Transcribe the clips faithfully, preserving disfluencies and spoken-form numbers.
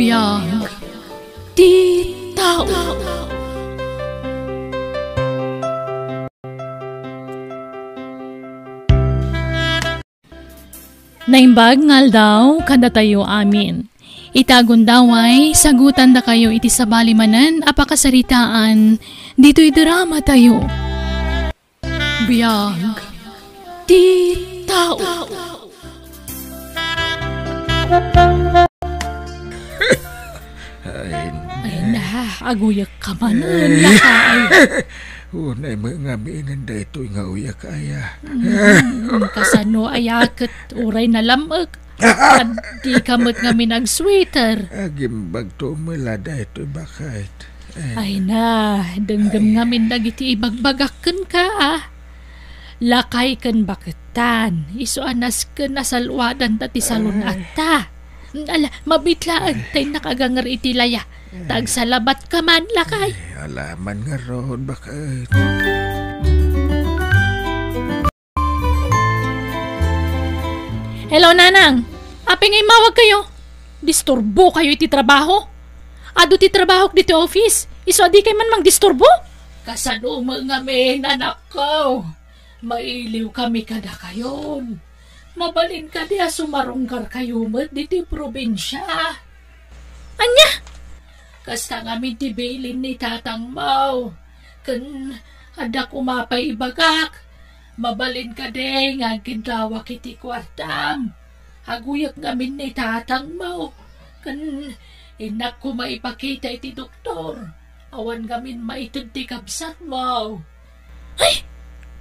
Biag ti tao. Naimbag nga aldaw kadatayo amin. Ita gundaway, sagutandakayo iti sabali manen a pakasaritaan ditoy dramatayo. Biag ti tao. Ay, Ay na, aguyek ka manen, lakay. Unay met ngamin daytoy nga uyek, aya. Mm, kasano aya ket uray nalam-ek? Ket dika met ngamin ag-sweater. Agimbagto met la daytoy, baket. Ay. Ay na, denggem ngamin dagiti ibagbagak kenka, a. Lakay ken baketan, isu a nasken a salwadanta ti salun-atta. Ala, mabiit laeng ta innak aganger iti laya. Ta agsalabatka man, lakay. Ay, ala man ngarud, baket. Hello, Nanang. Apay nga immawagkayo? Disturbokayo iti trabaho? Adu ti trabahok ditoy office. Isu a dikay man mangdisturbo? Kasano met ngamin, anakko? Mailiwkami kadakayon. Mabalin kadi a sumarungkarkayo met ditoy probinsia? Ania? Kasta ngamin ti bilin ni tatangmo. Ken adda koma pay ibagak. Mabalin kadi nga agkidawak iti kuartam? Aguyek ngamin ni tatangmo. Ken innak koma ipakita iti doktor. Awan ngamin maited ti kabsatmo. Ay!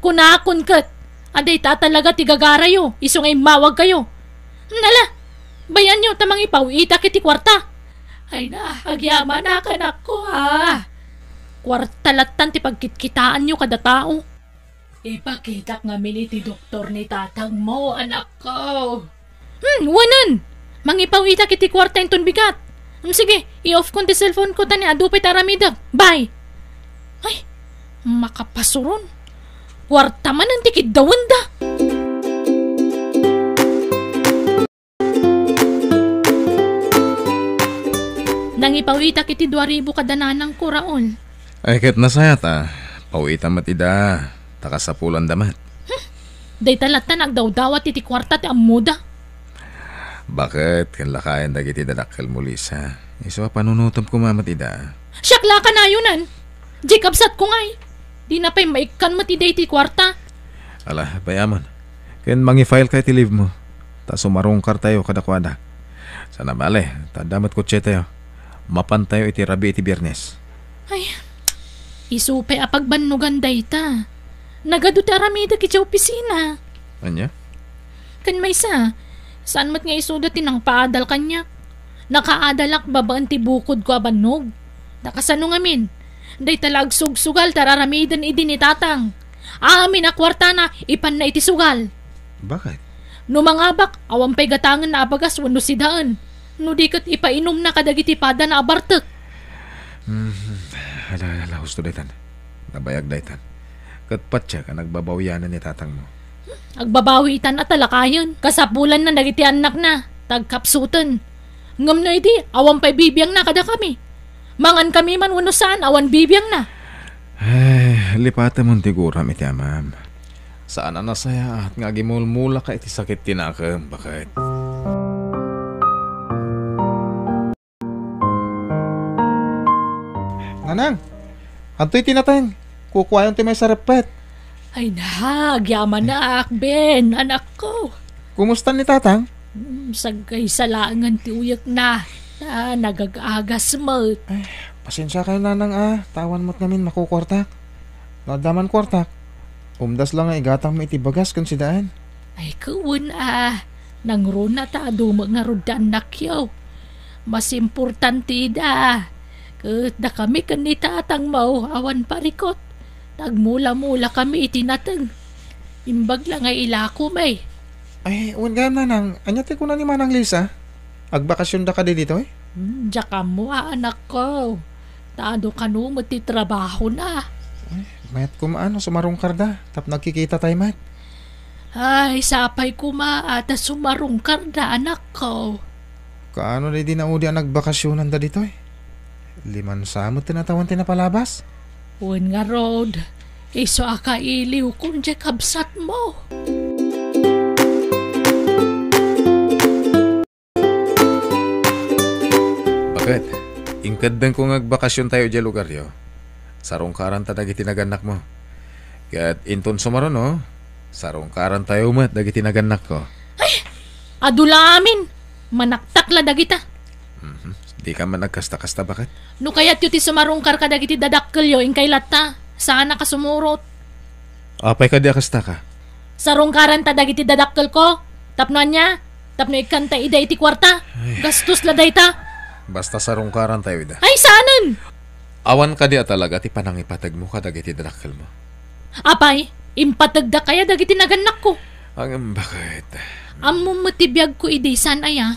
Kunakon ket, adda ita talaga ti gagarayo, isu nga immawagkayo. Nala, bay-anyo ta mangipaw-itak iti kuarta. Ay na, agyamanak, anakko, a. Kuarta lattan ti pagkitkitaanyo kada tao. Ipakitak ngamin iti doktor ni tatangmo, anakko. Hmm, wanen! Mangipaw-itak iti kuarta inton bigat. Hmm, sige, i-off kon ti cellphone ko ta ni adu pay ti aramidek. Bye! Ay, makapasuron. Kuarta manen ti kiddawenda. Nangipaw-itak iti dua ribu kada nanangko, Raul. Ay, ket nasayaat, a. Paw-itam met ida, ta kasapulanda met. Hmm. Dayta latta nagdawdawat iti kuarta ti ammoda. Baket, ken lakayen dagiti dadakkelmo, Lisa. Isu a panunotem koma met ida. Siak la a kanayonan. Diay kabsatko ngay. Dina pay maikkan met ida iti kuarta. Ala, bay-amon. Ken mangi-file ka iti leave mo. Ta sumarungkartayo kadakuada. Saan a bale, ta adda met kotsetayo. Mapantayo iti rabii iti Biernes. Ay, isu pay a pagbannogan dayta. Nagadu ti aramidek iti opisina. Ania? Ken maysa, saan met nga isuda ti nangpaadal kaniak. Nakaadalak babaen ti bukodko a bannog. Ta kasano ngamin? Dayta la agsugsugal ti ar-aramiden idi ni tatang. Amin a kuartana, ipanna iti sugal. Baket? No mangabak, awan pay gatangenna a bagas wenno sidaen. No di ket ipainumna kadagiti padana a bartek. Hmm, ala, ala, husto daytan. Nabayag daytan. Ket patiek a nagbabawianan ni tatangmo. Agbabawi itan a talakayen. Kasapulanna dagiti annakna, ta agkapsuten. Ngem no idi, awan pay bibiangna kadakami. Mangankami man wenno saan, awan bibiangna. Ay, lipatemon ti guram iti amam. Saan a nasayaat nga agimulmulaka iti sakit ti nakem, baket. Nanang, adtoy ti nateng. Kukuayon ti maysa reppet. Ay na, agyamanak, Ben, anakko. Kumusta ni tatang? Hmm, sagkaysa laengen ti uyekna. Ah, nagag-agas met. Ay, pasensiakayo, nanang, a. Ta awan met ngamin makukuartak. No adda man kuartak, umdas la nga igatangmo iti bagas ken sidaen. Ay, wen a. Nangruna ta adu met ngarud ti annakyo. Mas importante ida. Ket dakami ken ni tatangmo, awan parikut. Nagmula-mula kami iti nateng. Imbag la nga ilako, may. Ay, wen gayam, nanang, ania ti kuna ni Manang Lisa? Agbakasionda kadi ditoy? Hmm, diak ammo a, anakko. Ta adu kano met ti trabahona. Ay, mayat koma no sumarungkarda, tapno agkikitatay met. Ay, sapay koma a ta sumarungkarda, anakko. Kaano daydi naudi a nagbakasionanda ditoy? Limansa met ti natawan ti napalabas? Wen ngarud, isu a kailiwkon diay kabsatmo. Baket, inkeddengko nga agbakasiontayo idiay lugaryo. Sarungkaranta dagiti nagannakmo. Ket inton sumaruno, sarungkarantayo met dagiti nagannakko. Ay! Adu la amin! Manaktak la dagita. Mhm. Dika man agkasta-kasta, baket? No kayatyo ti sumarungkar kadagiti dadakkelyo, inkay latta. Saanak a sumurot. Apay kadi a kastaka? Sarungkaranta dagiti dadakkelko. Tapno ania? Tapno ikkanta ida iti kuarta. Ay. Gastos la dayta. Basta sarungkarantayo ida. Ay, saanen! Awan kadi a talaga ti panangipategmo kadagiti dadakkelmo? Apay, impategdak aya dagiti nagannakko? Ngem baket? Ammom met ti biagko idi, saan aya?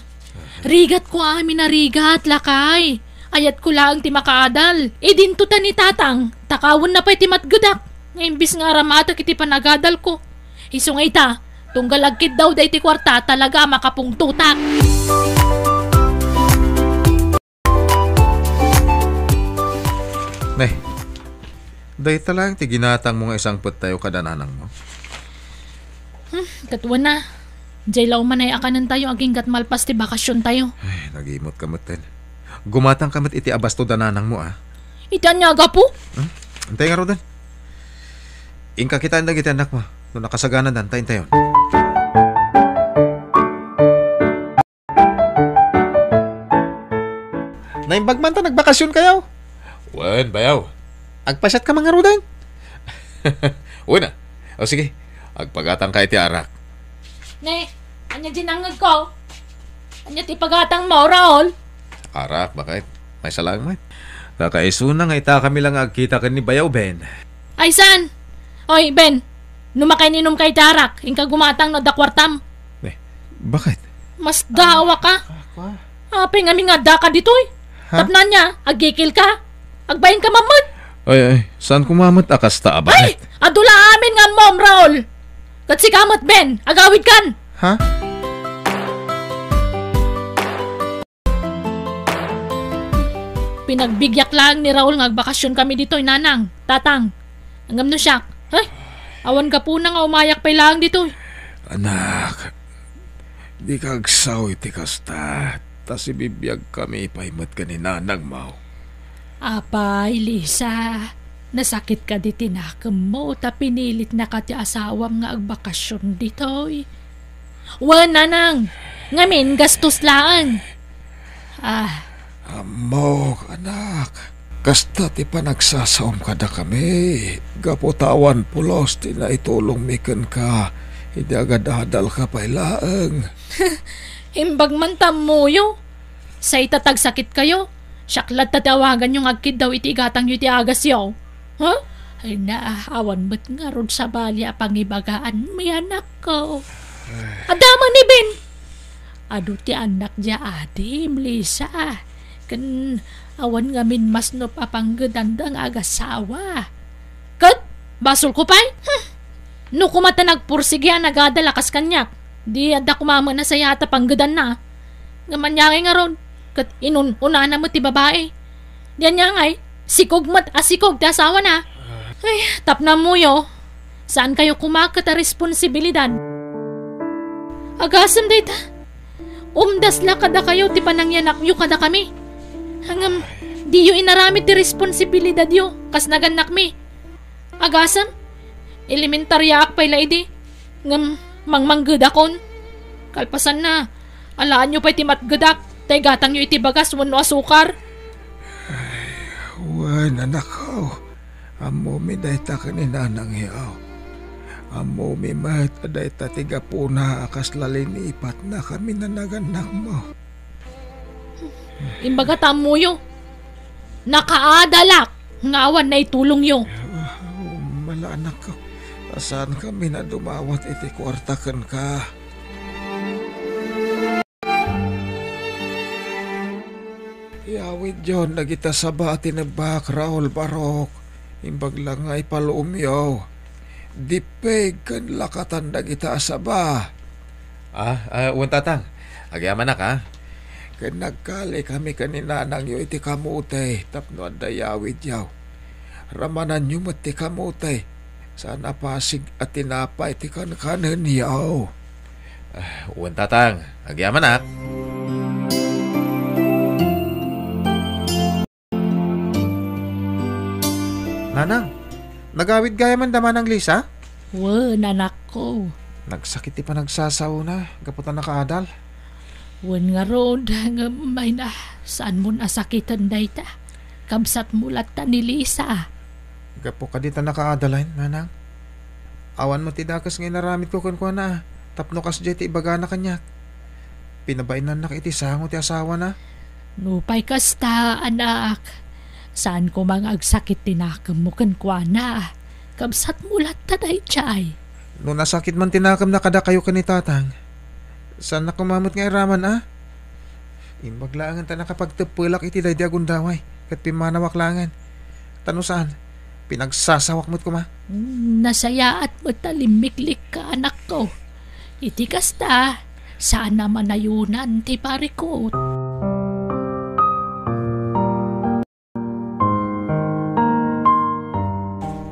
Rigatko amin a rigat, lakay. Ayatko laeng ti makaadal. Idinto ta ni Tatang, takawenna pay ti matgedak. Nga imbis nga aramatek iti panagadalko, isu nga ita, tunggal agkiddawda iti kuarta, talaga a makapungtotak. Ne, dayta laeng ti ginatangmo nga isangpettayo kada nanangmo? Hmm, ket wen a. Diay la umanay a kanentayo aginggat malpas ti bakasiontayo. Ay, nagimot ka metten. Gumatang ka met iti abasto da nanangmo, a. Iti ania a gapu? Hmm? Intay ngaruden. Inka kitaen dagiti annakmo. No nakasaganadan, ta intayon. Naimbag man ta nagbakasionkayo. Wen, bayaw. Agpasiatka man ngaruden? Wen a. O sige, agpagatangka iti arak. Ne, ania diay nangngegko? Ania ti ipagatangmo, Raul? Arak, baket. Maysa laeng met. Kakaisuna nga itakami la nga agkita ken ni Bayaw Ben. Ay, saan? Oy, Ben, no makaininumka iti arak, inka gumatang no adda kuartam. Eh, baket? Masdaawaka. Apay ngamin nga addaka ditoy? Ha? Tapno ania, agkikilka? Agbainka man met? Ay, ay, saan koma met a kasta a baket? Ay! Adu la amin nga ammom, Raul! Ket sika met, Ben, agawidkan! Ha? Pinagbibiag laeng ni Raul nga agbakasionkami ditoy, nanang, tatang. Ngem no siak, ay, awan gapuna nga umayak pay laeng ditoy. Anak, dika agsao iti kasta, ta sibibiagkami pay met ken ni nanangmo. Apay, Lisa, nasakit kadi ti nakemmo ta pinilitnaka ti asawam nga agbakasion ditoy? Wen, nanang, ngamin gastos laeng. Ah. Ammok, anak. Kasta ti panagsasaom kadakami. Gapu ta awan pulos ti naitulongmi kenka idi agadadalka pay laeng. Imbag man ta ammoyo. Say ta tagsakitkayo, siak latta ti awaganyo nga agkiddaw iti igatangyo iti agasyo. Ha? Ay na, awan met ngarud sabali a pangibagaanmi, anakko. Adda man ni Ben. Adu ti annak diay adim, Lisa. Ken awan ngamin masnop a panggedanda nga agasawa. Ket basolko pay? Hmm. No koma ta nagpursigi a nagadal a kas kaniak, di adda koma met a sayaat a panggedanna. Ngem ania ngay ngarud, ket inun-unana met ti babai. Di ania ngay, sikog met a sikog ti asawana. Ay, tapno ammoyo, saankayo koma ket a responsibilidad. Agasem dayta. Umdas la kadakayo ti panangyanakyo kadakami. Ngem, diyo inaramid ti responsibilidadyo, kas nagannakmi. Agasem, elementariaak pay la idi, ngem mangmanggedakon. Kalpasanna, alaanyo pay ti matgedak, ta igatangyo iti bagas wenno asukar. Ay, wen, anakko, ammomi dayta ken ni nanangyo. Ammomi met a dayta ti gapuna a kasla linipatnakami a nagannakmo. Imbaga ta ammoyo. Nakaadalak nga awan naitulongyo. Ah, malaanak ko. Saankami a dumawat iti kuarta kenka. Iyawidyon dagita saba a tinebbak, Raul Barok. Imbag la nga ipaluomyo. Dippeg ken lakatan dagita a saba. Ah, ah, wen, tatang. Agyamanak, ah. Ken nagkalikami ken ni nanangyo iti kamote tapno adda yawidyo. Ramananyo met ti kamote, saan a pasig a tinapay ti kankanenyo. Ah, wen, Tatang. Agyamanak. Nanang, nagawid gayam da Manang Lisa? Wen, anakko. Nagsakit ti panagsasaona gapu ta nakaadal. Wen ngarud, ngem mayna, saan mon a sakiten dayta? Kabsatmo latta ni Lisa. Gapu kadi ta nakaadalen, Nanang. Awan met ti dakes nga inaramidko kenkuana, tapno kasdiay ti ibagana kaniak. Pinabainannak iti sango ti asawana. Nupay kasta, anak, saan koma nga agsakit ti nakemmo kenkuana. Kabsatmo latta daydiay. No nasakit man ti nakemna kadakayo ken ni Tatang, saannak koma met nga iraman, a? Imbag laengen ta nakapagteppelak iti daydi a gundaway, ket pimmanawak laengen. Ta no saan, pinagsasawak met koma. Mm, nasayaat met ta limmiklikka, anakko. Iti kasta, saan a manayonan ti parikut.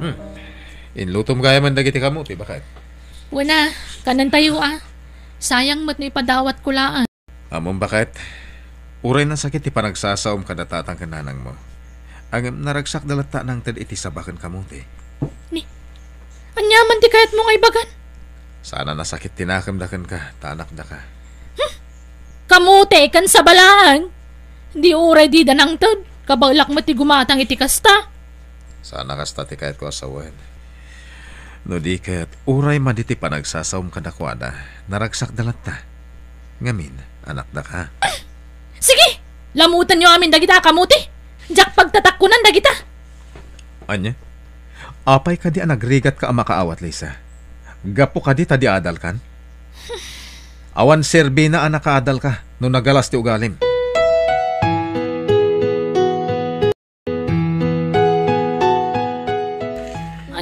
Hmm. Inlutom gayam dagiti kamote, baket? Wen a, kanentayo a. Sayang met no ipadawatko laeng. Ammom, baket, uray nasakit ti panagsasaom kada tatang ken nanangmo, ngem naragsakda latta a nangted iti saba ken kamote. Ni, ania man ti kayatmo nga ibagan? Saan a nasakit ti nakemda kenka, ta anakdaka. Hmm? Kamote ken saba laeng? Di uray dida nangted, kabaelak met ti gumatang iti kasta. Saan a kasta ti kayatko a sawen. No di ket, uray madi ti panagsasaom kadakuada, naragsakda latta. Ngamin, anakdaka. Sige! Lamutenyo amin dagita a kamote! Diak pagtatakkonan dagita! Ania? Apay kadi a nagrigatka a makaawat, Lisa? Gapu kadi ta di adalkan? Awan serbina a nakaadalka no nagalas ti ugalim.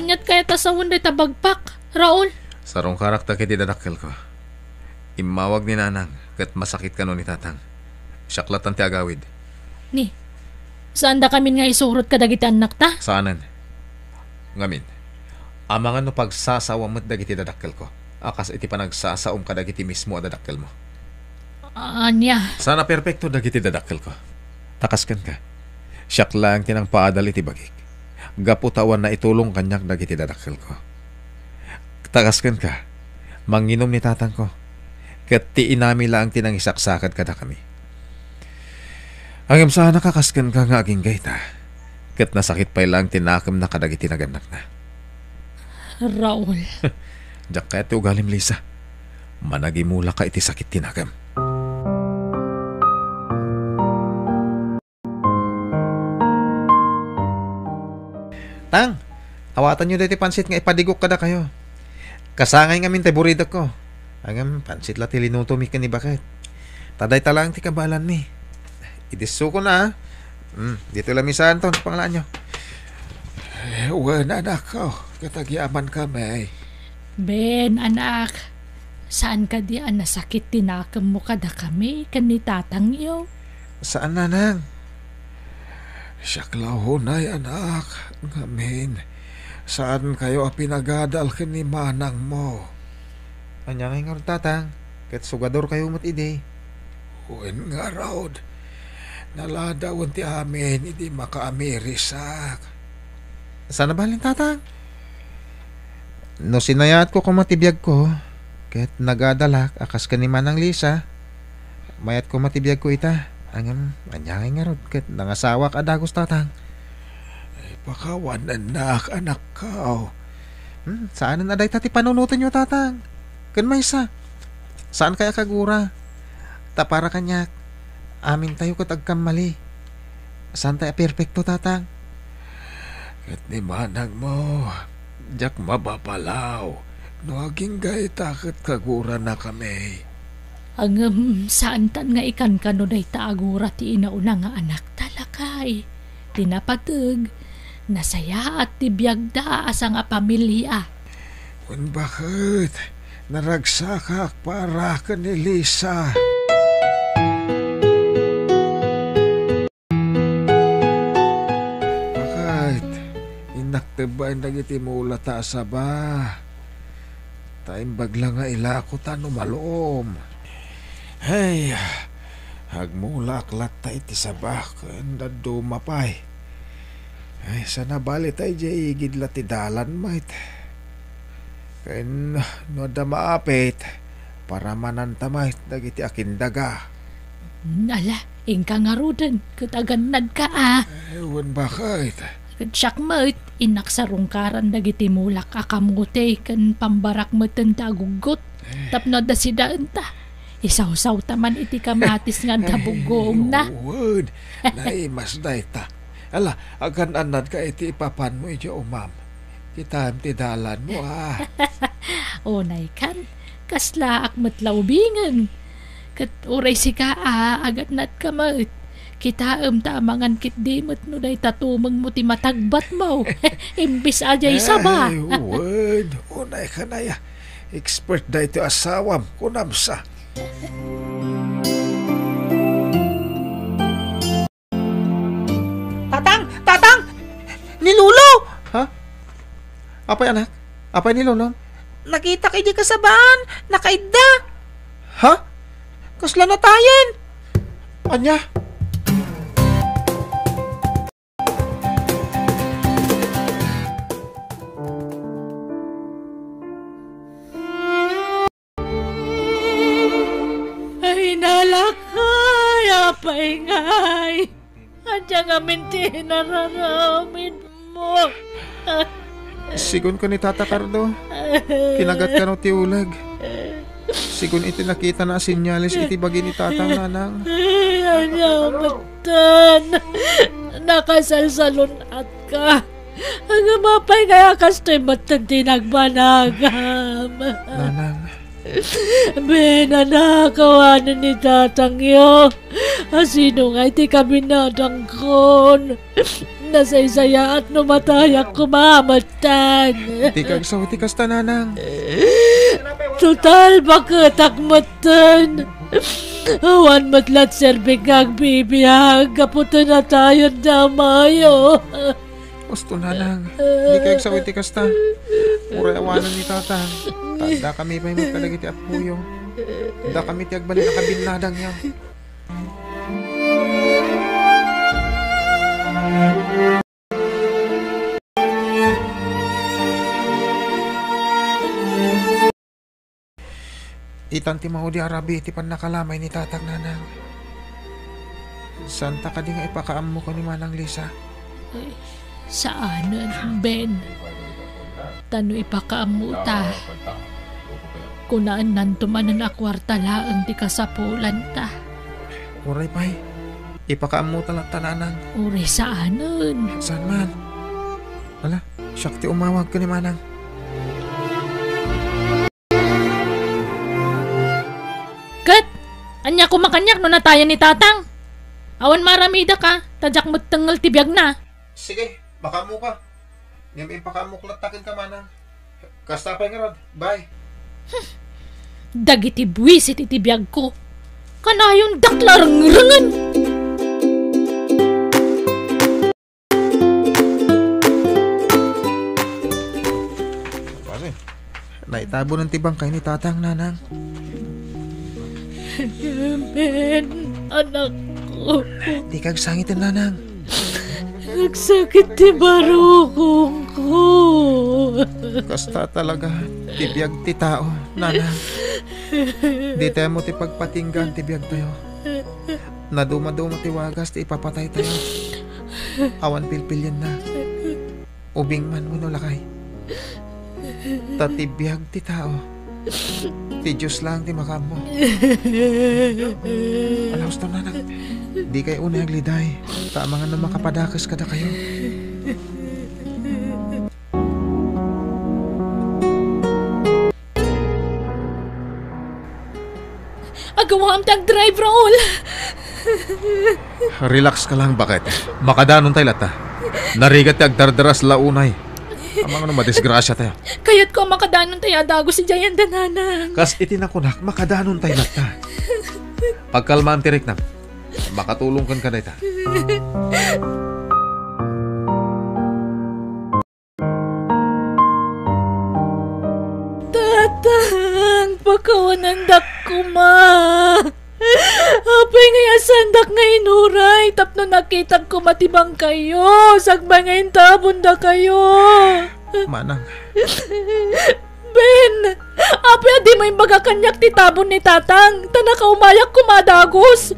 Aniat kayat a sawen dayta bagpak, Raul? Sarungkarak dagiti dadakkelko. Immawag ni Nanang ket masakit kano ni Tatang. Siak lattan ti agawid. Ni, saan dakamin nga isurot kadagiti annakta? Saanen. Ngamin, amangan no pagsasawa met dagiti dadakkelko a kas iti panagsasaom kadagiti mismo a dadakkelmo. Ania? Saan a perpekto dagiti dadakkelko. Ta kas kenka, siak laeng ti nangpaadal iti bagik. Gapu ta awan naitulong kaniak dagiti dadakkelko. Ta kas kenka, manginom ni tatangko, ket ti inami laeng ti nangisaksakad kadakami. Ngem saanak a kas kenka nga agingga ita, ket nasakit pay laeng ti nakemna kadagiti nagannakna. Raul. Diak kayat ti ugalim, Lisa. Managimulaka iti sakit ti nakem. Tang, awatanyo daytoy pansit nga ipadigok kadakayo. Kasangay ngamin tay buridekko. Ngem pansit la ti linutomi ken ni baket. Ta dayta laeng ti kabaelanmi. Idissokon a. Hmm, ditoy la mi saan ton panglaanyo. Eh, wen, anakko, ket agyamankami. Ben, anak, saan kadi a nasakit ti nakemmo kadakami ken ni tatangyo? Saan, nanang. Siak la unay, anak, ngamin, saankayo a pinagadal ken ni manangmo. Ania ngay ngarud, tatang? Ket sugadorkayo met idi. Wen ngarud, naladawen ti amin idi makaamirisak. Saan a balin, tatang? No sinayaatko koma ti biagko, ket nagadalak a kas ken ni Manang Lisa, mayat koma ti biagko ita. Ngem, ania ngay ngarud ket nangasawak a dagus, tatang? Ipakawanennak, anakko. Hmm, saanen a dayta ti panunotenyo, tatang. Ken maysa, saankay a kagura. Ta para kaniak, amintayo ket agkammali. Saantay a perpekto, tatang. Ket ni manangmo, diak mababalaw no agingga ita ket kaguranakami. Ngem saantan nga ikankano dayta a gura ti inauna nga anakta, lakay. Ti napateg, nasayaat ti biagda a sangapamilia. Wen baket, naragsakak para ken ni Lisa. Baen dagiti mulata a saba. Ta imbag la nga ilako ta no malom. Hey, agmulaak latta iti saba ken dadduma pay. Ay, sana bali ta idiay igid la ti dalan met. Ken no adda maapit, paramananta met dagiti akindaga. Ala, inka ngaruden, ket agannadka a. Eh, wen bakit? Ket siak met, innak sarungkaran dagiti mulak a kamote ken pambarak metten ta aguggot, eh, tapno adda sidaenta. Isawsawta man iti kamatis nga adda buggoongna. Wen, naimas dayta. Ala, agan-annadka iti ipapanmo iti umam. Kitaem ti dalanmo, a. Unay kan, kaslaak met la ubingen. Ket uray sika a, agannadka met. Kitaem ta amangan ketdi met no dayta tumengmo ti matagbatmo. Imbes a diay saba. Ay, wen, unay kan aya. Expert daytoy asawam, kunam sa. Tatang! Tatang! Ni Lolo! Ha? Apay, anak? Apay ni Lolo? Nakitak idi kasabaan. Nakaidda. Ha? Kasla natayen? Ania? Ay, nalakay, apay ngay. Ania ngamin ti inararamidmo? Sigun ken ni Tata Cardo, kinagatkano ti uleg. Sigun iti nakitana a senyales iti bagi ni Tatang, Nanang. Ay, ania metten? Nakasalsalun-atka. Ngem apay ngay a kastoy metten ti nagbanagam? Nanang. Bena, nakawanen ni tatangyo. Asino ngay ti kabinadangkon? Nasaysayaat no matayak koma metten. Dika agsaw iti kasta, Nanang. Total, baketak metten. Awan met la ti serbik nga agbibiag gapu ta natayen ti amayo. Husto, Nanang. Dika agsaw iti kasta. Uray awanen ni Tatang. Ta addakami pay met kadagiti appoyo. Dakami ti agbalin a kabinnadangyo. Itan ti maudi a rabii ti pannakalamay ni Tatang, Nanang. Saanta kadi nga ipakaammo ken ni Manang Lisa? Ay, saanen, Ben. Ta no ipakaammota, kunaennanto manen a kuarta laeng ti kasapulanta. Uray pay, ipakaammota latta, Nanang. Uray saanen. Saan man? Ala, siak ti umawag ken ni Manang. Ket, ania koma kaniak no natayen ni Tatang? Awan maramidek a, ta diak met tengngel ti biagna. Sige, makaammoka. Ngem impakaammok latta kenka, Manang. Kasta pay ngarud. Bye. Dagiti buisit iti biagko. Kanayondak la rengrengen. Pare. Naitabonen ti bangkay ni Tatang, Nanang. Ben, anakko. Dika agsangiten, Nanang. Nagsakit ti barukongko. Kasta talaga ti biag ti tao, Nanang. Dita ammo ti pagpatinggaan ti biagtayo. Nadumaduma ti wagas ti ipapataytayo. Awan pilpilienna. Ubing man wenno lakay. Ta ti biag ti tao, ti Dios laeng ti makaammo. Ala, husto, Nanang. Dikay unay agliday. Ta amangan no makapadakes kadakayo. Agawaam ti agdrive, Raul! Relax ka lang, baket. Makadanon tay latta. Narigat ti agdardaras la unay. Amangan no madisgrasya tayo. Kayatko a makadanon tay a dagus idiay anda, Nanang. Kas iti nakunak, makadanon tay latta. Pagkalmaam ti riknam. Makatulong kenka dayta. Andak koma. Apay nga asandak nga inuray tapno nakitak koma ti bangkayyo, sakbay nga intabon dakayo. Manang. Ben, apay a dimo imbaga kaniak ti tabon ni Tatang, ta nakaumayak koma a dagus.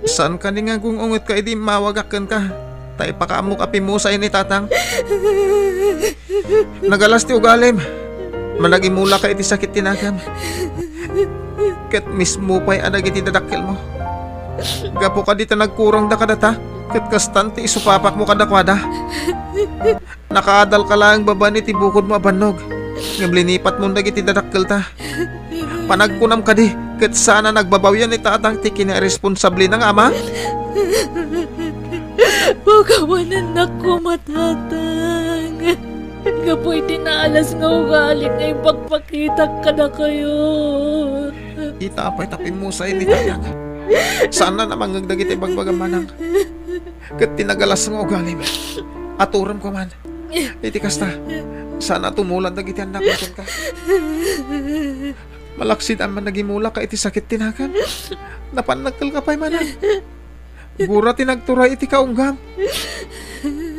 Saan kadi nga gung-ungetka idi immawagak kenka, ta ipakaammok a pimusay ni Tatang? Nagalas ti ugalim. Managimulaka iti sakit ti nagam. Ket mismo pay a dagiti dadakkelmo. Gapu kadi ta nagkurangda kadata, ket kastan ti isupapakmo kadakuada. Nakaadalka laeng babaen iti bukodmo a bannog, ngem linipatmon dagiti dadakkelta. Panagkunam kadi, ket saan a nagbabawian ni Tatang ti kinairresponsablena nga ama? Pakawanennak koma, Tatang. Gapu iti naalas nga ugali nga ipakpakitak kadakayo. Ita pay ta pimmusay ni Tatang. Saan a namangngeg dagiti ibagbagam, Manang. Ket ti nagalas nga ugalim, aturem koma. Iti kasta, saan a tumulan dagiti annakmo kenka. Malaksid a managimulaka iti sakit ti nagam. Napannakkelka pay, Manang. Gura ti nagturay iti kaunggam.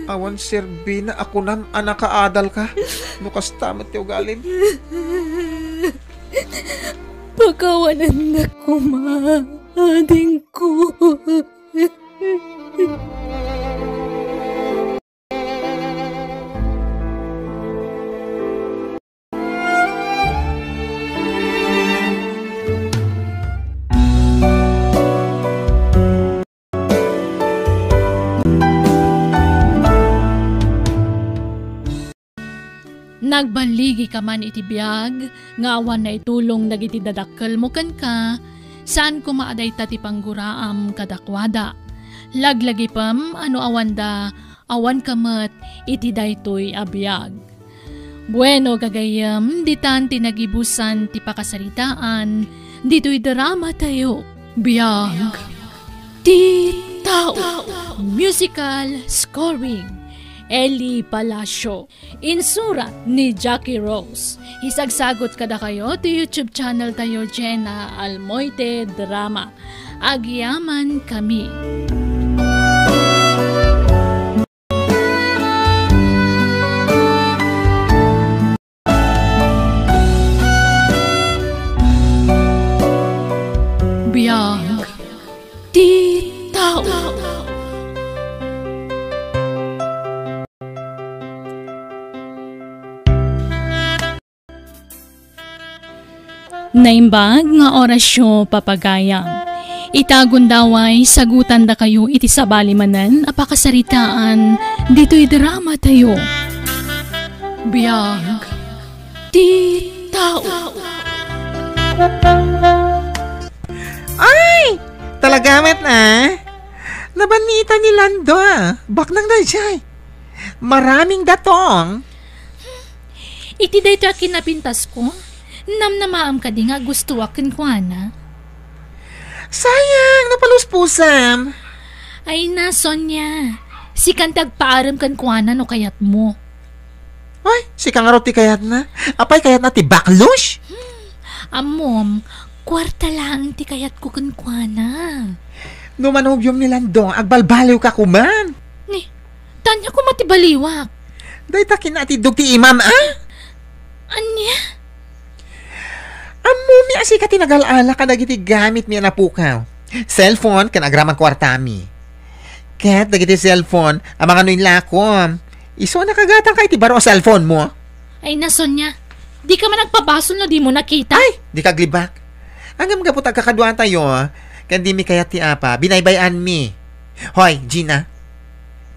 Awan serbina a kunam a nakaadalka no kasta met ti ugalim. Pakawanennak koma, adingko. Nagballigika man iti biag nga awan naitulong dagiti dadakkelmo kenka, saan koma a dayta ti pangguraam kadakuada. Laglagipem a no awanda, awanka met iti daytoy a biag. Bueno, gagayyem, ditan ti nagibusan ti pakasaritaan ditoy drama tayo. Biag ti tao. Musical scoring, Eli Palacio. Insurat ni Jackie Rose. Isagsagot kadakayo ti YouTube channel tayo, Jenna Almoite Drama. Agyaman kami. Biag ti tao. Naimbag nga orasyo, papagayam. Ita gundaway, sagutandakayo iti sabali manen a pakasaritaan ditoy drama tayo. Biag ti tao. Ay! Talaga met, ah? Nabannitan ni Lando, ah. Baknang daydiay. Maraming datong. Iti daytoy a kinapintasko, namnamaam kadi nga agustoak kenkuana? Sayang, napaluspusam. Ay na, Sonia. Sikan ti agpaarem kenkuana no kayatmo. Ay, sika ngarud ti kayatna? Apay, kayatna ti baklos? Hmm, ammom, kuarta laeng ti kayatko kenkuana. No manobiom ni Lando, agbalbaliwka koma. Ni, ania koma ti baliwak? Dayta kinatiddog ti imam, a? Ania? Ammomi a sika ti nagal-ala kadagiti gamitmi a napukaw. Cellphone ken agraman kuartami. Ket dagiti cellphone, amangan no inlakom. Isu a nakagatangka iti baro a cellphone mo. Ay na, Sonia. Dika man agpabasol no dimo nakita. Ay, dika aglibak. Ngem gapu ta agkakaduatayo, ken dimi kayat ti apa, binaybay-anmi. Hoy, Gina.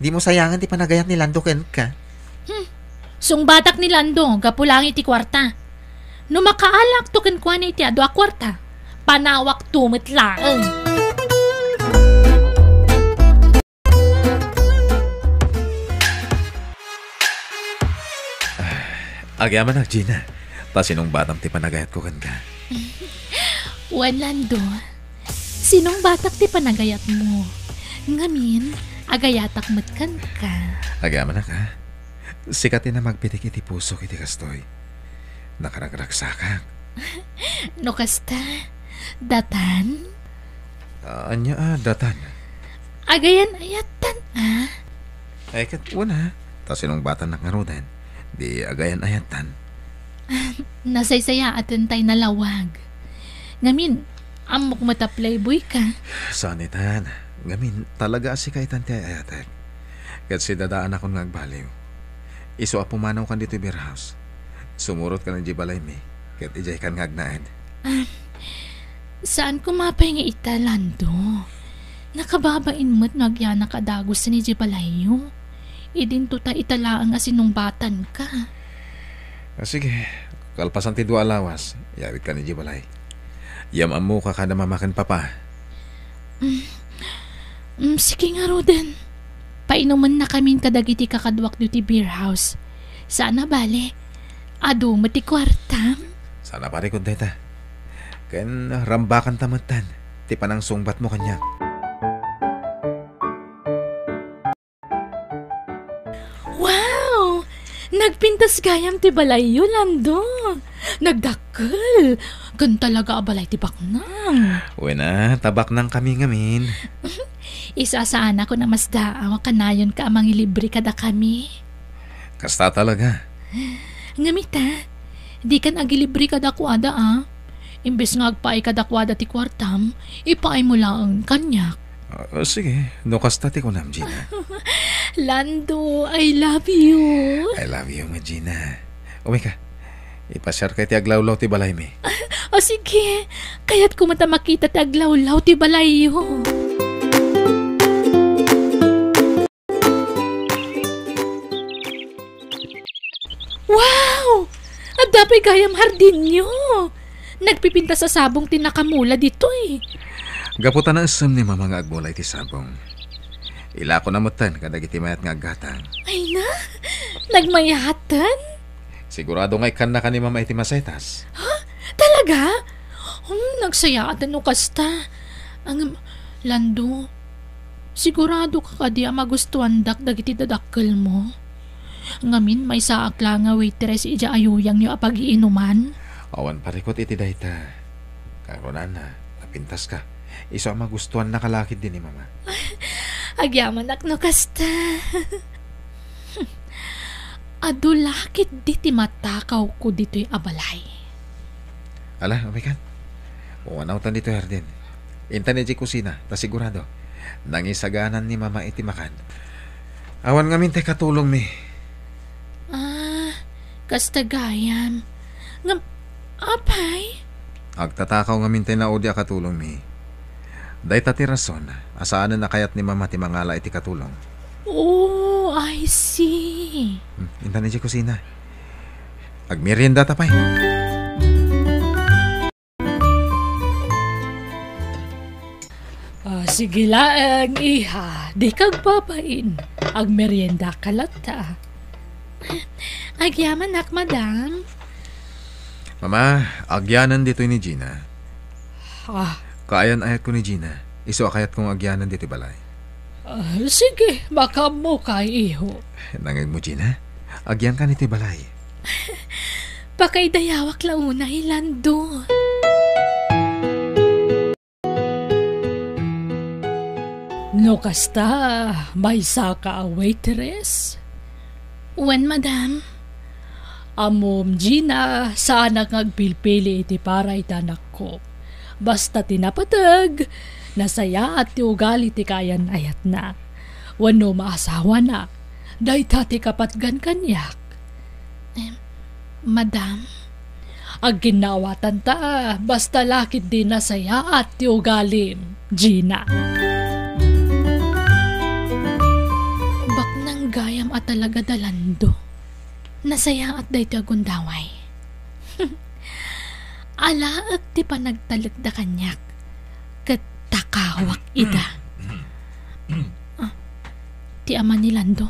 Dimo sayangen ti panagayat ni Lando kenka. Hmm. Sungbatak ni Lando, gapu laeng iti kuarta. No makaalakto kenkuana iti adu a kuarta, panawakto met laeng. Agyamanak, Gina. Ta sinungbatam ti panagayatko kenka. Wen, Lando. Sinungbatak ti panagayatmo. Ngamin, agayatak met kenka. Agyamanak, ha? Sika ti namagpitik iti pusok iti kastoy. Nakaragragsakak. No kasta, datan? Ah, ania a datan? Agayan-ayatan, a? Ay, ket wen a. Ta sinungbatannak ngaruden, di agayan-ayatan. Ah, nasaysayaaten tay nalawag. Ngamin, ammok met a playboy ka. Saan itan? Ngamin, talaga a sika itan ti ay-ayatek. Ket sidadaanakon nga agbaliw. Isu a pumanawkan ditoy beer house. Sumurotka idiay balaymi, ket idiaykan nga agnaed. Ah, saan koma pay nga ita, Lando. Nakababain met no agyanak a dagusen idiay balayyo. Idinto ta ita laeng a sinungbatanka. Ah, sige, kalpasan ti dua a lawas, iyawidkan idiay balay. Yam-ammoka kada mama ken papa. Mm, mm, sige ngaruden. Painumennakamin kadagiti kakaduak ditoy beer house. Saan a bale, adu met ti kuartam. Saan a parikut dayta. Ken rambakanta metten ti panangsungbatmo kaniak. Wow! Nagpintas gayam ti balayyo, Lando. Nagdakkel. Ken talaga a balay ti baknang. Wen a, ta baknangkami ngamin. Isu a saanakon a masdaaw a kanayonka a mangilibre kadakami. Kasta talaga. Ngem ita, dikan agilibre kadakuada, a. Imbes nga agpaay kadakuada ti kuartam, ipaaymo laeng kaniak. Ah, sige, no kasta ti kunam, Gina. Lando, I love you. I love you, Gina. Umay ka. Ipasiarka iti aglawlaw ti balaymi. O sige, kayatko met a makita ti aglawlaw ti balayyo. Wow! Adda pay gayam hardinyo. Nagpipintas a sabong ti nakamula ditoy. Gapu ta naisem ni Mama nga agmula iti sabong, ilakona metten kadagiti mayat nga aggatang. Ay na, nagmayaten? Sigurado nga ikkannaka ni Mama iti masetas. Ha? Talaga? Hmm, nagsayaaten no kasta. Ngem, Lando, siguradoka kadi a magustuandak dagiti dadakkelmo? Ngamin, maysaak la nga waitress idiay ayuyangyo a pagiinuman? Awan parikut iti dayta. Kangrunana, napintaska. Isu a magustuannaka la ketdi ni Mama. Agyamanak no kasta. Adu la ketdi ti matakawko ditoy a balay. Ala, umaykan. Umanawtan ditoy hardin. Intan idiay kusina, ta sigurado, nangisaganan ni Mama iti makan. Awan ngamin ti katulongmi. Ah, kasta gayam. Ngem, apay? Agtatakaw ngamin ti naudi a katulongmi. Dayta ti rason a saanen a kayat ni Mama ti mangala iti katulong. Oh, I see. Hmm, intan idiay kusina. Agmeriendata pay. Ah, sige laeng, iha. Dika agbabain. Agmeriendaka latta. Agyamanak, madam. Mama, agyanan ditoy ni Gina. Ah. Kaayan-ayatko ni Gina. Isu a kayatko nga agyanan ditoy balay. Ah, sige, makaammoka, iho. Nangegmo, Gina? Agyankan itoy balay. Pakaidayawak la unay, Lando. No kasta, maysaka a waitress? Wen, madam. Ammom, Gina, saanak nga agpilpili iti para iti anakko. Basta ti napateg, nasayaat ti ugali ti kaayan-ayatna. Wenno maasawana, dayta ti kapatgan kaniak. Em, madam? Agginnaawatan ta, basta la ketdi nasayaat ti ugalim, Gina. Baknang gayam a talaga da Lando. Nasayaat daytoy a gundaway. Alaek ti panagtalekda kaniak, ket takawak ida. Ah, ti ama ni Lando.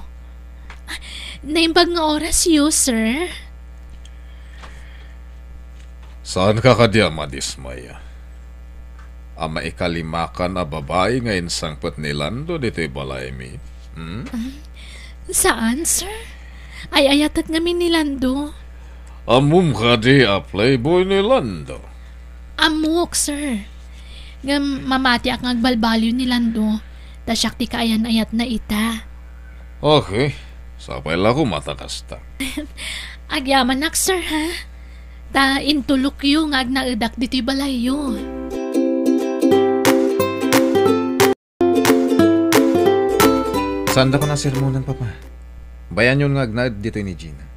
Ah, naimbag nga orasyo, sir. Saanka kadi a madismay a maikalimakan a babai nga insangpet ni Lando ditoy balaymi? Hmm? Ah, saan, sir? Ay-ayatek ngamin ni Lando. Ammom kadi a playboy ni Lando? Ammok, sir. Ngem mamatiak nga agbalbaliw ni Lando, ta siak ti kaayan-ayatna ita. Okay, sapay la koma ta kasta. Agyamanak, sir, ha? Ta intulokyo nga agnaedak ditoy balayyo. Saandakon a sermonan, Papa. Bayanyon nga agnaed ditoy ni Gina.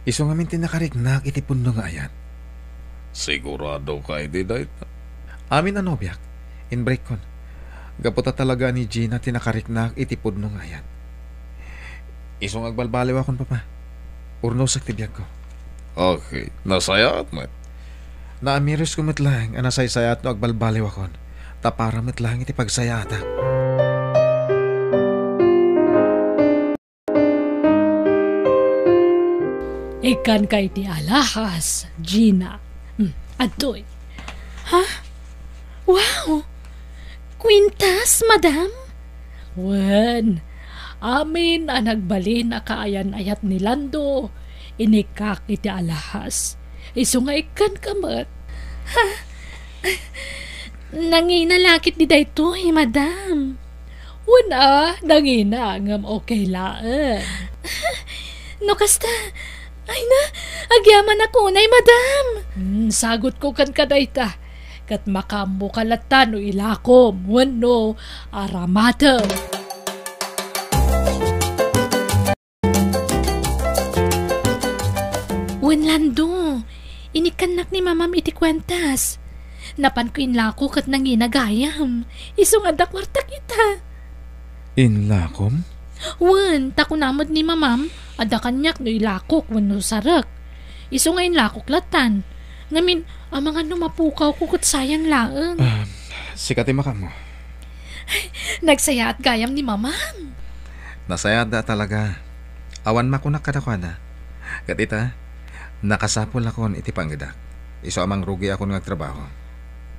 Isu ngamin ti nakariknak iti pudno nga ayat. Sigurado ka idi dayta? Amin a nobiak, inbreakkon. Gapu ta talaga ni Gina ti nakariknak iti pudno nga ayat. Isu nga agbalbaliwakon, Papa. Urnosek ti biagko. Okay, nasayaat met. Naamiresko met laeng a nasaysayaat no agbalbaliwakon, ta para met laeng iti pagsayaatak. Ikkanka iti alahas, Gina. Hmm, adtoy. Ha? Wow! Kwintas, madam? Wen, amin a nagbalin a kaayan-ayat ni Lando, inikkak iti alahas. Isu nga ikkanka met. Ha? Nangina la ketdi daytoy, madam. Wen a, nangina, ngem okay laeng. No kasta, ay na, agyamanak unay, madam. Hmm, sagutko kenka dayta. Ket makaammoka latta no ilakom wenno aramatem. Wen, Lando, inikkannak ni mamam iti kuentas. Napanko inlako ket nangina gayam. Isu nga adda kuartak ita. Inlakom? Wen, ta kuna met ni mamam, adda kaniak no ilakok wenno sarek. Isu nga inlakok lattan. Ngamin, amangan no mapukawko ket sayang laeng. Ah, sika ti makaammo. Nagsayaat gayam ni mamam. Nasayaatda talaga. Awan makunak kadakuada. Ket ita, nakasapulakon iti pangedak. Isu a mangrugiakon nga agtrabaho.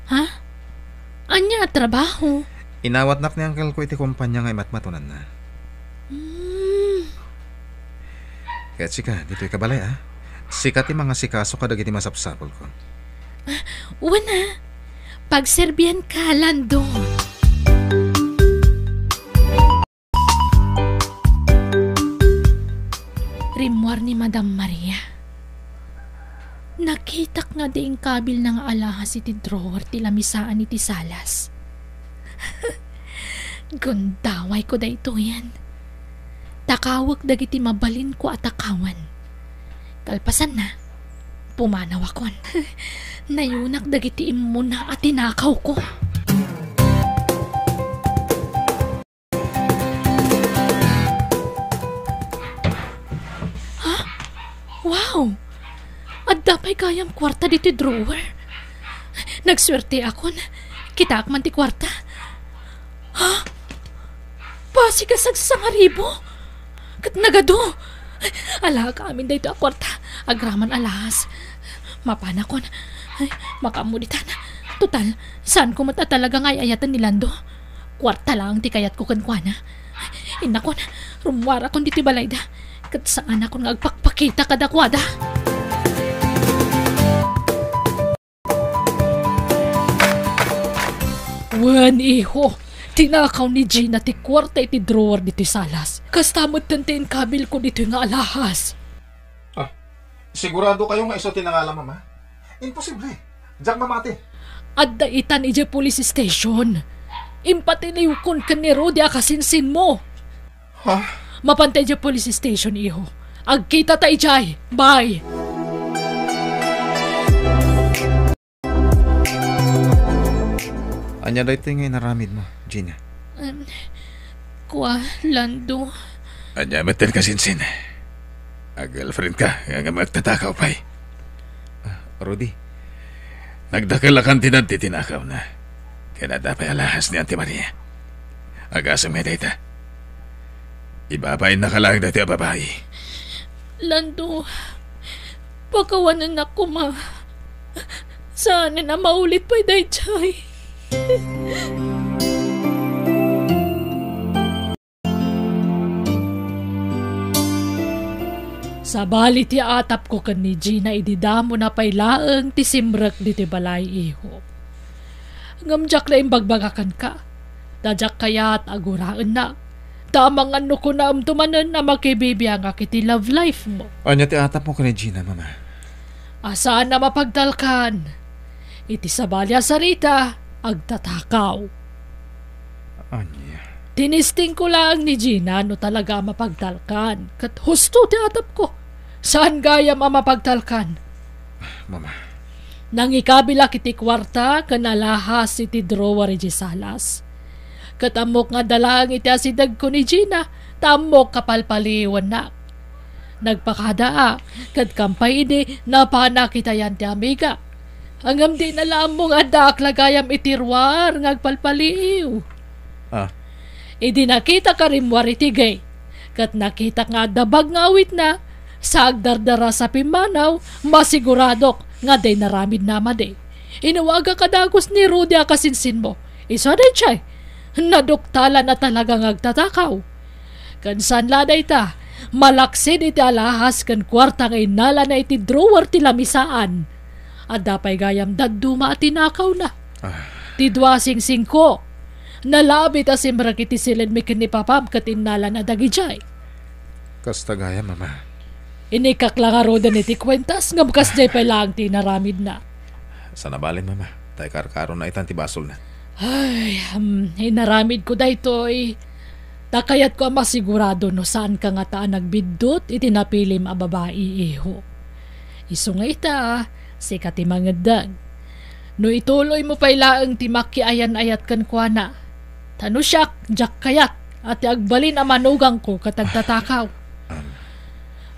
Ha? Ania a trabaho? Inawatnak ni angkelko iti kompania nga imatmatonanna. Hmm. Ket sika, ditoy ka balay, a? Sika ti mangasikaso kadagiti masapsapulko. Ah, wen a. Pagserbianka, Lando. Rimmuar ni Madam Maria. Nakitak nga di inkabilna nga alahas iti drawer ti lamisaan iti salas. Gundawayko daytoyen. Takawek dagiti mabalinko a takawan. Kalpasanna, pumanawakon. Nayunak dagiti immuna a tinakawko. Ha? Wow! Adda pay gayam kuarta ditoy drawer. Nagsuerteakon. Kitaak man ti kuarta. Ha? Basig a sagsasangaribo? Ket nagadu. Alaak amin daytoy a kuarta. Agraman a lahas. Mapanakon. Ay, makaammo ditan. Total, saanko met a talaga nga ay-ayaten ni Lando. Kuarta laeng ti kayatko kenkuana. Innakon, rummuarakon ditoy balayda. Ket saanakon nga agpakpakita kadakuada. Wen, iho, tinakaw ni Gina ti kuarta iti drawer ditoy salas. Kasta metten ti inkabilko ditoy nga alahas. Ah, sigurado kayo nga isu ti nangala, Mama? Imposible. Diak mamati. Adda itan idiay police station. Impatiliwkon ken ni Rudy a kasinsinmo. Ha? Mapanta idiay police station, iho. Agkitata idiay. Bye! Ania daytoy nga inaramidmo, Gina? Em, kua, Lando. Ania met ti kasinsin? A-girlfriend ka, nga, nga magtatakaw pay. Ah, Rudy, nagdakelakan ti nagtitinakawna. Ken adda pay alahas ni Auntie Maria. Agasem nga dayta. Ibabain na ka laeng daytoy a babai. Lando, pakawanennak koma. Saanen a maulit pay daydiay. Sabali ti atapko ken ni Gina idi damona pay laeng ti simrek ditoy balay, iho. Ngem diak la imbagbaga kenka. Ta diak kayat a guraennak. Ta amangan no kunaemto manen a makibibiangak iti love life mo. Ania ti atapmo ken ni Gina, Mama? A saan a mapagtalkan. Iti sabali a sarita, agtatakaw. Ania? Tinistingko laeng ni Gina no talaga a mapagtalkan. Ket husto ti atapko. Saan gayam a mapagtalkan. Mama. Nangikabilak iti kuarta ken alahas iti drawer idiay salas. Ket ammok nga adda laeng iti asidegko ni Gina, ta ammok a palpaliiwennak. Nagpakadaak, ket kampay idi napanak iti ayan ti amiga. Ngem dina la ammo nga addaak la gayam iti ruar nga agpalpaliiw. Ah. Idi nakitak a rimmuar iti gate, ket nakitak nga adda bag nga awitna, sa agdardaras a pimmanaw, masiguradok nga adda inaramidna a madi. Inawagak a dagus ni Rudy a kasinsinmo. Isu a daydiay, naduktalan a talaga nga agtatakaw. Ken saan la dayta, malaksid iti alahas ken kuarta nga innalana iti drawer ti lamisaan. Adda pay gayam dadduma a tinakawna. Ah. Ti dua a singsingko, nalabit a simrek iti siled mi ken ni papam ket innalana dagidiay. Kasta gayam, Mama. Inikak la ngaruden iti kuentas, ngem kasdiay pay laeng ti inaramidna. Saan a bale, Mama. Ta ikarkarona itan ti basolna. Ay, um, inaramidko daytoy. Ta kayatko a masigurado no saanka ngata a nagbiddut iti napilim a babai, iho. Isu nga ita, sika ti mangeddeng. No ituloymo pay laeng ti makiayan-ayat kenkuana. Ta no siak, diak kayat a ti agbalin a manugangko ket agtatakaw.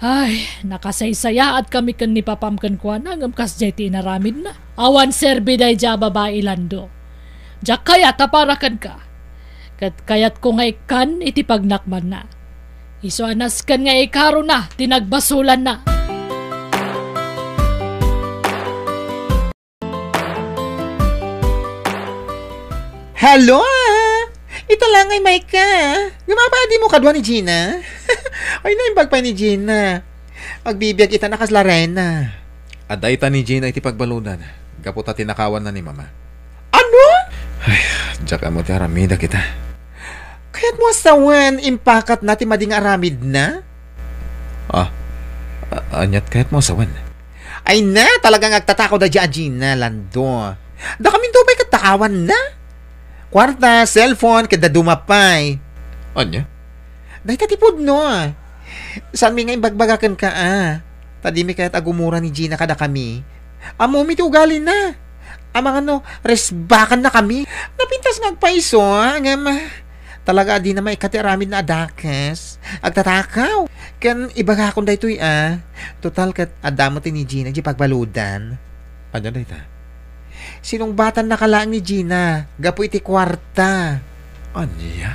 Ay, nakasaysayaat kami ken ni papam kenkuana ngem kasdiay ti inaramidna. Awan serbi daydiay a babai, Lando. Diak kayat a para kenka. Ket kayatko nga ikkan iti pagnakmanna. Isu a nasken nga ikarona ti nagbasolanna. Hello, ah! Ita la ngay, Micah. Ngem apay a dimo kadua ni Gina? Ay, naimbag pay ni Gina. Agbibiag ita a kas la reyna. Adda ita ni Gina iti pagbaludan, gapu ta tinakawanna ni Mama. Ano? Ay, diak ammo ti aramida kita. Kayatmo a sawen, impakatna ti madi nga aramidna? Ah, a-, aniat kayatmo a sawen? Ay na, talaga nga agtatakaw daydiay a Gina, Lando. Dakaminto pay ket takawanna. Kuarta, cellphone, ket dadduma pay. Ania? Dayta ti pudno. Saanmi nga imbagbaga kenka, a. Ta dimi kayat a gumura ni Gina kadakami. Ammomi ti ugalina. Amangan no, resbakannakami. Napintas nga agpayso, ngem, talaga a dina maikkat ti aramidna a dakes. Agtatakaw. Ken ibagakon daytoy, a. Total, ket adda met ni Gina diay pagbaludan. Ania dayta? Sinungbatannaka laeng ni Gina gapu iti kuarta. Ania?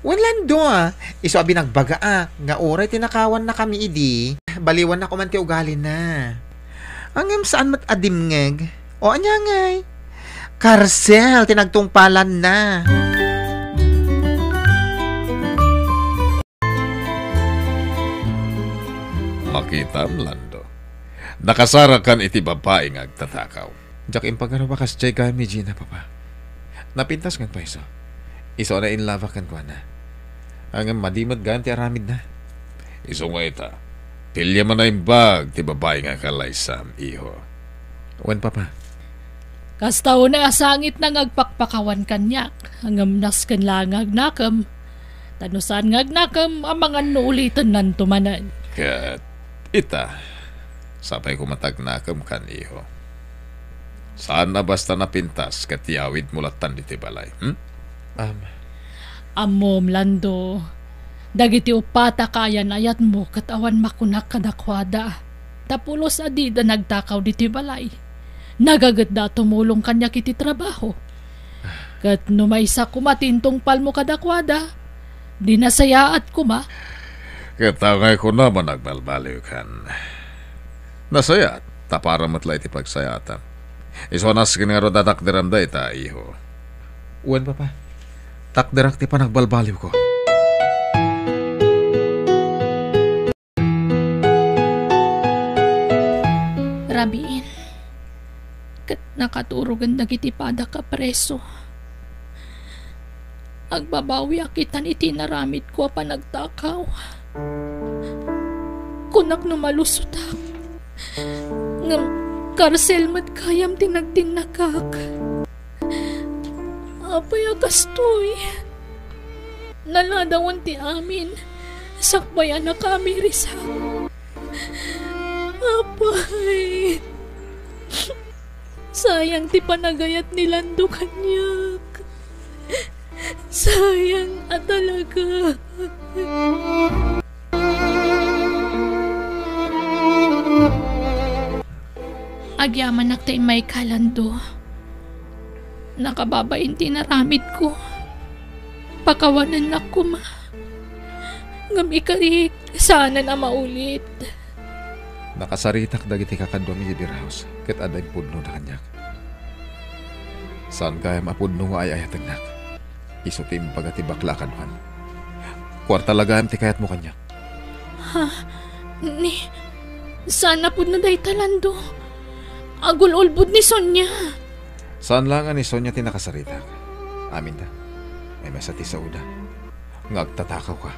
Wen, Lando, a. Isu a binagbagaak nga uray tinakawannakami idi, baliwanna koman ti ugalina. Ngem saan met a dimngeg? O ania ngay? Karsel ti nagtungpalanna. Makitam, Lando. Nakasarakan iti babai nga agtatakaw. Diak impagarupakasdiay gayam ni Gina, Papa. Napintas nga agpayso. Isu a nainlabak kenkuana. Ngem madi met gayam ti aramidna. Isu nga ita, piliam a naimbag ti babai nga kalaysam, iho. Wen, Papa. Kasta unay a sangitna nga agpakpakawan kaniak, ngem nasken laeng nga agnakem. Ta no saan nga agnakem, amangan no ulitennanto manen. Ket ita, sapay koma ta agnakem kan, iho. Saan a basta napintas ket iyawidmo lattan ditoy balay, hmm? Am. Ammom, Lando, dagiti uppat a kaayan-ayatmo ket awan makunak kadakuada, ta pulos a dida nagtakaw ditoy balay. Nagagetda a tumulong kaniak iti trabaho. Ket no maysa koma ti intungpalmo kadakuada, di nasayaat koma. Ket angay kunam a nagbalbaliwkan. Nasayaat, ta para met la iti pagsayaatam. Isu a nasken ngarud a takderam dayta, iho. Wen, Papa. Takderak ti panagbalbaliwko. Rabiin, ket nakaturogen dagiti padak a preso. Agbabawiak itan iti inaramidko a panagtakaw. Kunak no malusotak, ngem karsel met gayam ti nagtinnakak. Apay a kastoy? Naladawan ti amin, sakbay a nakaamirisak. Apay, sayang ti panagayat ni Lando kaniak. Sayang a talaga. Agyamanak ta immayka, Lando. Nakababain ti inaramidko. Pakawanennak koma. Ngem ikarik, saanen a maulit. Nakasaritak dagiti kakaduam idiay beer house, ket adda impudnona kaniak. Saan gayam a pudno nga ay-ayatennak. Isu ti imbaga ti bakla a kaduan. Kuarta la gayam ti kayatmo kaniak. Ha? Ni, saan a pudno dayta, Lando? Agul-ulbod ni Sonia. Saan laeng a ni Sonia ti nakasaritak. Aminda. Ay, maysa ti saoda nga agtatakawka.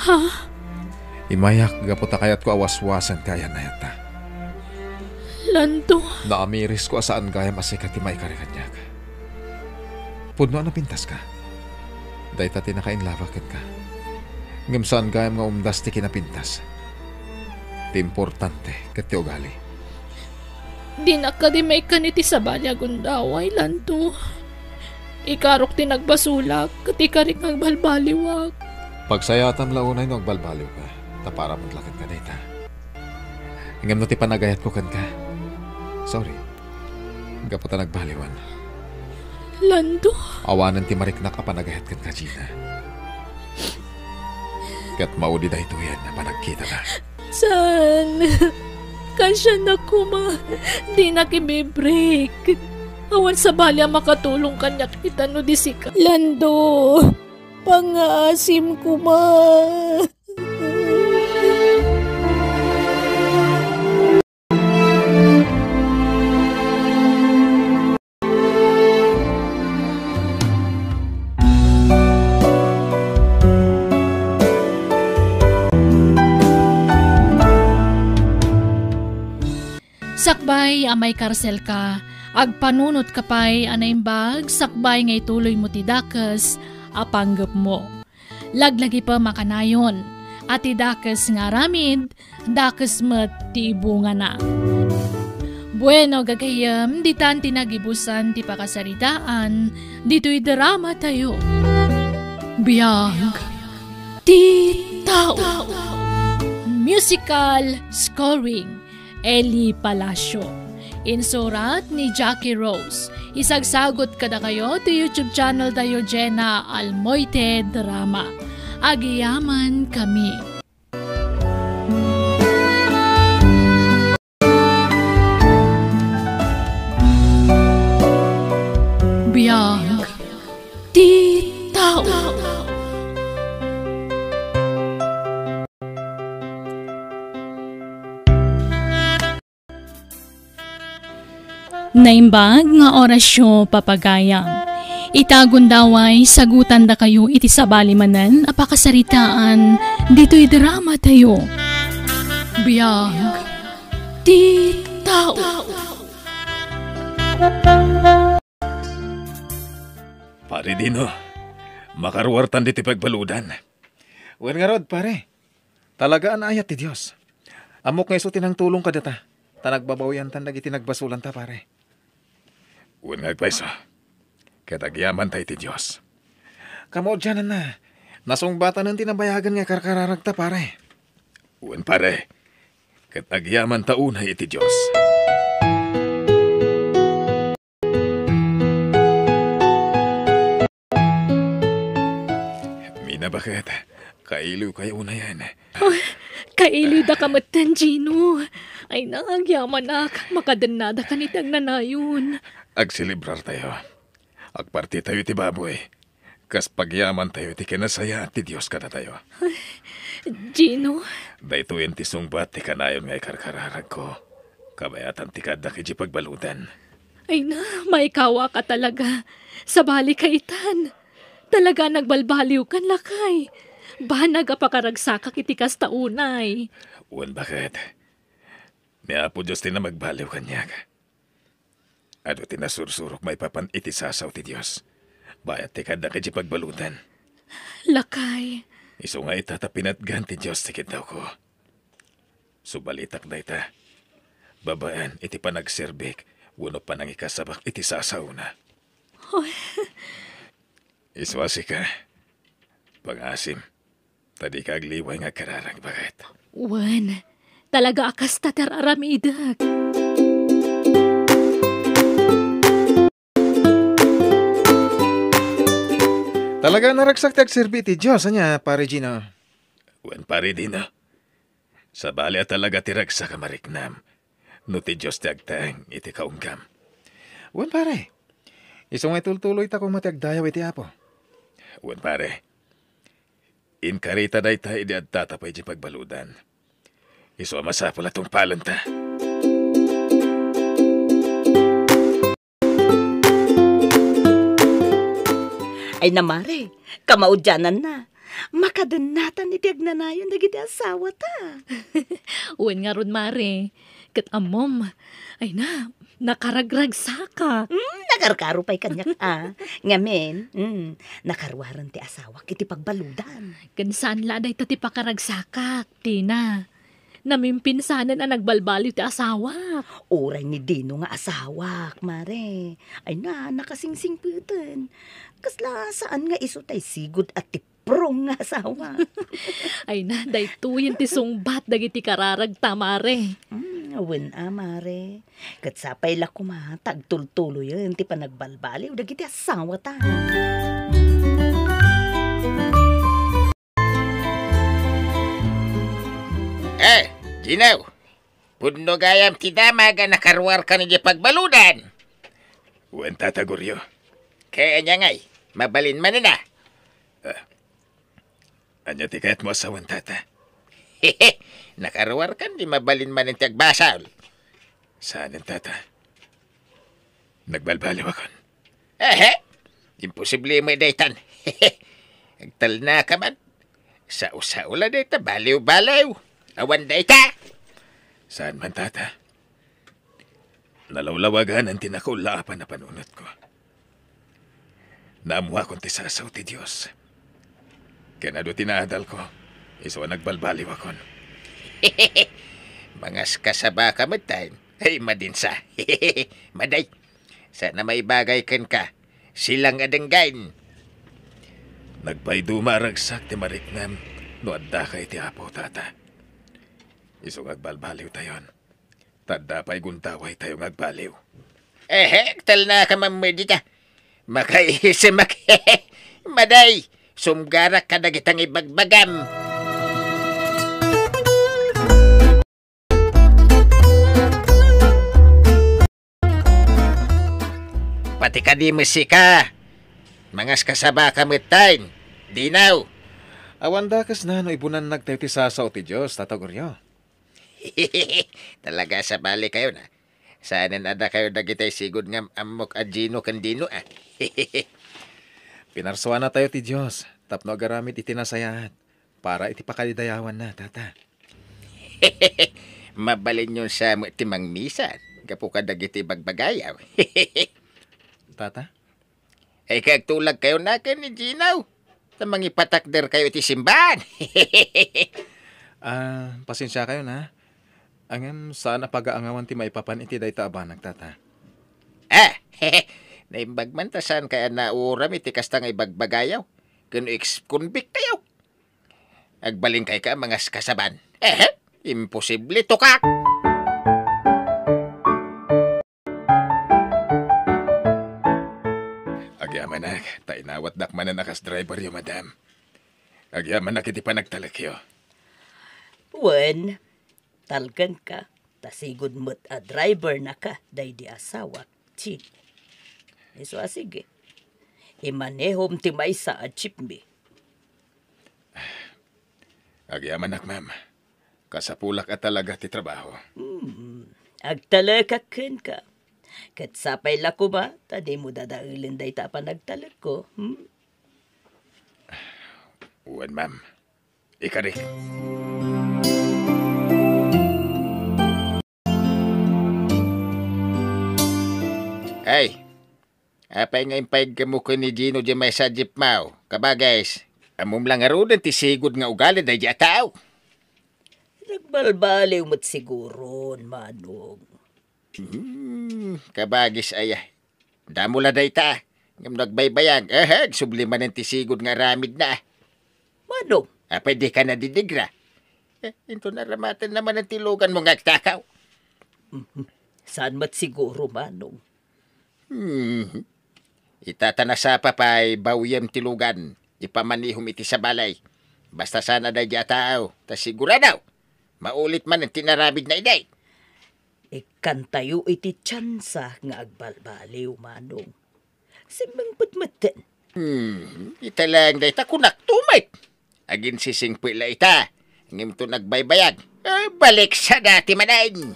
Ha? Imayak gapu ta kayatko a waswasen ti ayan-ayatta. Lando. Naamirisko a saan gayam a sika ti maikari kaniak. Pudno a napintaska. Dayta ti nakainlabak kenka. Ngem saan gayam nga umdas ti kinapintas. Ti importante ket ti ugali. Dinak kadi maikkan iti sabali a gundaway, Lando. Ikarok ti nagbasolak, ket ikarik nga agbalbaliwak. Pagsayatam la unay no agbalbaliwka, ta para met la kenka dayta. Ngem no ti panagayatko kenka, sorry. Gapu ta nagbaliwan. Lando. Awanen ti mariknak a panagayat kenka, Gina. Ket maudi daytoyen a panagkitana. Saan? Kasianak koma. Dinak ibibreak. Awan sabali a makatulong kaniak ita no di sika. Lando, pangngaasim koma. Sakbay a maikarselka, agpanunotka pay a naimbag sakbay nga ituloymo ti dakes a panggepmo. Laglagipem a kanayon a ti dakes nga aramid, dakes met ti ibungana. Bueno, gagayyem, ditan ti nagibusan ti pakasaritaan ditoy drama tayo. Biag ti tao. Musical scoring. Eli Palacio. Insurat ni Jackie Rose. Isagsagot kadakayo ti YouTube channel tayo, Jenna Almoite Drama. Agyamankami. Biag ti tao. Naimbag nga orasyo, papagayam. Ita gundaway, sagutandakayo iti sabali manen a pakasaritaan ditoy drama tayo. Biag ti tao. Pare Dino, makaruartan ditoy pagbaludan. Wen ngarud, pare. Talaga a naayat ti Dios. Ammok nga isu ti nangtulong kadata, ta nagbabawiantan dagiti nagbasolanta, pare. Wen nga agpayso, ket agyamanta iti Dios. Kamaudiananna, nasungbatanen ti nabayagen nga karkararagta, pare. Wen, pare, ket agyamanta unay iti Dios. Mina, baket, kailiwkayo unayen? Ay, kailiwdaka metten, Gino. Ay, nagyamanak, makadennadakan iti agnanayon. Agselebrartayo. Agpartitayo iti baboy. Kas pagyamantayo iti kinasayaat ti Dios kadatayo. Gino? Daytoyen ti sungbat ti kanayon nga ikarkararagko. Kabayatan ti kaaddak iti pagbaludan. Ay na, maikawaka talaga. Sabali ka itan. Talaga nagbalbaliwkan, lakay. Banag a pakaragsakak iti kasta unay. Wen, baket. Ni Apo Dios ti namagbaliw kaniak. Adu ti nasursurok maipapan iti sasao ti Dios. Bayat ti kaaddak iti pagbaludan. Lakay. Isu nga ita ta pinatgan ti Dios ti kiddawko. Subalitak dayta. Babaen iti panagserbik wenno panangikasabak iti sasaona. Oy. Isu a sika, pangasim, ta dika agliway nga agkararag, baket. Wen, talaga a kasta ti ar-aramidek. Talaga a naragsak ti agserbi iti Dios, ania, Pare Gino? Wen, Pare Dino. Sabali a talaga ti ragsak a mariknam no ti Dios ti agtaeng iti kaunggam. Wen, pare. Isu nga itultuloyta koma ti agdayaw iti Apo. Wen, pare. Inkarita dayta idi adtata pay iti pagbaludan. Isu a masapul a tungpalenta. Ay na, mare, kamaudiananna. Makadennatan iti agnanayon dagiti asawata. Wen ngarud, mare. Ket ammom, ay na, nakaragragsakak. Mm, nakarkaro pay kaniak, a. Ngamin, mm, nakaruaren ti asawak iti pagbaludan. Ken saan la dayta ti pakaragsakak, Tina. Namimpinsanen a nagbalbaliw ti asawak. Uray ni Dino nga asawak, mare. Ay na, nakasingsingpeten. Kasla saan nga isu tay sigud a tiprong nga asawa. Ay na, daytoyen ti sungbat dagiti kararagta, mare. Mm, wen a, mare. Ket sapay la koma ta agtultuloyen ti panagbalbaliw dagiti asawata. Eh, Gino, pudno gayam ti damag a nakaruarkan iti pagbaludan. Wen, Tata Goryo. Kaya ania ngay, mabalin manen a? Ah, ania ti kayatmo a sawen, Tata? Nakaruarkan di mabalin manen ti agbasol. Saanen, Tata. Nagbalbaliwakon. Ehe, imposible met daytan. Agtalnaka man. Sao-sao la dayta, baliw-baliw. Awan dayta. Saan man, Tata. Nalawlawaganan ti nakaulaapan a panunotko. Naammoakon ti sasao ti Dios. Ken adu ti naadalko, isu a nagbalbaliwakon. Mangaskasabaka met tayen. Ay, madinsa. Maday. Saan a maibagay kenka. Silang a denggen. Nagpayduma a ragsak ti mariknam no addaka iti Apo, Tata. Isu nga agbalbaliwtayon. Ta adda pay gundawaytayo nga agbaliw. Ehe, agtalnaka man met dita. Makaisimak. Maday, sumgarak kadagita nga ibagbagam. Pati kadi met sika. Mangaskasabaka met tayen. Dinaw. Awan dakes na no ibunannagtayo ti sasao ti Dios, Tata Goryo. Talaga, sabali kayo na. Saanen a dakayo dagiti sigud nga am-ammok a Gino ken Dino, a. Pinarsuanatayo ti Dios tapno agaramid iti nasayaat para iti pakaidayawanna, Tata. Mabalinyon sa met ti mangmisa gapu kadagiti bagbagayaw. Tata? Ay, kay agtulagkayo na ken ni Gino. Ta mangipatakderkayo iti simbahan. Ah, pasensiakayo na. Ngem saan a pagaangawan ti maipapan iti dayta a banag, Tata. Ah, naimbag man ta saan kay a nauram iti kasta nga ibagbagayaw. Ken ex-convict tayo. Agbalinkay ka, mangaskasaba. Eh, imposible, tukak! Agyamanak, ta inawatdak manen a kas driveryo, madam. Agyamanak iti panagtalekyo. Wen, talkenka, ta sigud met a drivernaka daydi asawak, Chi. Isu a sige. Imanehom ti maysa a jeepney. Agyamanak, ma'am. Kasapulak a talaga ti trabaho. Hmm. Agtalekak kenka. Ket sapay la koma ta dimo dadaelen dayta a panagtalekko, hmm? Wen, ma'am. Ikarik. Ay, apay nga impayagmo ken ni Gino diay maysa a jeepmo? Kabagis, ammom la ngaruden ti sigud nga ugali daydiay a tao. Nagbalbaliw met siguron, Manong. Hmm, kabagis aya. Damo la dayta. Ngem no agbaybayag, ehe, agsubli manen ti sigud nga aramidna. Manong? Apay dika nadidigra? Eh, inton aramatenna manen ti luganmo nga agtakaw. Mhm. Saan met siguro, Manong? Hmm. Ita ta nasapa pay, bawyem ti lugan. Ipamanihom iti sabali. Basta saan a daydiay a tao, ta sigurado, maulit manen ti inaramidna idi. Ikkantayo iti tiansa nga agbalbaliw, Manong. Simmingpet metten. Hmm, ita laeng dayta kunakto met. Aginsisingpet la ita. Ngem inton agbaybayag, eh, balik sa dati manen.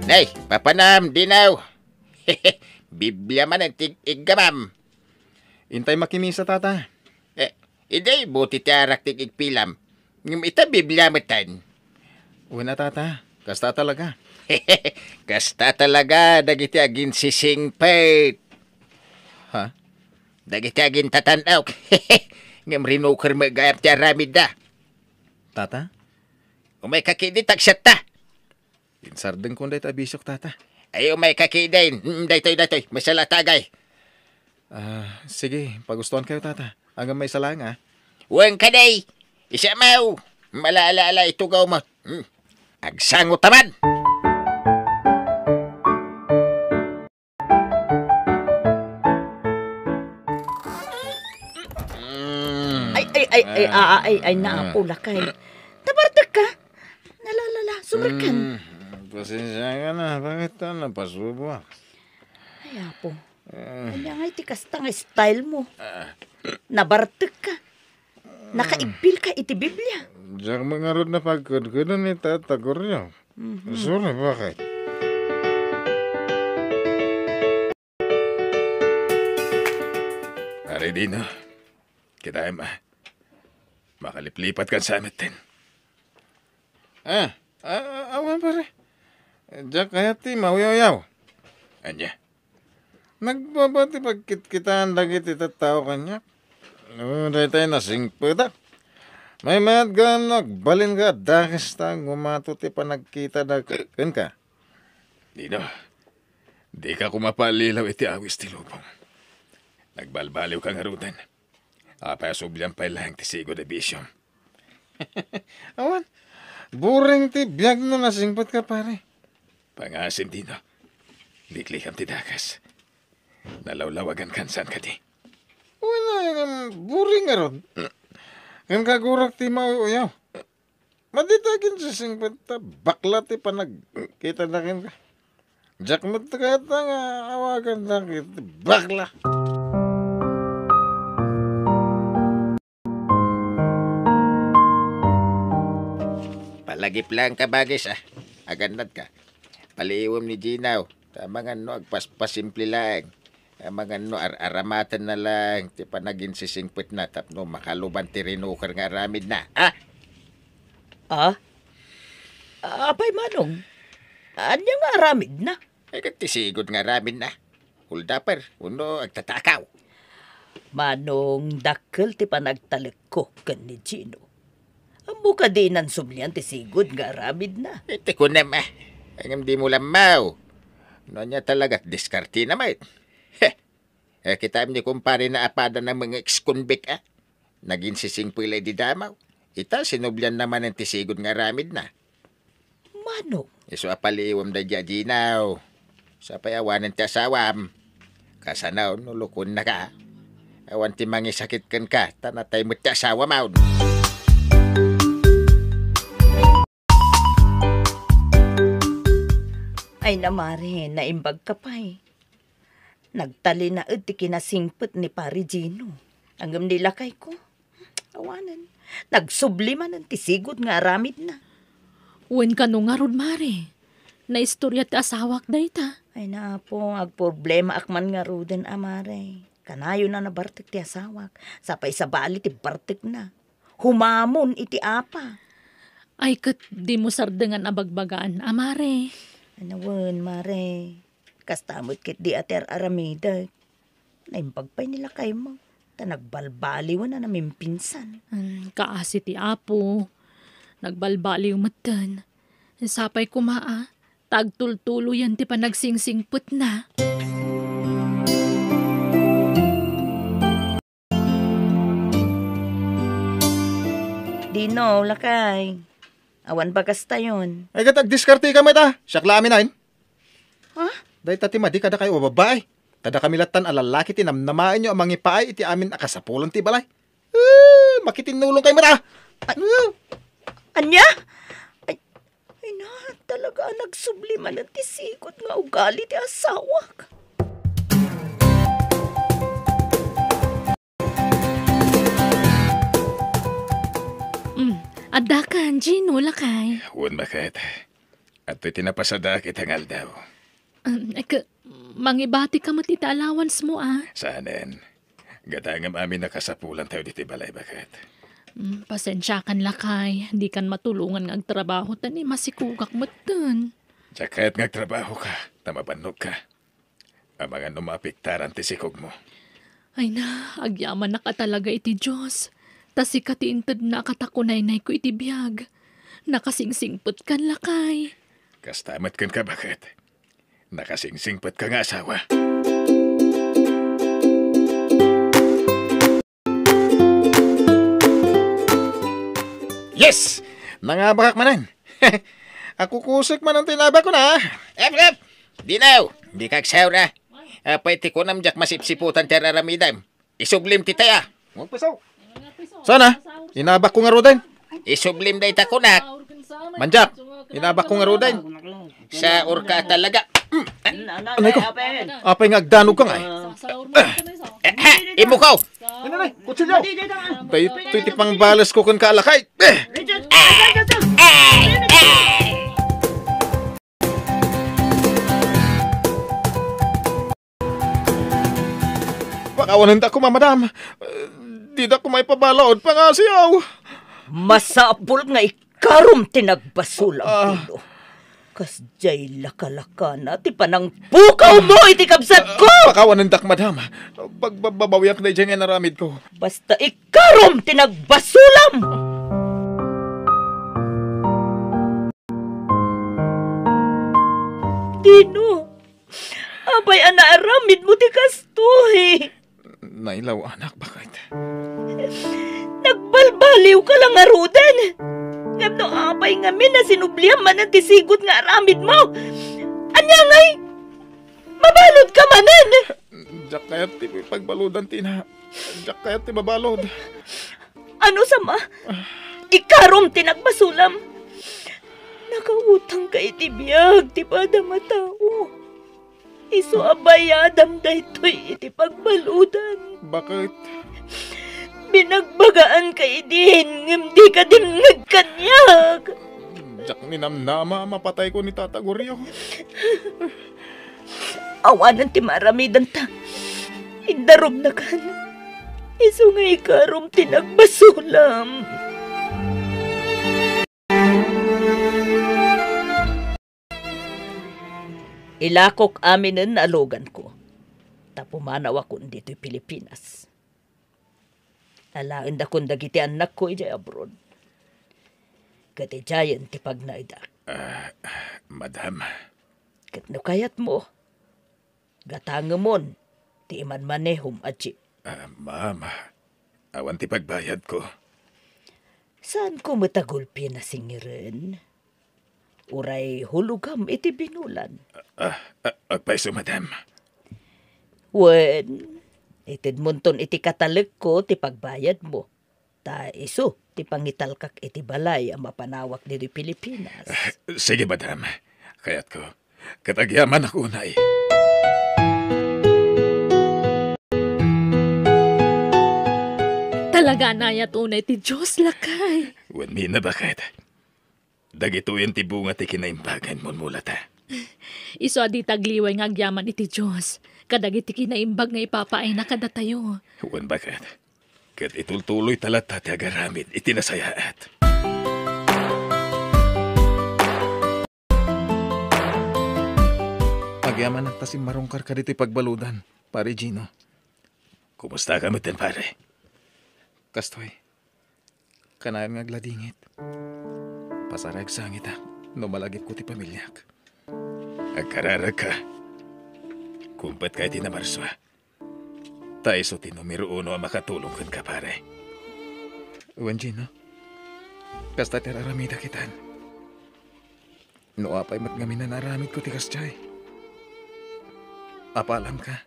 Nay, papanam, dinaw. Biblia manen ti iggamam. Intay makimisa, tata. Eh, idi, buti ti arak ti igpilam. Ngem ita, Biblia metten. Wen a, tata. Kasta talaga. Kasta talaga dagiti aginsisingpet. Ha? Dagiti agintatan-ok. Ngem rinuker met gayam ti aramidda. Tata? Umayka ketdi ta agsiatta. Insardengkon dayta a bisiok, tata. Ay, umayka ketdin. Mm, daytoy, daytoy. Maysa la ti agay. Ah, sige, pagustuankayo, tata. Ngem maysa laeng, ah. Wen kadi. Isamaw. Mala-ala-ala itugawmo. Hmm. Agsangotaman. Mm. Ay, ay, ay, ay, Ah. ah, ay, ay, naapo, lakay. Nabartek ka? Nalalala, sumerkan. Mm, pasensya ka na. Bakit ka napasubo? Ay, apo. Ah. Ania nga iti kasta nga style mo? Ah. Nabartek ka. Nakaibbil ka iti Biblia. Diak met ngarud napagkedkeden ita a taguryo. Mhm. Sorry, bakit? Pare Dino, kitaem, ah. Makaliplipatkan sa metten. Ah, ah, ah, awan, pare. Diak kayat ti mauyawyaw. Ania? Nagbaba ti pagkitkitaan dagiti tattao kaniak. No, daytay nasingpetak. Maymayat gayam no agbalinka a dakes ta gumato ti panagkitada kenka. Dino, dika koma pallilaw iti awis ti lubong. Nagbalbaliwka ngaruden. Apay a subliam pay laeng ti sigud a bisiom? Awan, buring ti biag no nasingpetka, pare. Pangasim, Dino. Liklikam ti dakes. Nalawlawagankan, saan kadi? Wala, ngem buring ngarud. Ken kagurak ti mauyaw. Madi ta aginsisingpet ta bakla ti panagkitada kenka. Diak met kayat nga awagannak iti bakla. Palagip laeng, kabagis, ah. Agannadka. Paliiwem ni Ginaw. Ta amangan no agpaspasimple laeng. Amangan no ar-aramatenna laeng ti panaginsisingpetna tapno makaluban ti rinuker nga aramidna. Ah! Ah? Apay, Manong? Ania nga aramidna? Ay, ket ti sigud nga aramidna. Holdupper, wenno agtatakaw. Manong, dakkel ti panagtalekko ken ni Gino. Ammo kadi nan sublian ti sigud nga aramidna? Iti kunem, ah. Ngem dimo lammaw. No ania talaga, diskartena met. Heh. Eh, kitaem ni kumpare na a pada na mga ex-convict, ah. Naginsisingpet la idi damaw. Ita, sinublianna manen ti sigud nga aramidna. Manong? Isu a paliiwem daydi a Ginaw. Sapay awanen ti asawam. Kasano no lukonnaka? Awan ti mangisakit kenka, ta natay met ti asawam. Ay, namare, naimbagka pay. Nagtalinaed ti kinasingpet ni Pare Gino. Ngem ni lakayko, Awanen, nagsubli manen ti sigud nga aramidna. Wen kano ngarud, Mare? Naistorya ti asawak dayta? Ay, Apo, agproblemaak man ngaruden a, Mare. Kanayon a nabartek ti asawak, sa pay sabali ti bartekna. Humamon iti apa. Ay, ket dimo sardengan a bagbagaan a, Mare. Ano wen, Mare? Kasta met ketdi a ti ar-aramidek. Naimbag pay ni lakaymo, ta nagbalbaliwen a namimpinsan. Hmm, kaasi ti Apo. Nagbalbaliw metten. Sapay koma a, ta agtultuloyen ti panagsingsingpetna. Dino, lakay. Awan bagastayon. Ay, ket agdiskarteka met a. Siak la amin ain. Ha? Dayta ti madi kadakayo a babbai. Kadakami lattan a lallaki ti namnamaenyo a mangipaay iti amin a kasapulan ti balay. Eh, makitinnulongkayo met a. Ay, ania? Ay, ay na, talaga a nagsubli manen ti sigud nga ugali ti asawak. Mm, addakan, Gino, lakay. Wen, baket. Adtoy ti napasada ket nga aldaw. Um, ek, mangibatika met iti allowance mo, a? Saanen. Gatangem amin a kasapulantayo ditoy balay, baket. Mm, pasensiakan, lakay. Dikan matulongan nga agtrabaho ta ni masikogak metten. Diak kayat nga agtrabahoka, ta mabannogka. Amangan no maapektaran ti sikogmo. Ay na, agyamanak a talaga iti Dios. Ta sika ti intedna a katakunaynayko iti biag. Nakasingsingpetkan, lakay. Kasta met kenka, baket. Nakasingsingpetka nga asawa. Yes! Nangabakak manen. Akukusek manen ti inabakko na. Ep, ep! Dinaw! Dika agsaura. Apay ti kunam diak masipsiputan ti ar-aramidem. Isublim ti taya. Sana, inabakko ngaruden. Isublim dayta kunak. Manjak, inabakko ngaruden. Saurka talaga. Anay ko, apay nga agdanogka ngay? Eh, eh, imukaw. Ano na, kutsilyo? Daytoy ti pangbalesko kenka, lakay. Eh! Pakawanenta koma, madam. Eh, dida koma ipabalaod, pangasiaw. Masapul nga ikarom ti nagbasulam, ah. Pino. Kasdiay lakalakana ti panangpukaw mo iti kabsatko! Ah, pakawanentak, madam. Pagbababawiak daydiay nga inaramidko. Basta ikarom ti nagbasulam! Dino, apay a naaramidmo ti kastoy? Nailaw, anak, baket. Nagbalbaliwka la ngaruden. Ngem no apay ngamin a sinubliam manen ti sigud nga aramidmo? Ania ngay? Mabaludka manen! Diak kayat ti pagbaludan, Tina. Diak kayat ti mabalud. Ano sama? Ikarom ti nagbasulam. Nakautangka iti biag ti padam a tao. Isu a bayadam daytoy iti pagbaludan. Baket? Binagbagaanka idin, ngem dika dimngeg kaniak. Diak ninamnama a mapatayko ni Tata Gorio. Awanen ti maaramidanta. Indarumnakan. Isu nga ikarom ti nagbasulam. Ilakok aminen a luganko, ta pumanawakon ditoy Pilipinas. Alaendakon dagiti annakko idiay abroad. Ket idiayen ti pagnaedak. Ah, madam. Ket no kayatmo, gatangemon ti imanmanehom a jeep. Ah, ma'am, awan ti pagbayadko. Saanko met a gulpi a singiren? Uray hulogam iti binulan. Ah, ah, agpayso, madam. Wen, itedmonton iti katalekko ti pagbayadmo. Ta isu ti pangitalkak iti balay a mapanawak ditoy Pilipinas. Ah, sige, madam. Kayatko. Ket agyamanak unay. Talaga, anayat unay ti Dios, lakay. Wen, Mina, baket. Dagitoyen ti bunga ti kinaimbagan, mulmulata. Isu a dita agliway nga agyaman iti Dios kadagiti kinaimbag nga ipapaayna kadatayo. Wen, baket. Ket itultuloyta latta ti agaramid iti nasayaat. Agyamanak ta simmarungkarka ditoy pagbaludan, Pare Gino. Kumustaka metten, pare? Kastoy, kanayon nga agladingit. Pasarag sangita no malagipko ti pamiliak. Agkararagka. Kumpetka iti namarsua. Ta isu ti numero uno a makatulong kenka, pare. Wen, Gino, kasta ti ar-aramidak itan. No apay met ngamin a naaramidko ti kasdiay. Apalamka.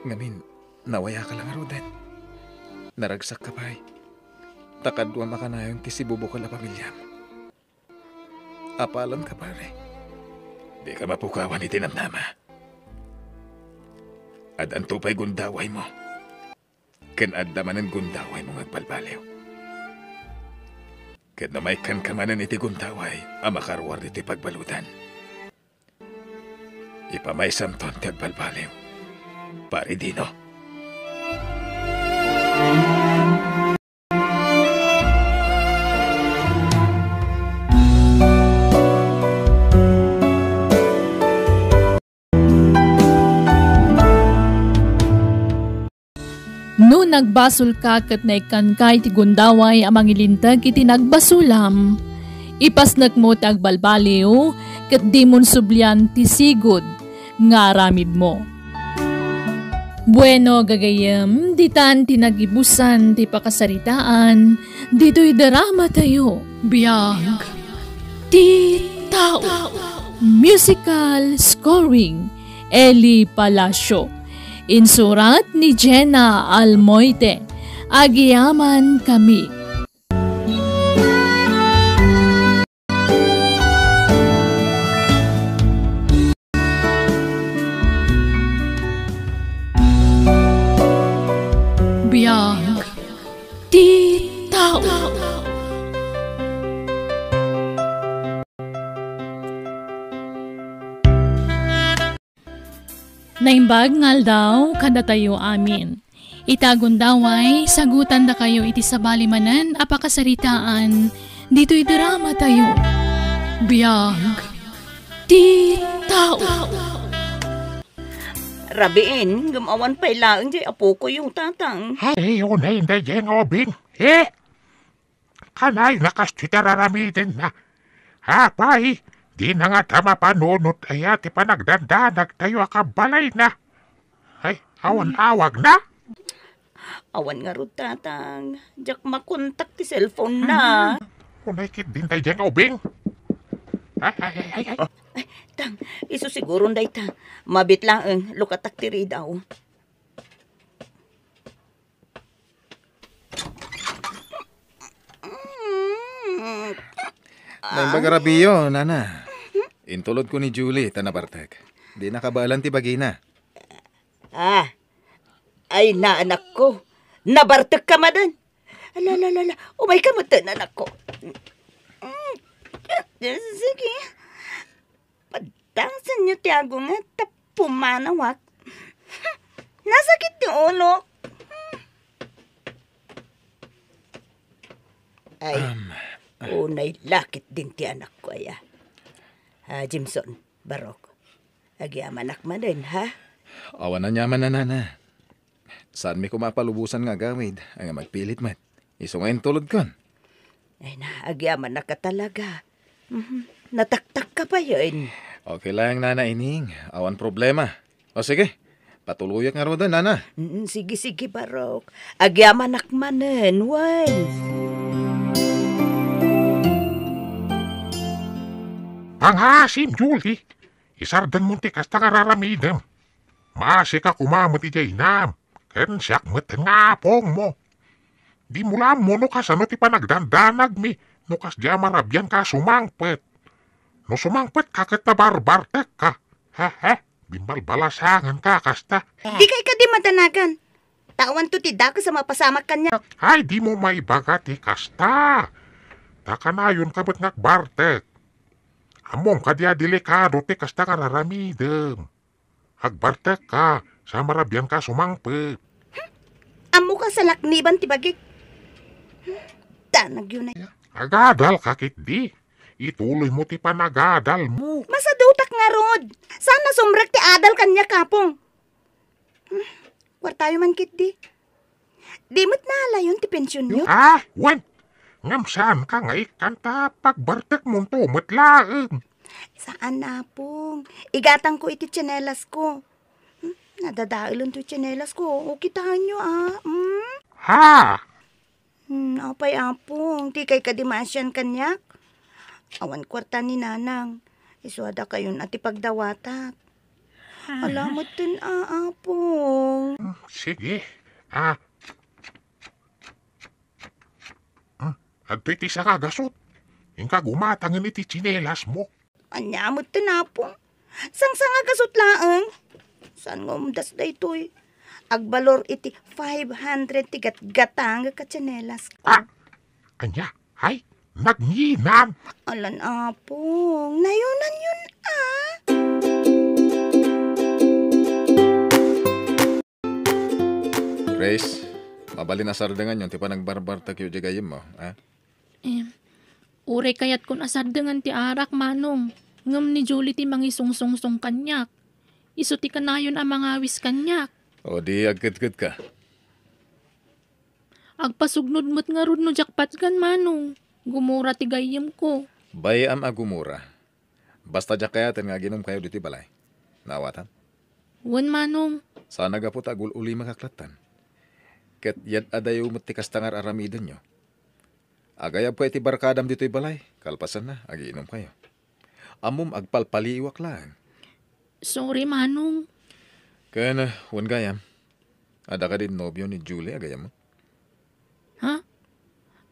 Ngamin, nawayaka la ngaruden. Naragsakka pay. Ta kaduam a kanayon ti sibubukel a pamiliam. Apalamka, pare. Dika mapukawan iti namnama. Addanto pay gundawaymo. Ken adda manen gundawaymo nga agbalbaliw. Ket no maikkanka manen iti gundaway a makaruar ditoy pagbaludan, ipamaysamton ti agbalbaliw, Pare Dino. No nagbasolka ket naikkanka iti gundaway a mangilinteg iti nagbasolam, ipasnekmo ti agbalbaliw ket dimon sublian ti sigud nga aramidmo. Bueno, gagayyem, ditan ti nagibusan ti pakasaritaan ditoy dramatayo. Biag ti tao. Musical scoring, Eli Palacio. Insurat ni Jenna Almoite. Agyaman kami. Biag ti tao. Naimbag nga aldaw kadatayo amin. Ita a gundaway, sagutandakayo iti sabali manen a pakasaritaan ditoy dramatayo. Biag ti tao. Rabiin, ngem awan pay laeng diay apokoyo, Tatang. Ay, unay, Inday Jeng Obing. Eh? Kanay nga kastoy ti ar-aramidenna. Apay, dina ngata mapanunot aya ti panagdandanagtayo a kabalayna? Ay, awan awagna? Awan ngarud, Tatang. Diak makontak ti cellphone na. Hmm. Unay ketdi, Inday Jeng Obing. Ay, ay, ay, ay, ay. Ay, Tang, isu siguron dayta. Mabit laeng, lukatak ti ridaw. Naimbag a rabiyo, nana. Intulodko ni Julie ta nabartek. Di nakabaelan ti bagina. Ah, ay, naanakko. Nabartekka manen. Ala, ala, ala, ala. Umayka metten, anakko. Sige. Paddasenyo ti agongek ta pumanawak. Nasakit ti ulok. Ay, um, unay lakit din ti anakko aya. Ah, Jimson, Barok, agyamanak manen, ha? Awan aniaman, nana. Saanmi koma a palubosan nga agawid, nga magpilit met. Isu nga intulodkon. Ay na, agyamanak a talaga. Mhm. Nataktakka payen. Okay lang, Nana Ining. Awan problema. O sige, patuloyak ngaruden, Nana. Mm, sige, sige, Barok. Agyamanak manen, wen. Pangaasim, Julie. Isardenmon ti kasta nga ar-aramidem. Maasika koma met idiay inam, ken siak met nga apongmo. Dimo la ammo no kasano ti panagdandanagmi no kasdiay a marabianka a sumangpet. No sumangpetka ket nabarbartekka. Hehe, bimbalbalasangenka a kasta. Dika kadi madanagan. Ta awanto ti dakes a mapasamak kaniak. Ay, dimo maibaga ti kasta. Ta kanayonka met nga agbartek. Ammom kadi a delikado ti kasta nga ar-aramidem. Agbartekka, sa marabianka a sumangpet. Ammoka a salakniban ti bagik. Danagyo na. Agadalka ketdi. Ituloymo ti panagadalmo. Masadutak ngarud. Saan a sumrek ti adal kaniak, Apong. Hmm, kuartayo man ketdi. Di met naalayon ti pensionyo? Ah, wen. Ngem saanka nga ikkan ta pagbartekmonto met laeng. Saan, Apong. Igatangko iti tsinelasko. Hmm, nadadaelon toy tsinelasko. O, kitaenyo, ah. Hmm? Ha? Hmm, apay, Apong, dikay kadi maasian kaniak? Awan kuarta ni Nanang. Isu a dakayon a ti pagdawatak. Ala metten a, Apong. Hmm, sige. Ah. Hmm, adtoy ti sanga a gasut. Inka gumatangen iti tsinelasmo. Ania met ti napong? Sangsanga gasut laeng. Saan nga umdas daytoy? Agbalor iti five hundred ti gatgatangek a tsinelas. Ah! Ania? Hay, nagnginam! Alan, Apong, nayonanyon, ah. Grace, mabalin a sardenganyon ti panagbarbartekyo diay gayyemmo, ah? Em, uray kayatkon a sardengan ti arak, Manong. Ngem ni Julie ti mangisungsungsong kaniak. Isu ti kanayon a mangawis kaniak. O di agkedkedka. Agpasugnod met ngarud no diak patgan, Manong. Gumura ti gayyemko. Bay-am a gumura. Basta diak kayaten nga aginumkayo ditoy balay. Naawatan? Wen, Manong. Sana gapu ta agul-ulimakak lattan. Ket yad-adayo met ti kasta nga ar-aramidenyo. Agayabka iti barkadam ditoy balay, kalpasanna, agiinumkayo. Ammom, agpalpaliiwak laeng. Sorry, Manong. Ken, wen gayam, adda kadi nobio ni Julie a gayyemmo? Ha?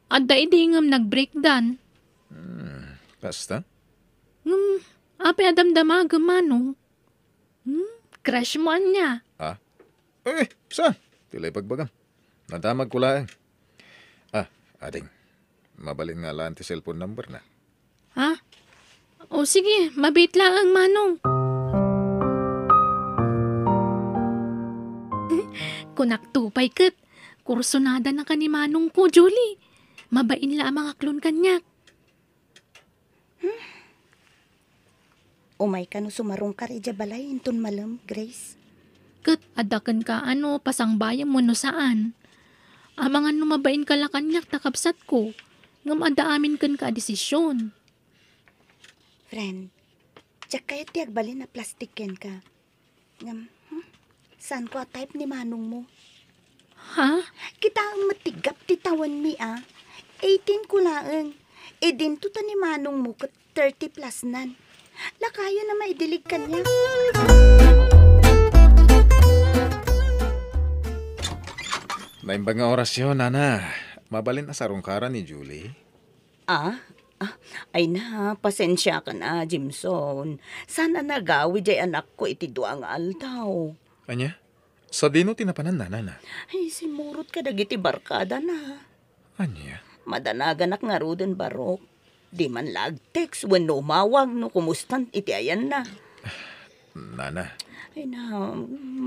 Adda idi ngem nag-breakdan. Hmm, kasta? Ngem, apay a damdamagem, Manong? Hmm? Crush mo ania? Ah? Eh, saan? Ti la ibagbagam. Nadamagko laeng. Ah, ading. Mabalin nga alaen ti cellphone number na. Ha? O sige, mabiit laeng, Manong. Kunak to pay ket, kursunada na ka ni Manong ko, Julie. Mabain la a mangaklon kaniak. Hmm. Umayka no sumarungkar idiay balay inton malem, Grace. Ket adda kenka a no pasangbayem wenno saan. Amangan no mabainka la kaniak ta kabsatko, ngem adda amin kenka a desisyon. Friend, diak kayat ti agbalin a plastik kenka. Ngem, hmm? Saanko a type ni manongmo. Ha? Kitaem met ti gap ti tawenmi, a. Eighteen ko laeng. Idinto ta ni manongmo ket thirty plus nan. Lakayen a maidilig kaniak. Naimbag nga orasyo, Nana. Mabalin a sarungkaran ni Julie? Ah? Ah, ay na, pasensiakan a, Jimson. Saan a nagawid diay anakko iti dua nga aldaw. Ania? Sadino ti napanan, Nana? Ay, simmurot kadagiti barkadana. Ania? Madanaganak ngaruden, Barok. Di man la ag-text wenno umawag no kumustan iti ayanna. Nana. Ay na,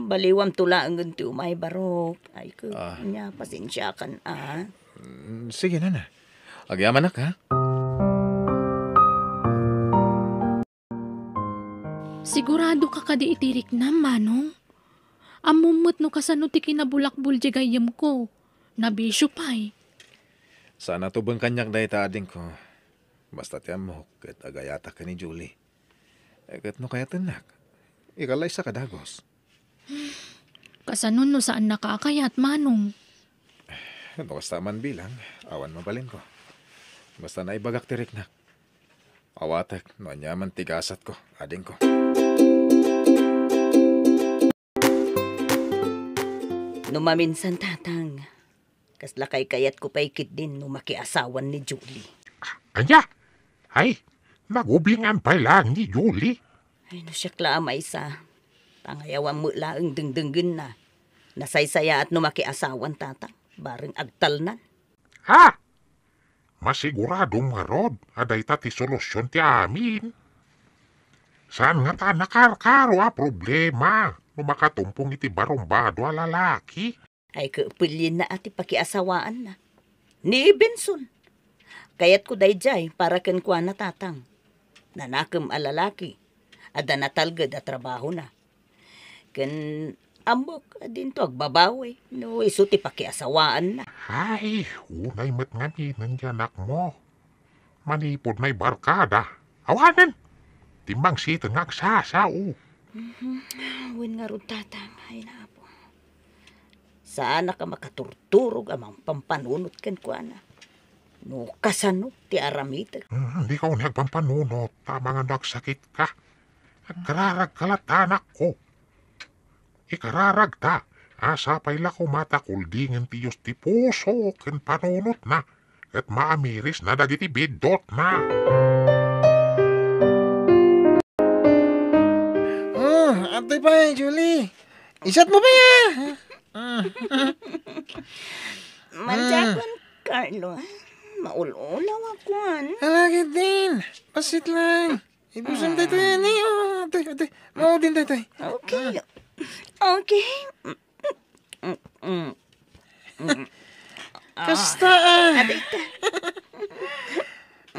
baliwamto laengen ti umay, Barok. Ay, ko, Ah. ania, pasensiakan a. Mm, sige, Nana. Agyamanak, ha? Sigurado ka kadi iti riknam, Manong? Ammom met no kasano ti kinabulakbol diay gayyemko. Nabisio pay. Saan a tubeng kaniak dayta, adingko. Basta ti ammok ket agayatak ken ni Julie. Eh, ket no kayatennak, ikallaysaka dagus. Kasano no saannaka a kayat, Manong? No kasta man bilang, awan mabalinko. Basta naibagak ti riknak. Awatek no aniaman ti gasatko, adingko. No maminsan, Tatang, kasla kaykayatko pay ketdin no makiasawan ni Julie. Ania? Ay, nagubingan pay laeng ni Julie? Ay, no siak la a maysa, ta ngay-awan met laeng dengdenggenna. Nasaysayaat no makiasawan, Tatang, bareng agtalnan. Ha? Masiguradom ngarud a dayta ti solusion ti amin. Saan ngata a nakarkaro a problema no makatumpong iti barumbado a lalaki? Ay, kaupilienna a ti pakiasawaanna. Ni Benson. Kayatko daydiay para kenkuana, Tatang. Nanakem a lalaki. Adda natalged a trabahona. Ken ammok a dinto agbabawi no isu ti pakiasawaanna. Ay, unay met ngamin ti anakmo. Manipud naibarkada. Awanen! Timmangsiten nga agsasao. Mhm. Wen ngarud, Tatang. Ay, naapo. Saanak a makaturturog a mangpampanunot kenkuana. No kasano ti aramidek? Hmm, dika unay agpampanunot, ta amangan no agsakitka. Agkararagka latta, anakko. Ikararagta, a sapay la koma ta kuldingen ti Dios ti puso ken panunotna, ket maamirisna dagiti biddutna. Oh, adtoy pay, Julie. Isat mo pay, ah. Mm. Manjakon, Carlo. Maul-ulaw ako, an. Ala, ket din. Pasit lang. Ibusan tayo, tayo, ani, oh, tayo, tayo. Maudin tayo, tayo. Okay. Okay. Mm, mm, mm. Kasta, ah. Aray ka.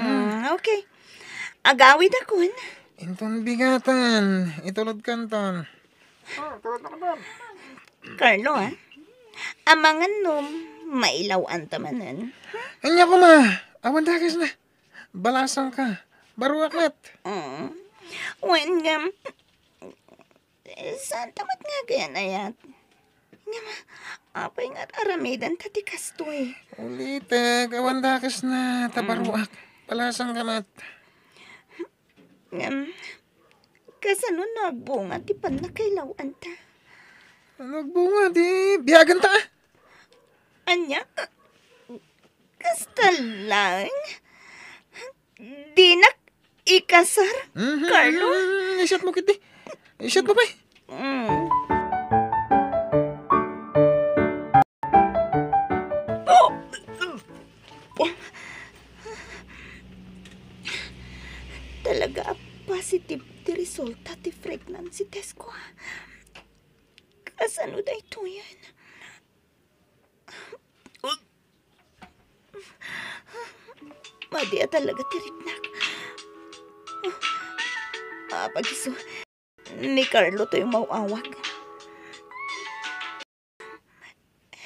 Mm, okay. Agawid akon. Inton bigatan, itulod kanton. Carlo, ah. Amangan no mailaw-anta manen. Ania koma, awan dakes na. Balasang ka. Baruak met. Mm. Wen ngem, saan ta met nga agayan-ayat? Ngem, apay nga aramiden ta ti kastoy? Ulitek, awan dakes na, ta baruak. Balasang ka met. Ngem, kasano no agbunga ti pannakailaw-anta? Ano agbunga? Di biagan ta, ah. Ania? Kasta lang? Dinak ikasar, Carlo? Mhm. Isyat mo, kiti. Isyat mo, pay. Mm. Talaga a positive ti resulta ti pregnancy test ko, ah. Kasano daytoyen? Madi a talaga ti riknak. Ah, pagiso. Ni Carlo toy maw-awag.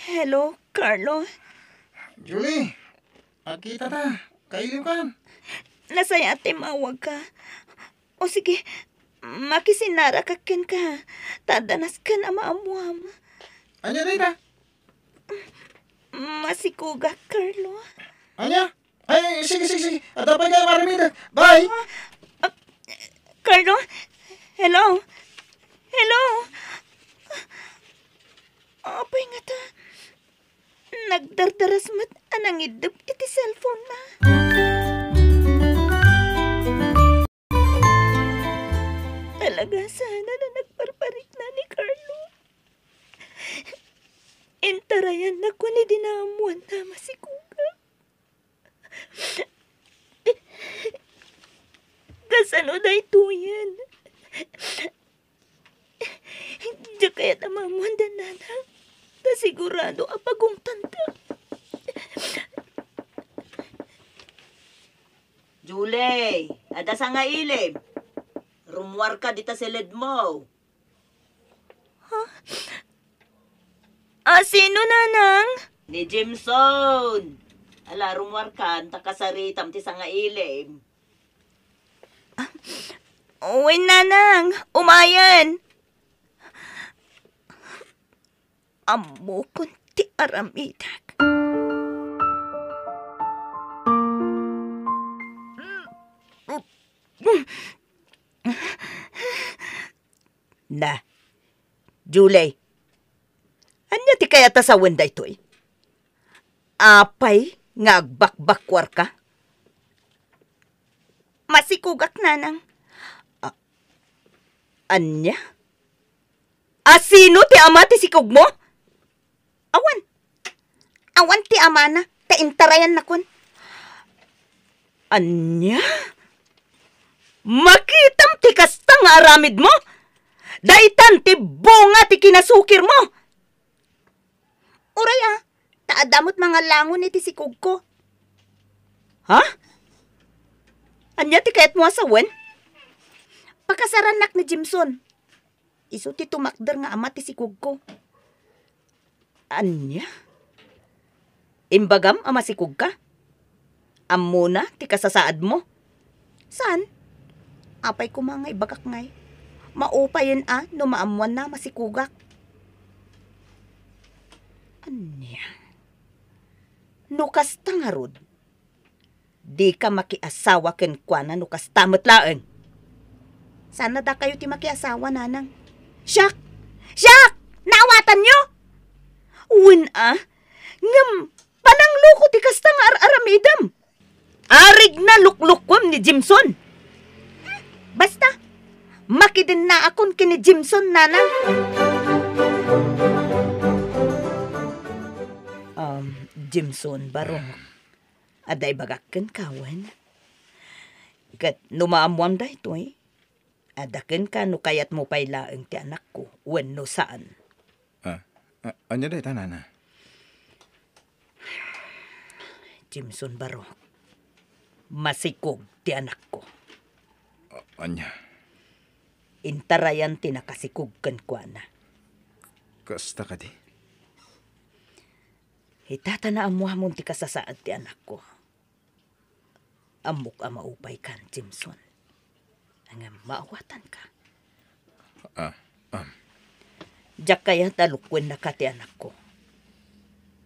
Hello, Carlo. Julie, agkita ta. Kailiwkan. Nasayaat ti maawagka. O sige, makisinnarak kenka. Ta adda nasken a maammoam. Ania dayta? Masikogak, Carlo. Ania? Ay, sige, sige, sige. Adda pay nga aramidek. Bye. Ah, Carlo? Hello? Hello? Apay ngata, nagdardaras met a nangiddep iti cellphone-na. Talaga sana a nagparparikna ni Carlo. Intarayanna koni di naammoanna a masikogak. Kasano daytoyen? Diak kayat a maammoan da nanang, ta sigurado a pagungtanta. Julie, adda sangailem. Rummuarka dita siledmo. Ha? A, sino, nanang? Ni Jameson. Ala, rummuarkan, ta kasaritam ti sangailem. Wen, nanang, umayen. Ammokon ti aramidek. Na, Julie, ania ti kayat a sawen daytoy? Apay nga agbakbakkuarka? Masikogak, nanang. A-, ania? A sino ti ama ti sikogmo? Awan. Awan ti amana, ta intarayannakon. Ania? Makitam ti kasta nga aramidmo? Daytan ti bunga ti kinasukirmo. Uray a, ta adda met mangalangon iti sikogko. Ha? Ania ti kayatmo a sawen? Pakasarannak ni Jimson. Isu ti tumakder nga ama ti sikogko. Ania? Imbagam a masikogka? Ammona ti kasasaadmo? Saan? Apay koma nga ibagak ngay, maupayen a no maammoanna a masikogak. Ania? No kasta ngarud, dika makiasawa kenkuana no kasta met laeng. Saan a dakayo ti makiasawa, nanang? Siak! Siak! Naawatanyo? Wen a, ngem panangloko ti kasta nga ar-aramidem. Arigna luklukuem ni Jimson. Basta, makidennaakon ken ni Jimson, nanang. Um, Jimson, barok. Adda ibagak kenka wen? Ket no maammoam daytoy, adda kenka no kayatmo pay laeng ti anakko wenno saan. Ah, ah, ania dayta, nana? Jimson, barok, masikog ti anakko. Ah, ania? Intarayan ti nakasikog kenkuana. Kasta kadi? Ita ta naammoamon ti kasasaad ti anakko. Ammok a maupaykan, Jimson. Ngem maawatanka. Ah, um. Diak kayat a lukuennaka ti anakko.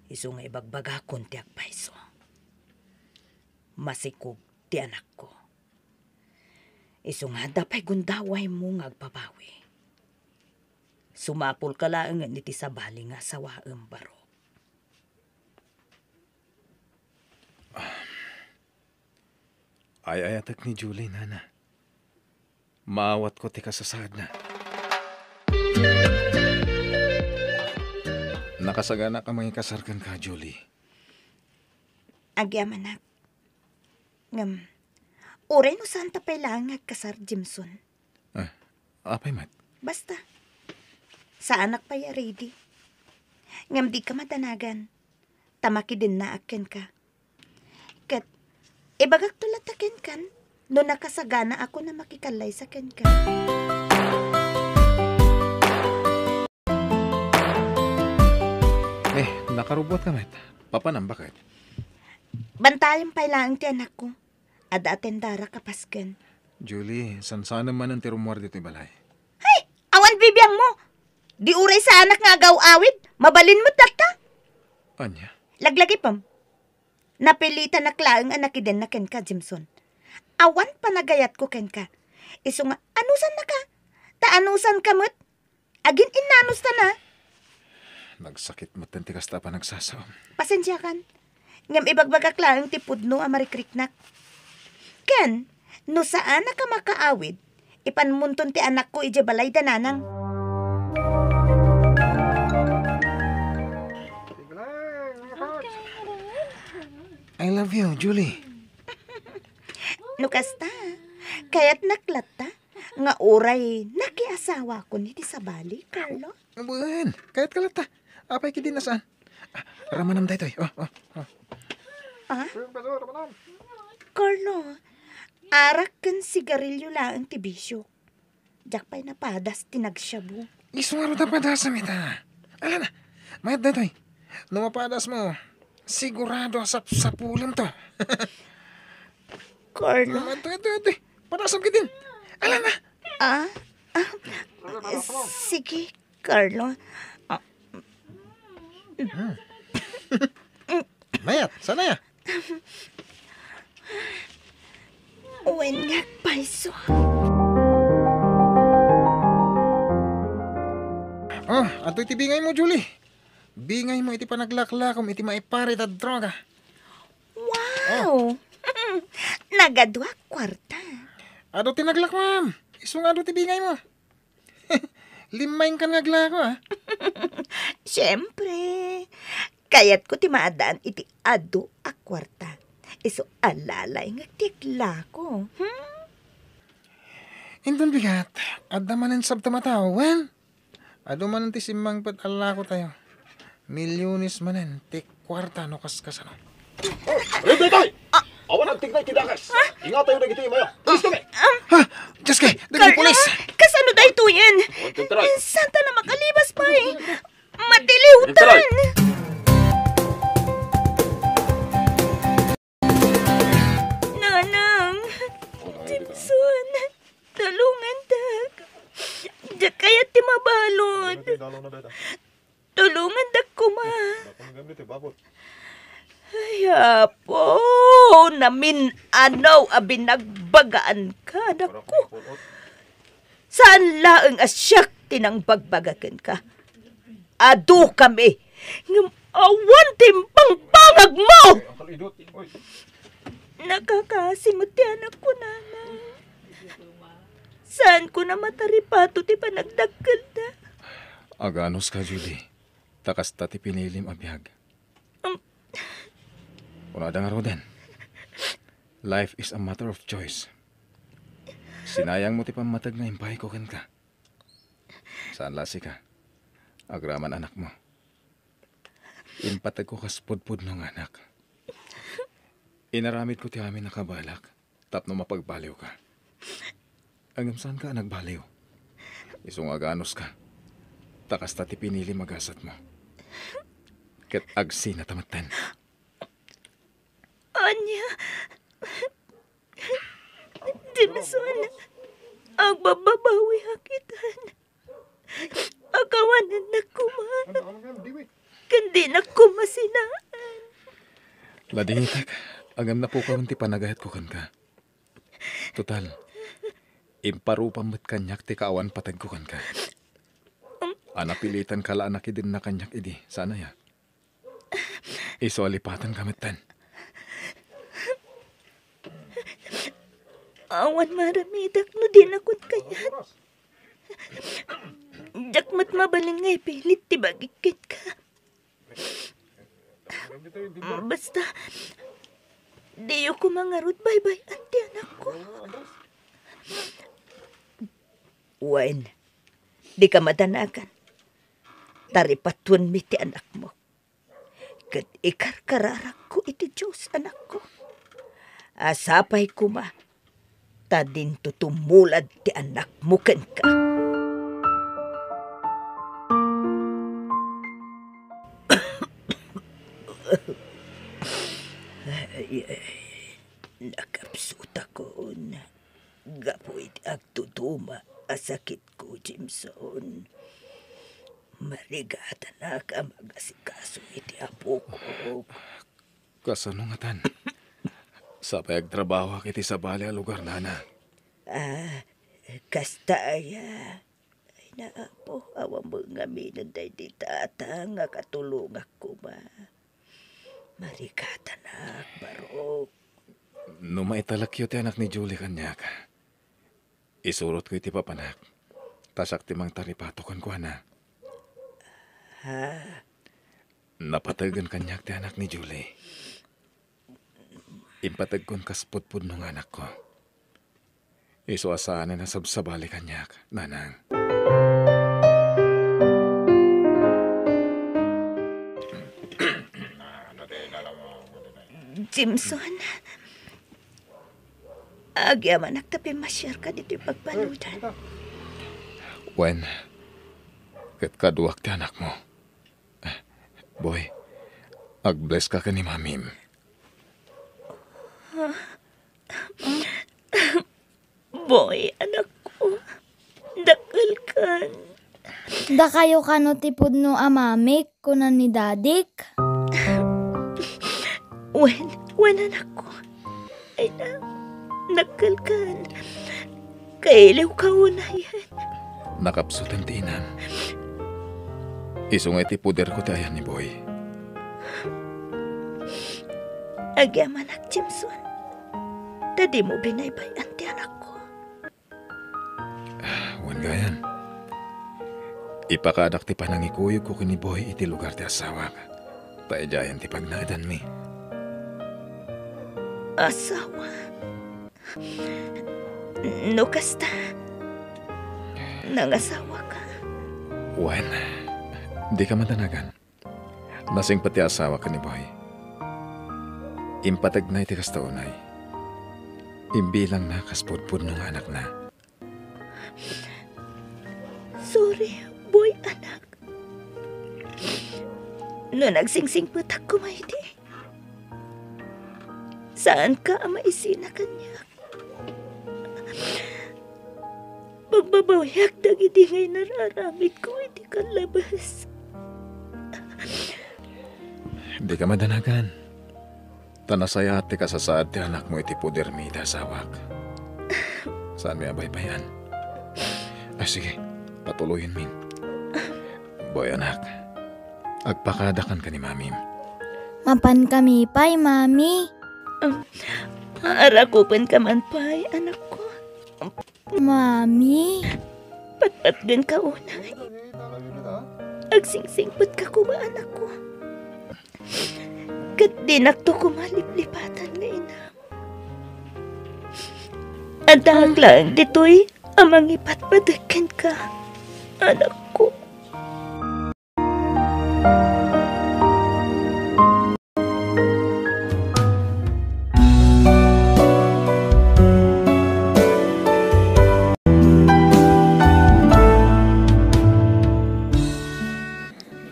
Isu nga ibagbagakon ti agpayso. Masikog ti anakko. Isu nga adda pay gundawaymo nga agbabawi. Sumapulka laengen iti sabali nga asawaem, barok. Ay-ayatek ni Julie, nana. Maawatko ti kasasaadna. Nakasaganak a mangikasar kenka, Julie. Agyamanak. Ngem, uray no saanta pay laeng nga agkasar, Jimson. Ah, apay met? Basta, saanak pay a ready. Ngem dika madanagan, ta makidennaak kenka. Ket, ibagakto latta kenkan, no nakasaganaakon a makikallaysa kenka. Eh, nakarubbuatka met. Papanam, baket? Bantayan pay laeng ti anakko. Adda atendara kapasken. Julie, sansanem manen ti rummuar ditoy balay. Hay! Awan bibiangmo! Di uray saanak nga agaw-awid, mabalin met latta. Ania? Laglagipem. Napilitanak laeng a nakidenna kenka, Jimson. Awan panagayatko kenka. Isu nga, anusannaka? Ta anusanka met? Agin-innanustana. Nagsakit metten ti kasta a panagsasaom. Pasensiakan. Ngem ibagbagak laeng ti pudno a marikriknak. Ken, no saanak a makaawid, ipanmonton ti anakko idiay balay da nanang. I love you, Julie. No kasta, kayatnak latta nga uray nakiasawakon iti sabali, Carlo? Wen, kayatka latta. Apay kadi nasaan? Ah, ramanam daytoy. Oh, oh, oh. Ah? Carlo, arak ken sigarilyo laeng ti bisio. Diak pay napadas ti nagshabu. Isu ngarud a padasem ita. Ala na, mayat daytoy. No mapadasmo, sigurado a sapsapulemto. Carlo? Adtoy, adtoy, adtoy. Padasem ketdin. Ala na. Ah? Ah? Sige, Carlo. Ah. Hmm. Mayat, saan aya? Wen nga agpayso. Oh, adtoy ti bingaymo, Julie. Bingaymo iti panaglaklakom iti maiparit a droga. Wow! Nagaduak kuarta. Adu ti naglakom. Isu nga adu ti bingaymo. Limmaingkan nga aglako, ah. Siyempre, Kayatko ti maaddaan iti adu a kuarta. Isu a lalayngek ti aglako. Hmm? Inton bigat, adda manen sabtem a tao, wen? Adu manen ti simmangpet a lakotayo. Milyones manen ti kuarta no kaskasano. Hoy! Daytoy! Awan agtignay ti dakes. Ingatayo dagiti imayo. Pulis kami! Ha? Diyos kay, dagiti pulis! Kasano daytoyen? One, two, three. Saan ta a makalibas pay? Matiliwtan! One, two, three. Nanang, Jimson, tulongandak. Diak kayat ti mabalud. Tulongandak koma. Ay, Apo, namin-anaw a binagbagaan ka, anakko. Saan laeng a siak ti nangbagbaga kenka. Adu kami, ngem awan ti imbangbanag mo! Nakakaasi met ti anakko, Nanang. Saanko a mataripato ti panagdakkelda. Aganuska, Julie, ta kasta ti pinilim a biag. Am- Kunada ngaruden, "Life is a matter of choice." Sinayangmo ti pammateg nga impayko kenka. Saan la sika. Agraman anakmo. Impategko kas pudpudno nga anak. Inaramidko ti amin a kabalak tapno mapagbaliwka. Ngem saanka a nagbaliw. Isu nga aganuska. Ta kasta ti pinilim a gasatmo. Ket agsinata metten. Ania? Jimson, agbabbabawiak itan. Akawanennak koma. Ken dinak koma sinaan. Ladingitek, ngem napukawen ti panagayatko kenka. Total, imparupam met kaniak ti kaawan pategko kenka. A napilitanka la a nakidenna kaniak idi, saan aya? Isu a lipatanka metten. Awan maaramidak no dinakon kayat. Diak met mabalin nga ipilit ti bagik kenka. Basta, diyo koma ngarud baybay-an ti anakko. Wen, dika madanagan. Taripatuenmi ti anakmo. Ket ikarkararakko iti Dios, anakko, a sapay koma ta dinto tumulad ti anakmo kenka. Ay, ay, nakapsutakon. Gapu iti agtutuma a sakitko, Jimson, marigatanak a magasikaso iti apok. Kasano ngatan? Sapay agtrabahoak iti sabali a lugar, nana. Ah, kasta aya. Ay, Apo, awan met ngamin daydi tata nga katulongak koma. Marigatanak, barok. No maitalekyo ti anak ni Julie kaniak, isurotko iti papanak, ta siak ti mangtaripato kenkuana. Ha? Napategan kaniak ti anak ni Julie. Impategkon kas pudpudno nga anakko. Isu a saanen a sabsabali kaniak, nanang. Jimson, agyamanak ta pimmasiarka ditoy pagbaludan. Wen, ket kaduak ti anakmo. Boy, ag-bless ka ken ni Mamim. Boy, anakko, dakkelkan. Dakayo kano ti pudno a mamik, kuna ni Dadik. Wen, wen, anakko. Ay na, dakkelkan. Kailiwka unayen. Nakapsuten ti inam. Isu nga iti poderko ti ayan ni Boy. Agyamanak, Jimson, ta dimo binaybay-an ti anakko. Wen gayam, ipakaadak ti panangikuyogko ken ni Boy iti lugar ti asawak. ta idiayen ti pagnaedanmi. Asawa? No kasta, nangasawaka? Wen, dika madanagan. Nasingpet ti asawa ken ni Boy. Impategna iti kasta unay. Imbilangna kas pudpudno nga anakna. Sorry, Boy, anak. No nagsingsingpetak koma idi, saanka a maisina kaniak. Pagbabawiak dagidi nga inararamidko iti kallabes. Dika madanagan. Ta nasayaat ti kasasaad ti anakmo iti podermi iti asawak. Saanmi a baybay-an. Ah, sige, patuloyenmin. Boy, anak, agpakadakan ka ni Mamim. Mapan kami pay, Mami. Um, arakupenka man pay, anakko. Mami. Patpatgenka unay. Agsingsingpetka koma, anakko. Ket dinakto koma liplipatan nga inam. Addaak laeng ditoy a mangipatpateg kenka, anakko.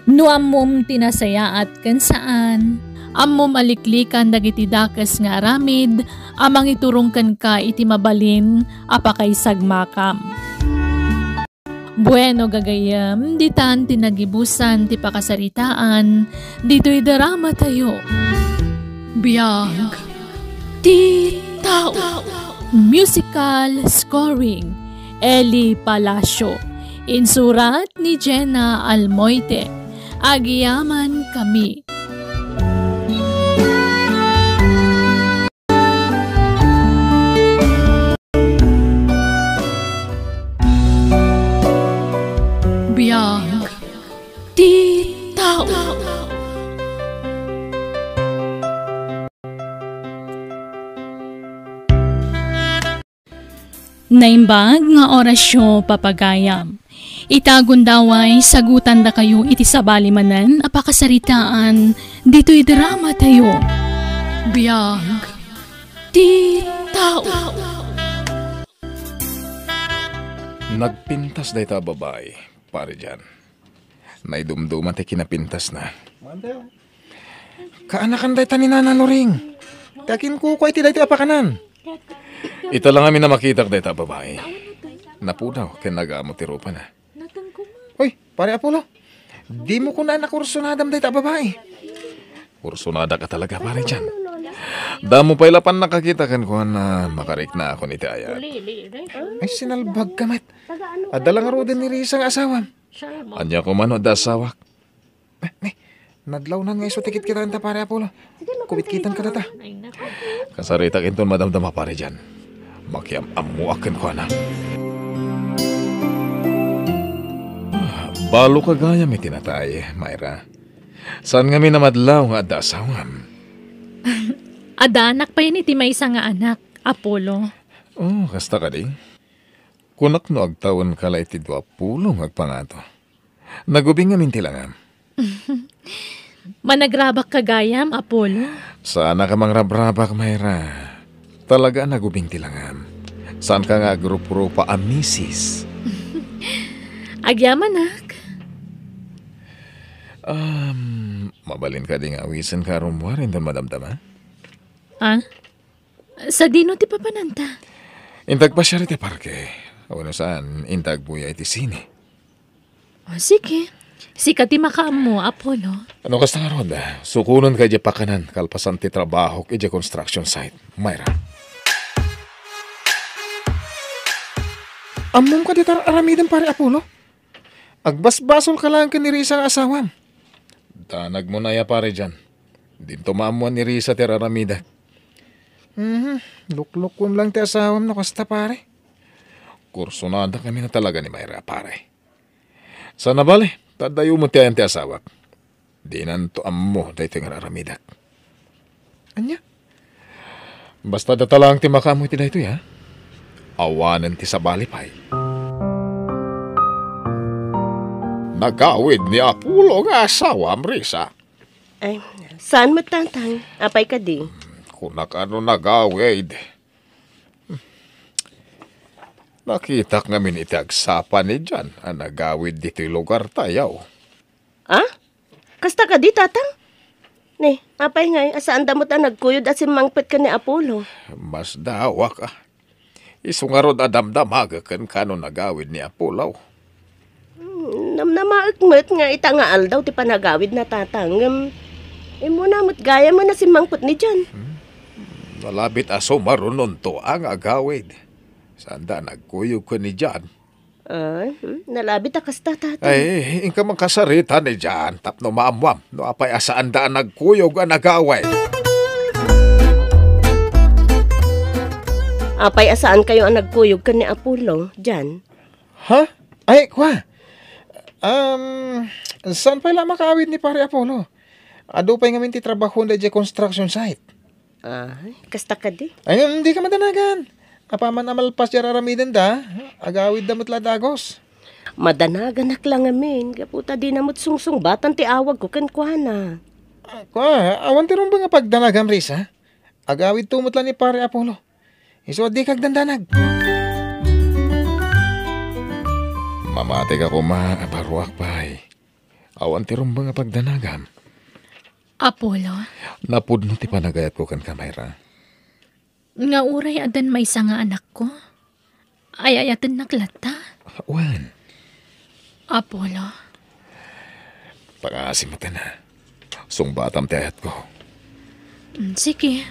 No ammom ti nasayaat ken saan, ammom a liklikan dagiti dakes nga aramid a mangiturong kenka iti mabalin a pakaisagmakam. Bueno, gagayyem, ditan ti nagibusan ti pakasaritaan ditoy drama tayo. Biag ti tao. Musical scoring, Eli Palacio. Insurat ni Jenna Almoite. Agyaman kami. Biag ti tao. Naimbag nga orasyo, papagayam. Ita gundaway, sagutandakayo iti sabali manen a pakasaritaan ditoy drama tayo. Biag ti tao. Nagpintas dayta a babai, Pare Jan. Naidumduma ti kinapintasna. Kaanakan dayta ni Nana Loring. Ti akinkukuay ti daytoy a pakanan. Ita la ngamin a makitak dayta a babai. Napudaw ken nagamu ti rupana. Hoy, Pare Apollo, dimo kunaan a kursunadam dayta a babai. Kursunadak a talaga, Pare Jan. Damo pay la pannakakita kenkuana, makariknaakon iti ayat. Ay, sinalbagka met. Adda la ngaruden ni Risa nga asawam. Ania koma no adda asawak? Eh, ne, nadlawnan nga isu ti kitkitaenta, Pare Apollo. Kubitkitan kadata. Kasaritak inton madamdama, Pare Jan. Makiam-ammoak kenkuana. Ah, balo ka gayam iti natay, Myra. Saan ngamin a madlaw nga adda asawam? Adda anak pay ni ti maysa nga anak, Apollo. Oh, kasta kadi? Kunak no agtawenka la iti dua pulo nga agpangato. Nagubing ngamin ti langam. Managrabak ka gayam, Apollo? Saanka mangrabrabak, Myra. Talaga a nagubing ti langam. Saanka nga agrup-rupa a misis. Agyamanak. Um, mabalin kadi nga awisenka a rummuar inton madamdama? Ah? Sadino ti papananta? Inta agpasiar iti parke. Wenno saan, inta agbuya iti sine. O, sige. Sika ti makaammo, Apollo. Ano kasta ngarud? Sukonenka idiay pakanan kalpasan ti trabahok idiay construction site, Myra. Ammom kadi ti ar-aramidem, Pare Apollo? Agbasbasolka laeng ken ni Risa nga asawam. Danagmon aya, Pare Jan. Dinto maammoan ni Risa ti ar-aramidek. Mhm, luklukuem laeng ti asawam no kasta, pare. Kursunadakami a talaga ni Myra, pare. Saan a bale, ta adda met ti ayan ti asawak. Dinanto ammo daytoy nga ar-aramidek. Ania? Basta data laeng ti makaammo iti daytoy, ha? Awanen ti sabali pay. Nagawid ni Apollo nga asawam, Risa? Ay, saan met, Tatang? Apay kadi? Kunak a no nagawid. Nakitak ngamin iti agsapa ni Jan a nagawid ditoy lugartayo. Ah? Kasta kadi, Tatang? Ni, apay ngay, a saanda met a nagkuyog a simmangpet ken ni Apollo? Masdaawak, a. Isu ngarud a damdamagek ken kano nagawid ni Apollo. Hmm, namnamaek met nga ita nga aldaw ti panagawidna, Tatang, ngem immuna met gayam a simmangpet ni Jan. Hmm. Nalabit a sumarunonto a nga agawid. Saanda a nagkuyog ken ni Jan. Ay, hmm, nalabit a kasta, Tatang. Ay, inka man kasarita ni Jan tapno maammuam no apay a saanda a nagkuyog a nagawid. Apay a saankayo a nagkuyog ken ni Apollo, Jan? Ha? Ay, kua. Um, saan pay la makaawid ni Pare Apollo? Adu pay ngamin ti trabahoenda idiay construction site. Ay, kasta kadi? Ay, dika madanagan. Apaman a malpas ti ar-aramidenda, agawidda met la dagus. Madanaganak la ngamin, gapu ta dina met sungsungbatan ti awagko kenkuana. Ah, kua, awan ti rumbeng a pagdanagam, Risa. Agawidto met la ni Pare Apollo. Isu a dika agdandanag. Mamatika koma a baruak pay. Awan ti rumbeng a pagdanagam. Apollo? Napudno ti panagayatko kenka, Myra. Nga uray addan maysa nga anakko, ay-ayatennak latta? Wen. Apollo? Pangaasi metten, a. Sungbatam ti ayatko. Mm, sige.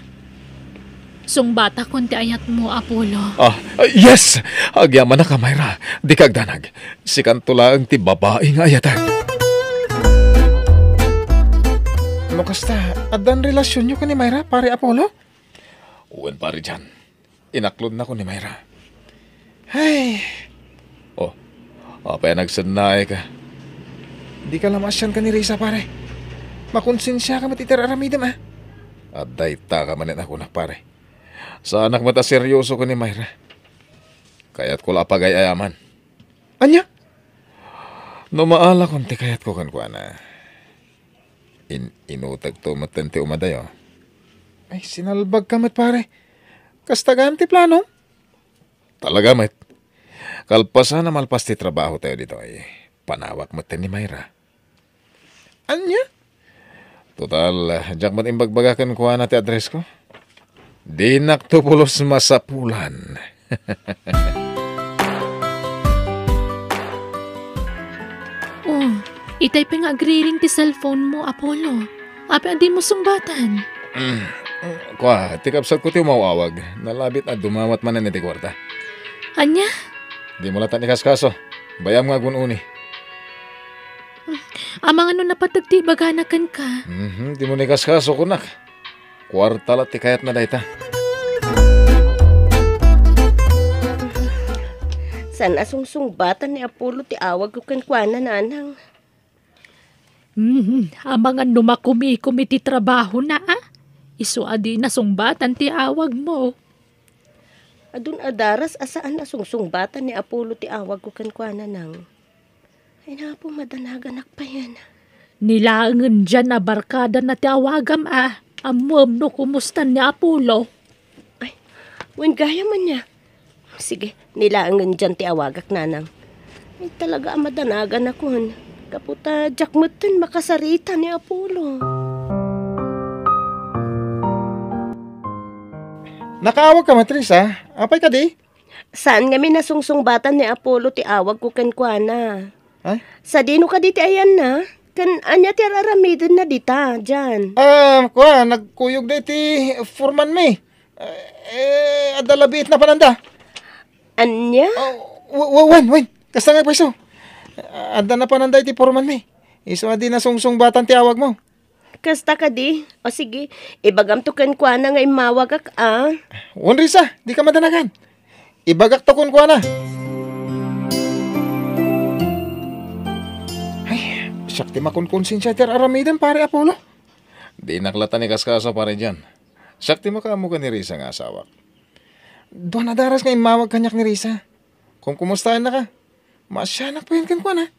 Sungbatakon ti ayatmo, Apollo. Ah, ah, yes! Agyamanak, Myra. Dika agdanag. Sikanto laeng ti babai nga ayatek. No kasta, addan relasionyo ken ni Myra, Pare Apollo? Wen, Pare Jan. Inaklodnakon ni Myra. Ay! Oh, apay a nagsennaayka? Dika la maasian ken ni Risa, pare. Makonsensiaka met iti ar-aramidem, a. Adda itaka manen a kunak, pare. Saanak met a serioso ken ni Myra. Kayatko la a pagay-ayaman. Ania? No maalakon ti kayatko kenkuana, in-, inutegto metten ti umadayo. Ay, sinalbagka met, pare. Kasta gayam ti planom? Talaga met. Kalpasan a malpas ti trabahotayo ditoy, panawak metten ni Myra. Ania? Total, diak met imbagbaga kenkuana ti addressko. Dinakto pulos masapulan. Oh, itay pay nga agriring ti cellphone mo, Apollo. Apay a dimo sungbatan? Mm. Kua, ti kabsatko ti umaw-awag. Nalabit a dumawat manen iti kuarta. Ania? Dimo latta ikaskaso. Bay-am nga agun-uni. Amangan no napateg ti ibagana kenka. Mhm, dimo ikaskaso, kunak. Kuarta la ti kayatna dayta. Saan a sungsungbatan ni Apollo ti awagko kenkuana, nanang. Mhm, amangan no makumikom iti trabahona, a. Isu a dina sungbatan ti awagmo. Adun a daras a saan a sungsungbatan ni Apollo ti awagko kenkuana, nang. Ay, napo, madanaganak payen. Ni laengen diay a barkadana ti awagam, a. Ammoem no kumusta ni Apollo? Ay, wen gayam ania. Sige, ni laengen diay ti awagak, nanang. Ay, talaga a madanaganakon. Gapu ta diak metten makasarita ni Apollo. Nakaawagka met, Risa? Apay kadi? Saan ngamin a sungsungbatan ni Apollo ti awagko kenkuana. Ha? Sadino kadi ti ayanna? Ken ania ti ar-aramidenna dita, diay? Ah, kua, nagkuyogda iti foreman mi. Eh, adda la biit napananda. Ania? Ah, w-, w-, wen, wen. Kasta nga pweso. Adda napananda iti foreman mi. Isu a dina sungsungbatan ti awagmo. Kasta kadi? O sige, ibagamto kenkuana nga immawagak, a. Wen, Risa, dika madanagan. Ibagakto kenkuana. Ay, Siak ti makonkonsensia ti ar-aramidem, Pare Apollo. Dinak latta ni kaskaso, Pare John. Siak ti makaammo ken ni Risa nga asawak. Dua a daras nga immawag kaniak ni Risa. Kumkumustayannaka. Maasianak payen kenkuana.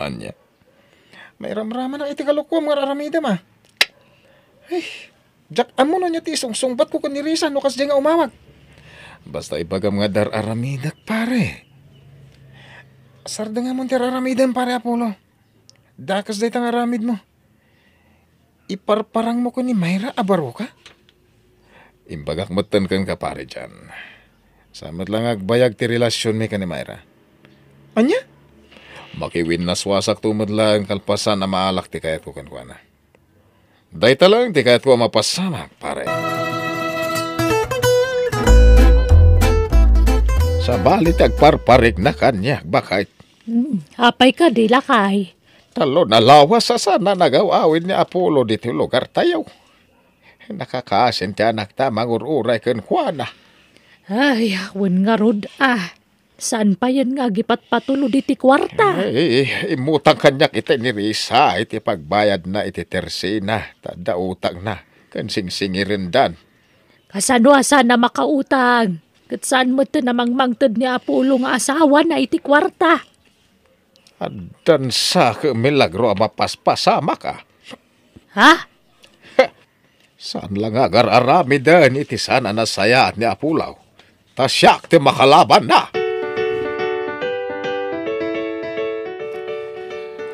Ania? Mairamramanak iti kalokoam nga ar-aramidem, a. Ay, diak ammo no ania ti isungsungbatko ken ni Risa no kasdiay nga umawag. Basta ibagam nga adda ar-aramidek, pare. Sardengamon ti ar-aramidem, Pare Apollo. Dakes dayta nga aramidmo. Iparparangmo ken ni Myra a baroka? Imbagak metten kenka, Pare John. Saan met la nga agbayag ti relasionmi ken ni Myra. Ania? Makiwinnaswasakto met laeng kalpasan a maalak ti kayatko kenkuana. Dayta laeng ti kayatko a mapasamak, pare. Sabali ti agparparigna kaniak, baket. Hmm, apay kadi, lakay? Tallo a lawas a saan a nagaw-awid ni Apollo ditoy lugartayo. Nakakaasin ti anakta a mangur-uray kenkuana. Ay, wen ngarud, a. Saan payen nga agipatpatulo diti kuarta? Ay, immutang kaniak itay ni Risa iti pagbayadna iti tersina, ta adda utangna, ken singsingirendan. Kasano a saan a makautang? Ket saan met a mangmangted ni Apollo nga asawana iti kuarta? Addan sa ket milagro a mapaspasamak, a. Ha? Saan la nga agar-aramiden iti saan a nasayaat ni Apollo. Ta siak ti makalabanna.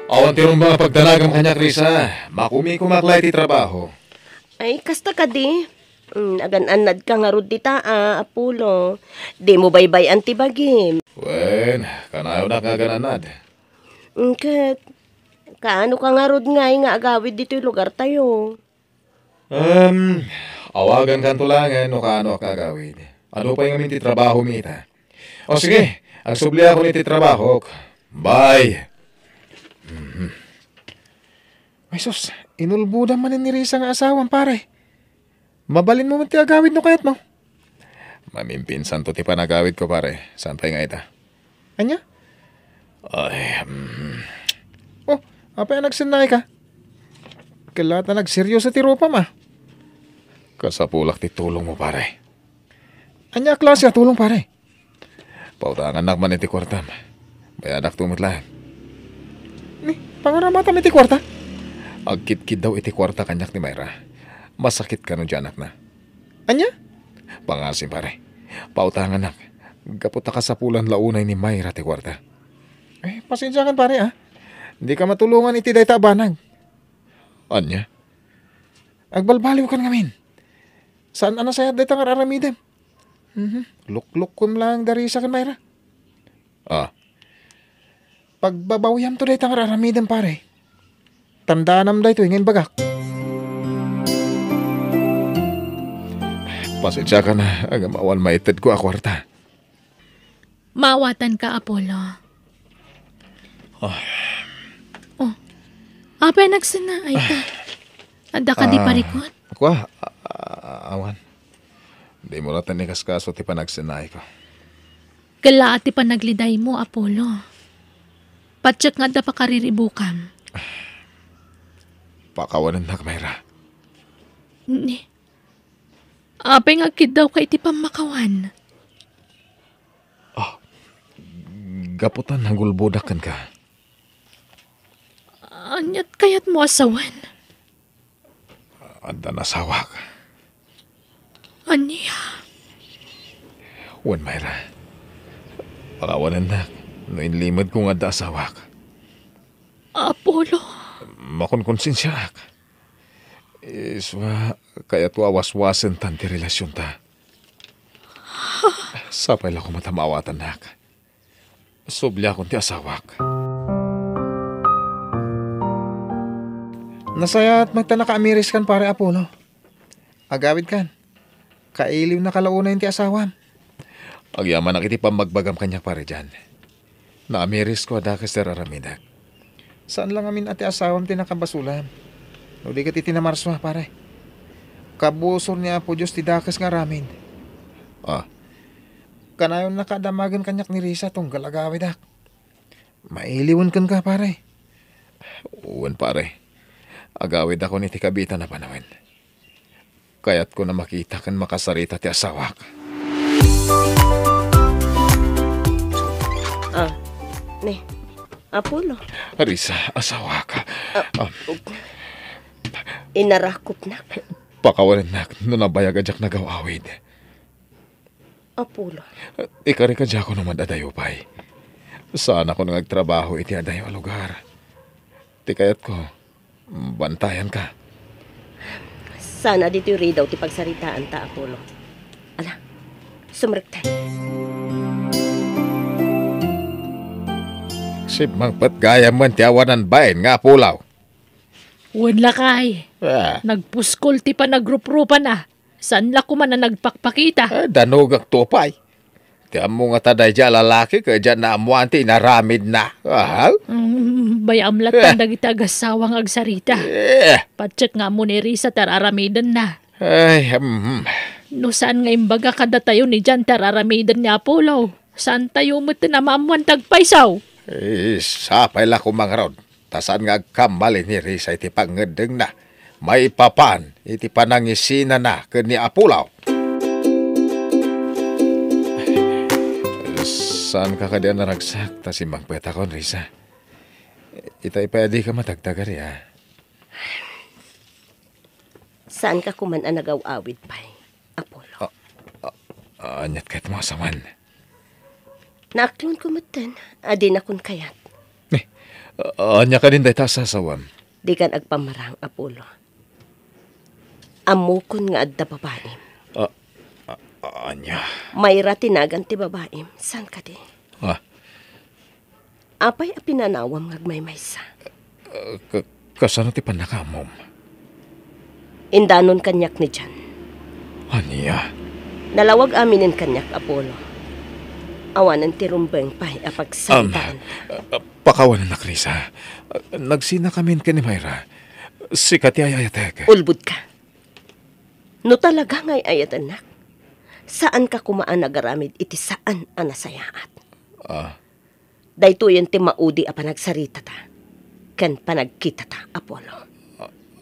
Awan ti rumba nga pagdanagam kaniak, Risa. Makumikomak la iti trabaho. Ay, kasta kadi? Mm, agan-annadka ngarud dita, a, Apollo. Dimo baybay-an ti bagim. Wen, kanayonak nga agan-annad. Mm, ket, kaano ka ngarud ngay nga agawid ditoy lugartayo? Em, awagankanto laengen no kaano a kaagawid. Adu pay ngamin ti trabahomi ita? O sige, agsubliakon iti trabahok. Bye. Mhm. Ay sus, inulbodam manen ni Risa nga asawam, pare. Mabalinmo met ti agawid no kayatmo. Mamimpinsanto ti panagawidko, pare. Saan pay nga ita? Ania? Ay, mm. Oh, apay a nagsennaka? Ket la ta nagserioso ti rupam, a. Kasapulak ti tulongmo, pare. Ania a klase a tulong, pare? Pautangannak man iti kuartam. Bayadakto met laeng. Ni, pangaramatam iti kuarta? Agkitkiddaw iti kuarta kaniak ni Myra. Masakit kano ti anakna. Ania? Pangasim, pare. Pautangannak. Gapu ta kasapulan la unay ni Myra ti kuarta. Eh, pasensiakan, pare, a. Dika matulongan iti dayta a banag. Ania? Agbalbaliwkan ngamin. Saan a nasayaat dayta nga ar-aramidem. Mhm. Luklukkom laeng da Risa ken Myra. A. Pagbabawyamto dayta nga ar-aramidem, pare. Tandaanam daytoy nga imbagak. Pasensiakan, a, ngem awan maitedko a kuarta. Maawatanka, Apollo. Ah. Oh. Apay a nagsennaayka? Adda kadi parikut? Kua, a-, a-, awan. Dimo latta ni kaskaso ti panagsennaayko. Ket la ti panaglidaymo, Apollo. Patiek nga adda pakariribukam. Pakawanennak, Myra. Ni, apay nga agkiddawka iti pammakawan? Ah, gapu ta nagulbodak kenka. Aniat kayatmo a sawen? Adda nasawak. Ania? Wen, Myra. Pakawanennak no inlimedko nga adda asawak. Apollo. Makonkonsensiaak. Isuna, kayatko a waswasentan ti relasionta. Sapay la koma ta maawatannak. Subliakon ti asawak. Nasayaat met ta nakaamiriskan, Pare Apollo. Agawidkan. Kailiwnaka la unay ti asawam. Agyamanak iti pammagbagam kaniak, Pare John. Naamirisko a dakes ti ar-aramidek. Saan la ngamin a ti asawam ti nakabasolam. No di ket iti namarsua, pare. Kabusor ni Apo Dios ti dakes nga aramid. Ah. Kanayonnaka a damagen kaniak ni Risa tunggal agawidak. Mailiwen kenka, pare. Wen, pare. Agawidakon iti kabiitan a panawen. Kayatko a makita ken makasarita ti asawak. Ah, ne, Apollo. Risa, asawak. Ah, ah, inarakupnak. Pakawanennak no nabayag a diak nagaw-awid. Apollo. Ikarika diakon a mad-adayo pay. Saanakon nga agtrabaho iti adayo a lugar. Ti kayatko, bantayanka. Saan a ditoy ridaw ti pagsaritaanta, Apollo. Ala, sumrekta. Simmangpet gayam ti awanan bain nga apulaw. Wen lakay. Ah. Nagpuskol ti panagruprupana. Saan la koma a nagpakpakita? Eh, danogak to pay. Ti ammo ngata daydiay a lalaki ket diak naammoan ti inaramidna. Aha. Mm, bayam latta, eh, dagiti agassawa nga agsarita. Eh. Patiek nga ammo ni Risa ti ar-aramidenna. Ay, mm. No saan nga imbaga kadatayo ni Jan ti ar-aramiden ni Apollo, saantayo met a maammoan ti agpayso. Eh, sapay la koma ngarud. Ta saan nga agkamali ni Risa iti pangngeddengna maipapan iti panangisinana ken ni Apollo. Saanka kadi a naragsak ta simmangpetakon, Risa? Itay pay a dika matagtagari, a. Saanka koma a nagaw-awid pay, Apollo. A, a, aniat kayatmo a sawen? Naaklonko metten a dinakon kayat. Eh, a, ania kadin dayta a sasawem? Dikan agpammarang, Apollo. Ammokon nga adda babaim. A, a, a, ania? Mayra ti nagan ti babaim, saan kadi? Ah. Apay a pinanawam nga agmaymaysa? Eh, ka-, kasano ti pannakaammom? Indanon kaniak ni Jan. Ania? Nalawag aminen kaniak, Apollo. Awanen ti rumbeng pay a pagsaritaan. Am, eh, pakawanennak, Risa. Nagsinakamin ken ni Mayra. Sika ti ay-ayatek. Ulbodka. No talaga nga ay-ayatennak, saanka koma a nagaramid iti saan a nasayaat. Ah. Daytoyen ti maudi a panagsaritata ken panagkitata, Apollo.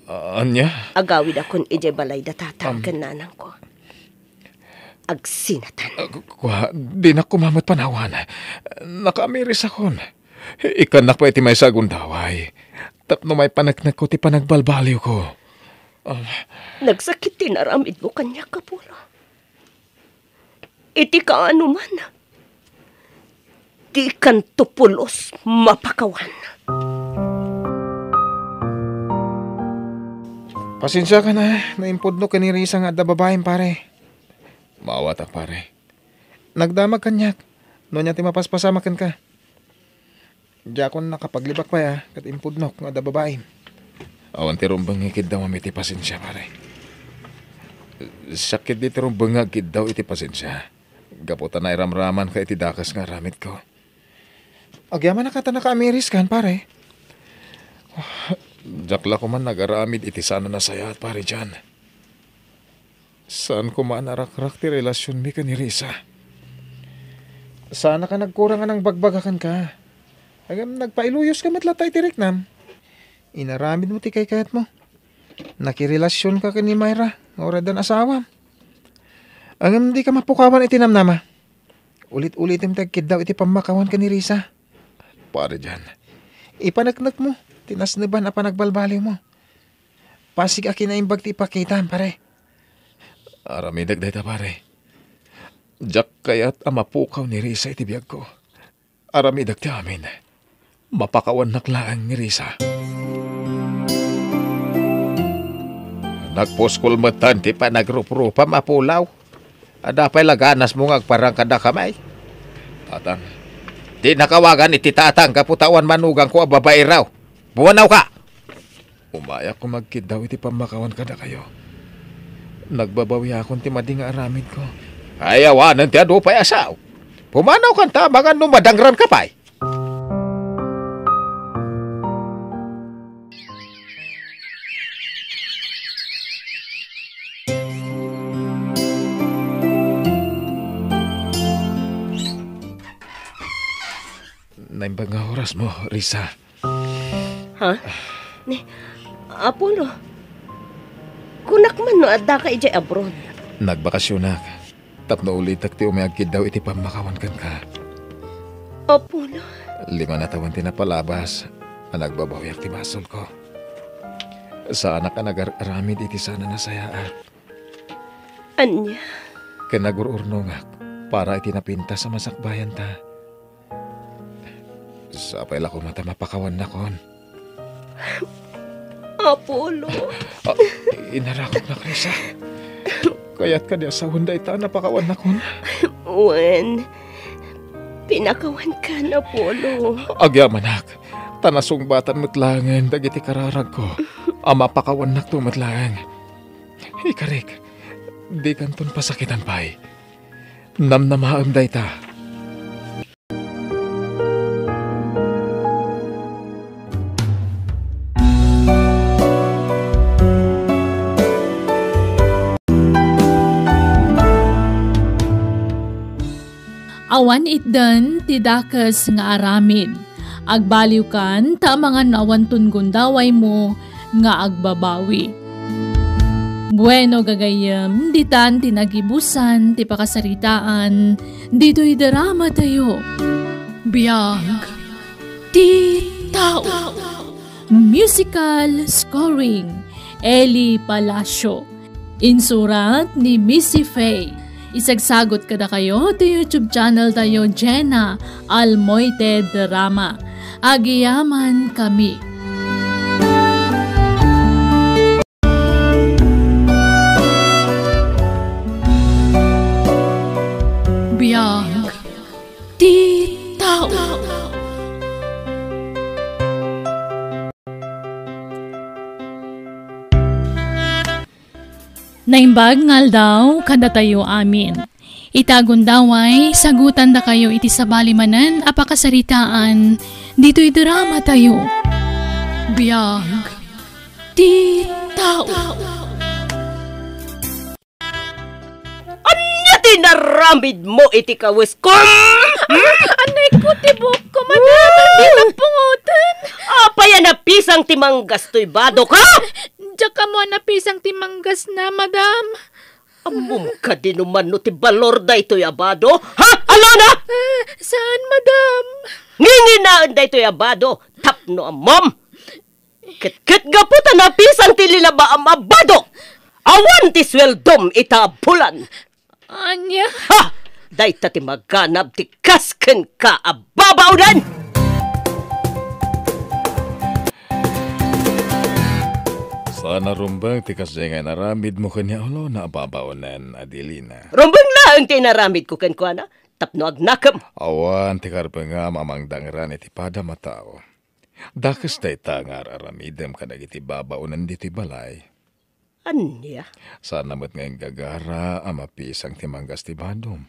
A-, ania? Agawidakon idiay balay da tatang, am, ken nanangko. Agsinatan. Ah, ku-, kua, dinak koma met panawan. Nakaamirisakon. Ikkannak pay ti maysa a gundaway tapno maipaneknekko ti panagbalbaliwko. Ah. Nagsakit ti inaramidmo kaniak, Apollo. Iti kaanoman, dikanto pulos mapakawan. Pasensiakan a, no impudnok ken ni Risa nga adda babaim, pare. Maawatak, pare. Nagdamag kaniak. No ania ti mapaspasamak kenka. Diakon nakapaglibak pay a, ket impudnok nga adda babaim. Awan ti rumbeng nga ikiddawam iti pasensia, pare. Siak ketdi ti rumbeng nga agkiddaw iti pasensia. Gapu ta nairamramanka iti dakes nga aramidko. Agyamanak a ta nakaamiriskan, pare. Diak la koma nagaramid iti saan a nasayaat, pare John. Saan koma a narakrak ti relasionmi ken ni Risa. Saanak a nagkurang a nangbagbaga kenka. Ngem nagpailuyoska met latta iti riknam. Inaramidmo ti kaykayatmo. Nakirelasionka ken ni Myra nga uray addan asawam. Ngem dika mapukawan iti namnama. Ulit-ulitem ti agkiddaw iti pammakawan ken ni Risa. Pare John, ipaneknekmo ti nasneban a panagbalbaliwmo. Pasig a kinaimbag ti ipakitam, pare. Aramidek dayta, pare. Diak kayat a mapukaw ni Risa iti biagko. Aramidek ti amin. Mapakawannak laeng ni Risa. Nagpuskol metten ti panagruprupam, Apulaw. Adda pay la ganasmo nga agparang kadakami? Tatang, dinnak awagan iti tatang gapu ta awan manugangko a babai raw. Pumanawka! Umayak koma agkiddaw iti pammakawan kadakayo. Nagbabawiakon ti madi nga aramidko. Ay, awanen ti adu pay a sao. Pumanawkan ta amangan no madangranka pay. Naimbag nga orasmo, Risa. Ha? Ni, Apollo, kunak man no addaka idiay abroad. Nagbakasionak. Tapno ulitek ti umay agkiddaw iti pammakawan kenka. Apollo. Lima na tawen ti napalabas a nagbabawiak ti basolko. Saanak a nagar-aramid iti saan a nasayaat. Ania? Ken nagur-urnongak para iti napintas a masakbayanta. Sapay la koma ta mapakawannakon. Apollo. Ah, inarakopnak, Risa. Kayat kadi a sawen dayta a napakawannakon? Wen, pinakawankan, Apollo. Agyamanak, ta nasungbatan met laengen dagiti kararagko a mapakawannakto met laeng. Ikarik, dikanton pasakitan pay. Namnamaem dayta. Awan itdan ti dakes nga aramid. Agbaliwkan ta amangan no awanton gundawaymo nga agbabawi. Bueno, gagayyem, ditan ti nagibusan ti pakasaritaan ditoy drama tayo. Biag ti tao. Musical scoring, Eli Palacio. Insurat ni Missy Faye. Isagsagot kadakayo ti YouTube channel tayo, Jenna Almoite Drama. Agyamankami. Biag ti tao. Naimbag nga aldaw kadatayo amin. Ita gundaway, sagutandakayo iti sabali manen a pakasaritaan ditoy drama tayo. Biag ti tao. Ania ti naramidmo iti kaweskom? Hmm? Anay ko ti buokko, madam. Di mapungotan. Apay a napisang ti manggas toy badok, ha? Diak ammo a napisang ti manggasna, madam. Ammom kadi no mano ti balor daytoy a bado? Ha? Alona? Ah, saan, madam? Nginginaen daytoy a bado tapno ammom. Ket, ket gapu ta napisang ti linabaam a bado, awan ti sueldom ita a bulan. Ania? Ha! Dayta ti maganab ti kas kenka a babaonen! Saan a rumbeng ti kasdiay nga inaramidmo ken ni Alona a babaonen, Adelina. Rumbeng laeng ti inaramidko kenkuana, tapno agnakem. Awan ti karbengam a mangdangran iti padam a tao. Dakes dayta nga ar-aramidem kadagiti babaonen ditoy balay. Ania? Saan met nga inggagara a mapisang ti manggas ti badom.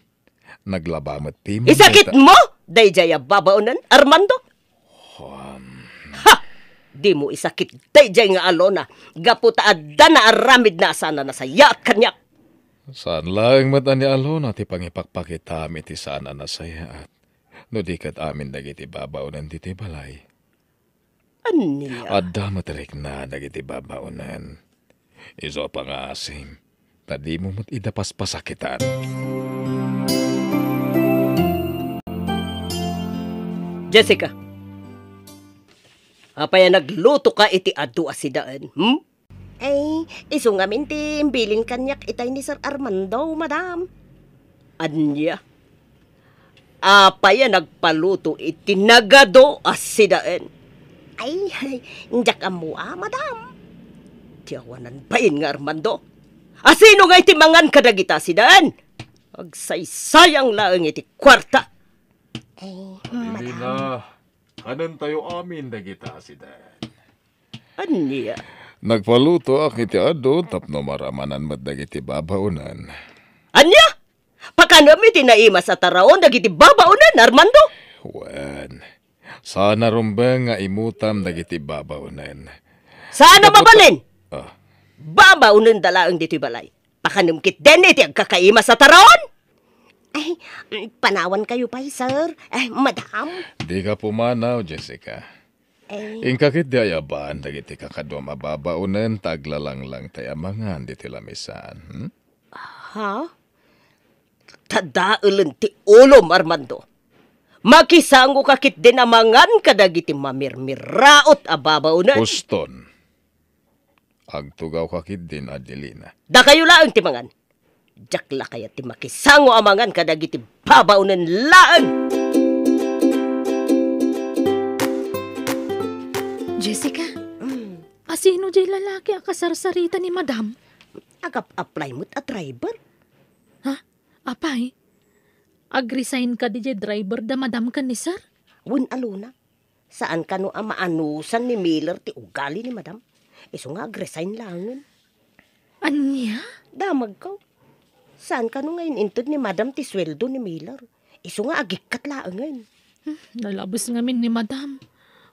Naglaba met ti manggas. Isakitmo daydiay a babaonen, Armando? Juan. Ha! Dimo isakit daydiay nga Alona, gapu ta adda naaramidna a saan a nasayaat kaniak. Saan laeng met a ni Alona ti pangipakpakitam iti saan a nasayaat. No di ket amin dagiti babaonen ditoy balay. Ania? Adda met rikna dagiti babaonen. Isu a pangaasim, ta dimo met ida paspasakitan. Jessica, apay a naglutoka iti adu a sidaen, hmm? Ay, isu ngamin ti imbilin kaniak itay ni Sir Armando, madam. Ania? Apay a nagpaluto iti nagadu a sidaen? Ay, diak ammo a, madam. Ti awanan bain nga Armando. Asino ngay ti mangan kadagita a sidaen? Agsaysayang laeng iti kuarta. Ay, madam. Kanen tayo amin dagita a sidaen. Ania? Nagpalutoak iti adu tapno maramanan met dagiti babaonen. Ania? Pakanem iti naimas a taraon dagiti babaonen, Armando? Wen, saan a rumbeng nga imutam dagiti babaonen. Saan a mabalin? Ah. Babaonenda laeng ditoy balay. Pakanem ketdin iti agkakaimas a taraon? Ay, mm, panawankayo pay, sir. Ay, madam. Dika pumanaw, Jessica. Eh. Inka ketdi ayaban dagiti kakaduam a babaonen ta aglalanglang tay amangan ditoy lamisaan, hmm? Ha? Ta daelen ti ulom, Armando. Makisangoka ketdin a mangan kadagiti mamirmiraot a babaonen. Puston. Agtugawka ketdin, Adelina. Dakayo laeng ti mangan. Diak la kayat ti makisango a mangan kadagiti babaonen laeng. Jessica, mm, asino jay lalaki a kasarsarita ni Madam? Agap-apply met a driver. Ha? Apay? Ag-resign kadi jay driver da Madam ken ni Sir? Wen, Alona. Saan kano a maanusan ni Miller ti ugali ni Madam. Isu nga ag-resign laengen. Ania? Damagko. Saan kano nga in-inted ni Madam ti sueldo ni Miller. Isu nga agikkat laengen. Hmm, nalabes ngamin ni Madam.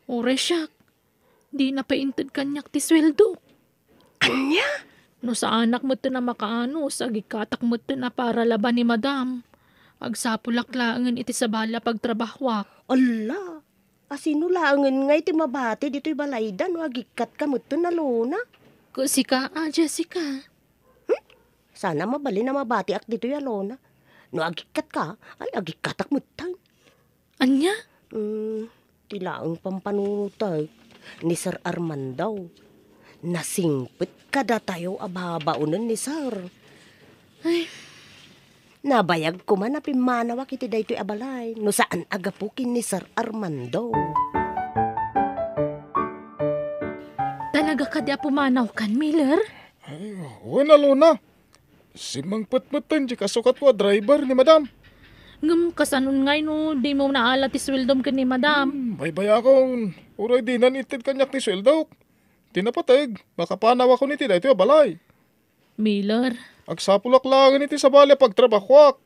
Uray siak. Dina pay inted kaniak ti sueldo. Ania? No saanak metten a makaanus, agikkatak metten a paralaba ni Madam. Agsapulak laengen iti sabali a pagtrabahuak. Ala, asino laengen ngay ti mabati ditoy balayda no agikkatka metten, Alona? Ket sika a, Jessica. Hmm? Sana mabalin a mabatiak ditoy, Alona. No agikkatka, ay, agikkatak metten. Ania? Hmm, ti laeng pampanunotek ni Sir Armando. Nasingpet kadatayo a babaonen ni Sir. Ay. Nabayag koma a pimmanawak iti daytoy a balay no saan a gapu ken ni Sir Armando. Talaga kadi a pumanawkan, Miller? Ay, wen, Alona. Simmangpet metten ti kasukatko a driver ni Madam. Ngem kasanon ngay no dimo naala ti sueldom ken ni Madam? Hmm, baybayakon. Uray dinan itted kaniak ti sueldok. Ti napateg, makapanawakon iti daytoy a balay. Miller. Agsapulak laengen iti sabali a pagtrabahuak.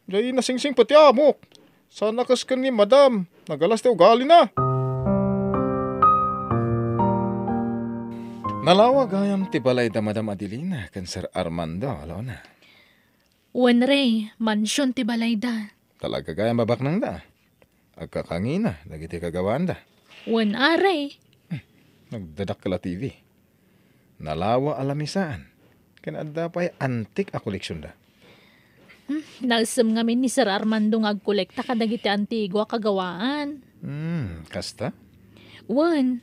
Jay nasingsingpet ti amok. Sana kas ken ni Madam, nagalas ti ugalina. Nalawa gayam ti balay da Madam Adelina ken Sir Armando, Alona. Wen, Ray, mansion ti balayda. Talaga gayam a baknangda. Agkakangina dagiti kagawaanda. Wen, a, Ray. Hmm, nagdadakkel a T V. Nalawa a lamisaan. Ken adda pay antik a koleksionda. Hmm, naisem ngamin ni Sir Armando nga agkolekta kadagiti antigo a kagawaan. Hmm, kasta? Wen.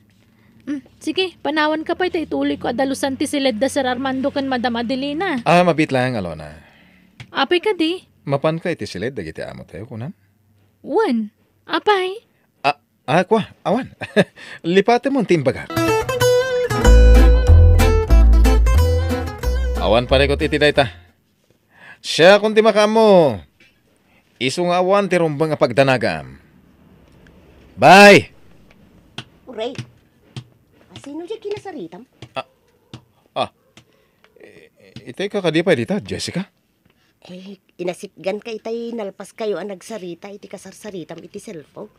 Hmm, sige, panawanka pay ta ituloyko a dalusan ti siledda Sir Armando ken Madam Adelina. Ah, mabiit laeng, Alona. Apay kadi? Mapanka iti siled dagiti amotayo, kunam? Wen. Apay? Ah, ah, kua, awan. Lipatemon ti imbagak. Awan parikut iti dayta. Siakon ti makaammo. Isu nga awan ti rumbeng a pagdanagam. Bye! Uray, asino diay kinasaritam? Ah, ah. I-, itay ka kadi pay dita, Jessica? Eh, inasitganka itay nalpaskayo a nagsarita iti kasarsaritam iti cellphone.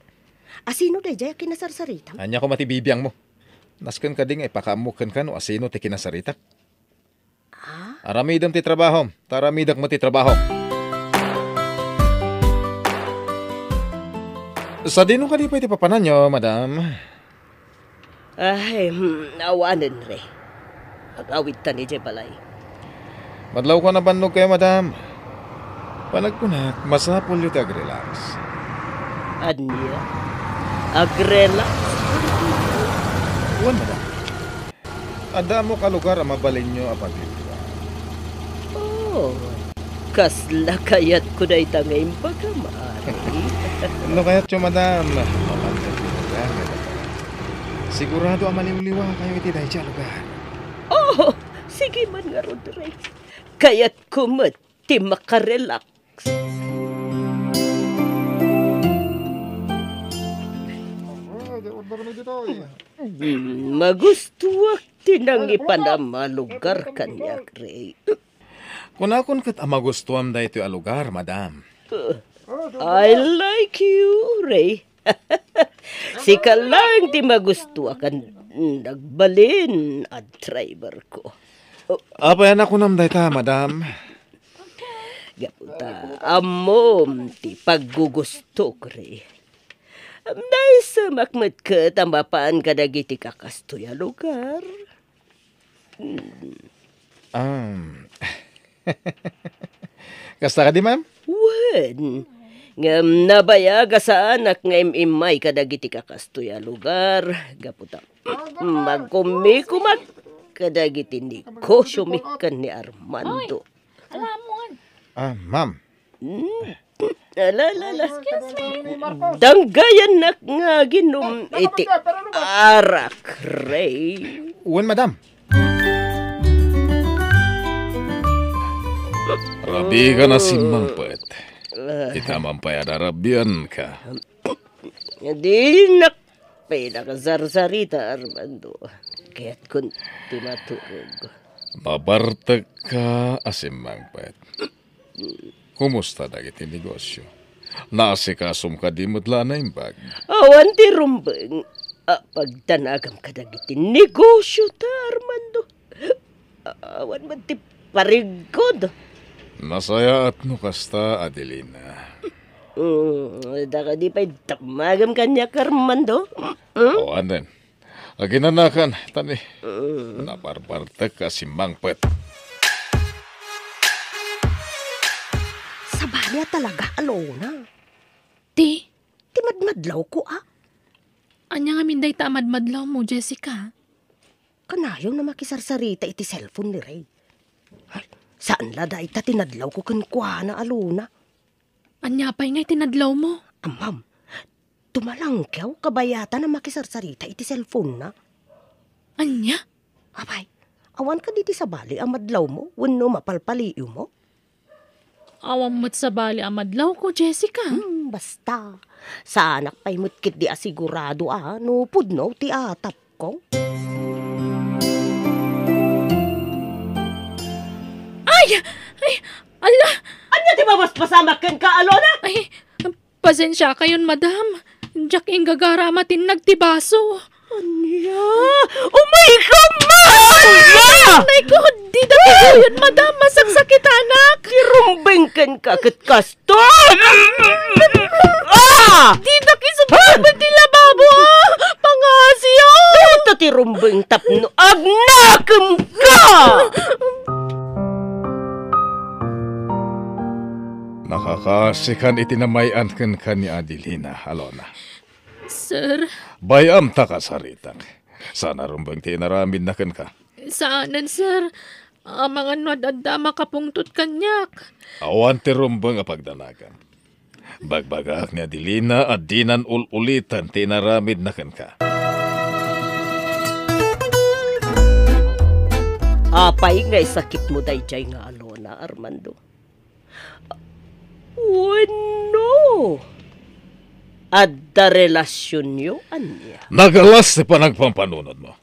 Asino daydiay a kinasarsaritam? Ania koma ti bibiangmo? Nasken kadi nga ipakaammo kenka no asino ti kinasaritak? Ah? Aramidem ti trabahom, ta aramidek met ti trabahom. Sadino kadi pay ti papananyo, madam? Ay, hmm, awanen, Re. Agawidtan idiay balay. Madlawko a nabannog kayo, madam. Panagkunak, masapulyo ti agrelax. Ania? Agrelax? Wen, madam. Adda ammok a lugar a mabalinyo a paglibroan. Oh, kasla kayatko dayta nga imbagam, Ari. No kayatyo, madam, mapantayo ti lugar nga dakayo. Sigurado a maliwliwakayo iti daydiay a lugar. Oh, sige man ngarud, Re. Kayatko met ti makarelax. Hmm, magustuak ti nangipanam a lugar kaniak, Re. Kunakon ket a magustuam daytoy a lugar, madam. I like you, Re. Sika laeng ti magustuak a nagbalin a driver ko. Apay a nakunam dayta, madam? Gapu ta ammom ti paggugustok, Re. Naisemak met ket a mapan kadagiti kakastoy a lugar. Hmm. Um, kasta kadi, ma'am? Wen, ngem nabayag a saanak nga im-immay kadagiti kakastoy a lugar, gapu ta magkumikumak kadagiti negosyomi ken ni Armando. Oy, alamon. Ah, ma'am. Hmm. Ala, ala, ala. Excuse me. Danggayannak nga aginum iti arak, Ray. Wen, madam. Rabiikan a simmangpet. Ita man pay a narabianka. Dinak pinakasarsarita, Armando. Kayatkon ti maturog. Mabartekka a simmangpet. Kumusta dagiti negosyo? Naasikasom kadi met la a naimbag? Awan ti rumbeng a pagdanagam kadagiti negosyo ta, Armando. Awan met ti pariggod. Nasayaat no kasta, Adelina. Mm, da kadi pay damagam kaniak, Armando? Mm? Awanen. Aginanakan, tani. Mm. Nabarbartek a simmangpet. Sabali a talaga, Alona. Ti? Ti madmadlawko, a? Ania ngamin dayta a madmadlawmo, Jessica? Kanayon a makisarsarita iti cellphone ni Ray. Ay, saan la dayta ti nadlawko kenkuana, Alona. Ania pay ngay ti nadlawmo? Ammam, tumalangkew kabayatan a makisarsarita iti cellphone-na. Ania? Apay, awan kadi ti sabali a madlawmo wenno mapalpaliiwmo? Awan met sabali a madlawko, Jessica. Hmm, basta. Saanak pay met ketdi a sigurado a no pudno ti atap. Ko? Ay! Ay! Ala! Ania ti mabasbasamak kenka, Alona? Ay, pasensiakayon, madam. Diak inggagara a matinnag ti baso. Ania? Umay ka man! Ay, ania? Nay ko, dida ti gayod, madam. Masaksakitanak. Ti rumbeng kenka ket kas Ton! Ah! Didak isubli ti lababo, ah! Pangasiyo! Dayta ti rumbeng tapno agnakemka! Nakakaasikan iti namay-an kenka ni Adelina, Alona. Sir. Bay-am ta kasaritak. Saan a rumbeng ti inaramidna kenka? Saanen, sir. Amangan no ad-adda a makapungtot kaniak. Awan ti rumbeng a pagdanagam. Bagbagaak ni Adelina a dinan ul-uliten ti inaramidna kenka. Apay nga isakitmo daydiay nga Alona, Armando? Wenno, adda relasionyo, ania? Nagalas ti panagpampanunotmo.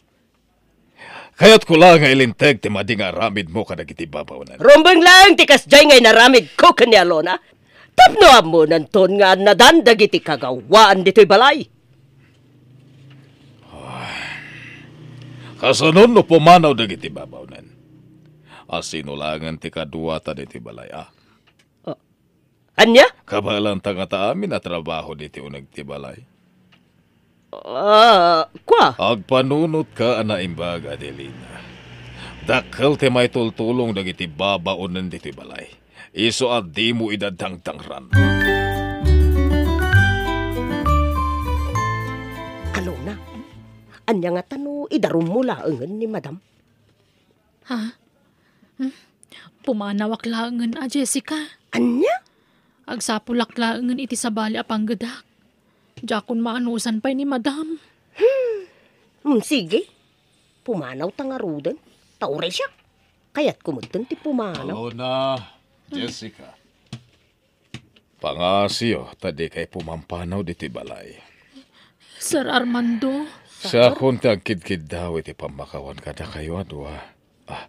Kayatko la nga ilinteg ti madi nga aramidmo kadagiti babaonen. Rumbeng laeng ti kasdiay nga inaramidko ken ni Alona. Tapno ammonanton nga annadan dagiti kagawaan ditoy balay. Kasano no pumanaw dagiti babaonen? A sino laengen ti kaduata ditoy balay, a? Ah, ania? Kabaelanta ngata amin a trabaho ditoy uneg ti balay. Ah, kua? Agpanunotka a naimbag, Adelina. Dakkel ti maitultulong dagiti babaonen ditoy balay. Isu a dimo ida dangdangran. Alona, ania ngata no idarummo laengen ni Madam? Ha? Hmm? Pumanawak laengen a, Jessica. Ania? Agsapulak laengen iti sabali a panggedak. Diakon maanusan pay ni Madam. Hmm, sige. Pumanawta ngaruden. Ta uray siak, kayatko metten ti pumanaw. Alona, Jessica. Pangasiyo, ta dikay pumampanaw ditoy balay. Sir Armando. Siakon ti agkidkiddaw iti pammakawan kadakayo a dua. Ah,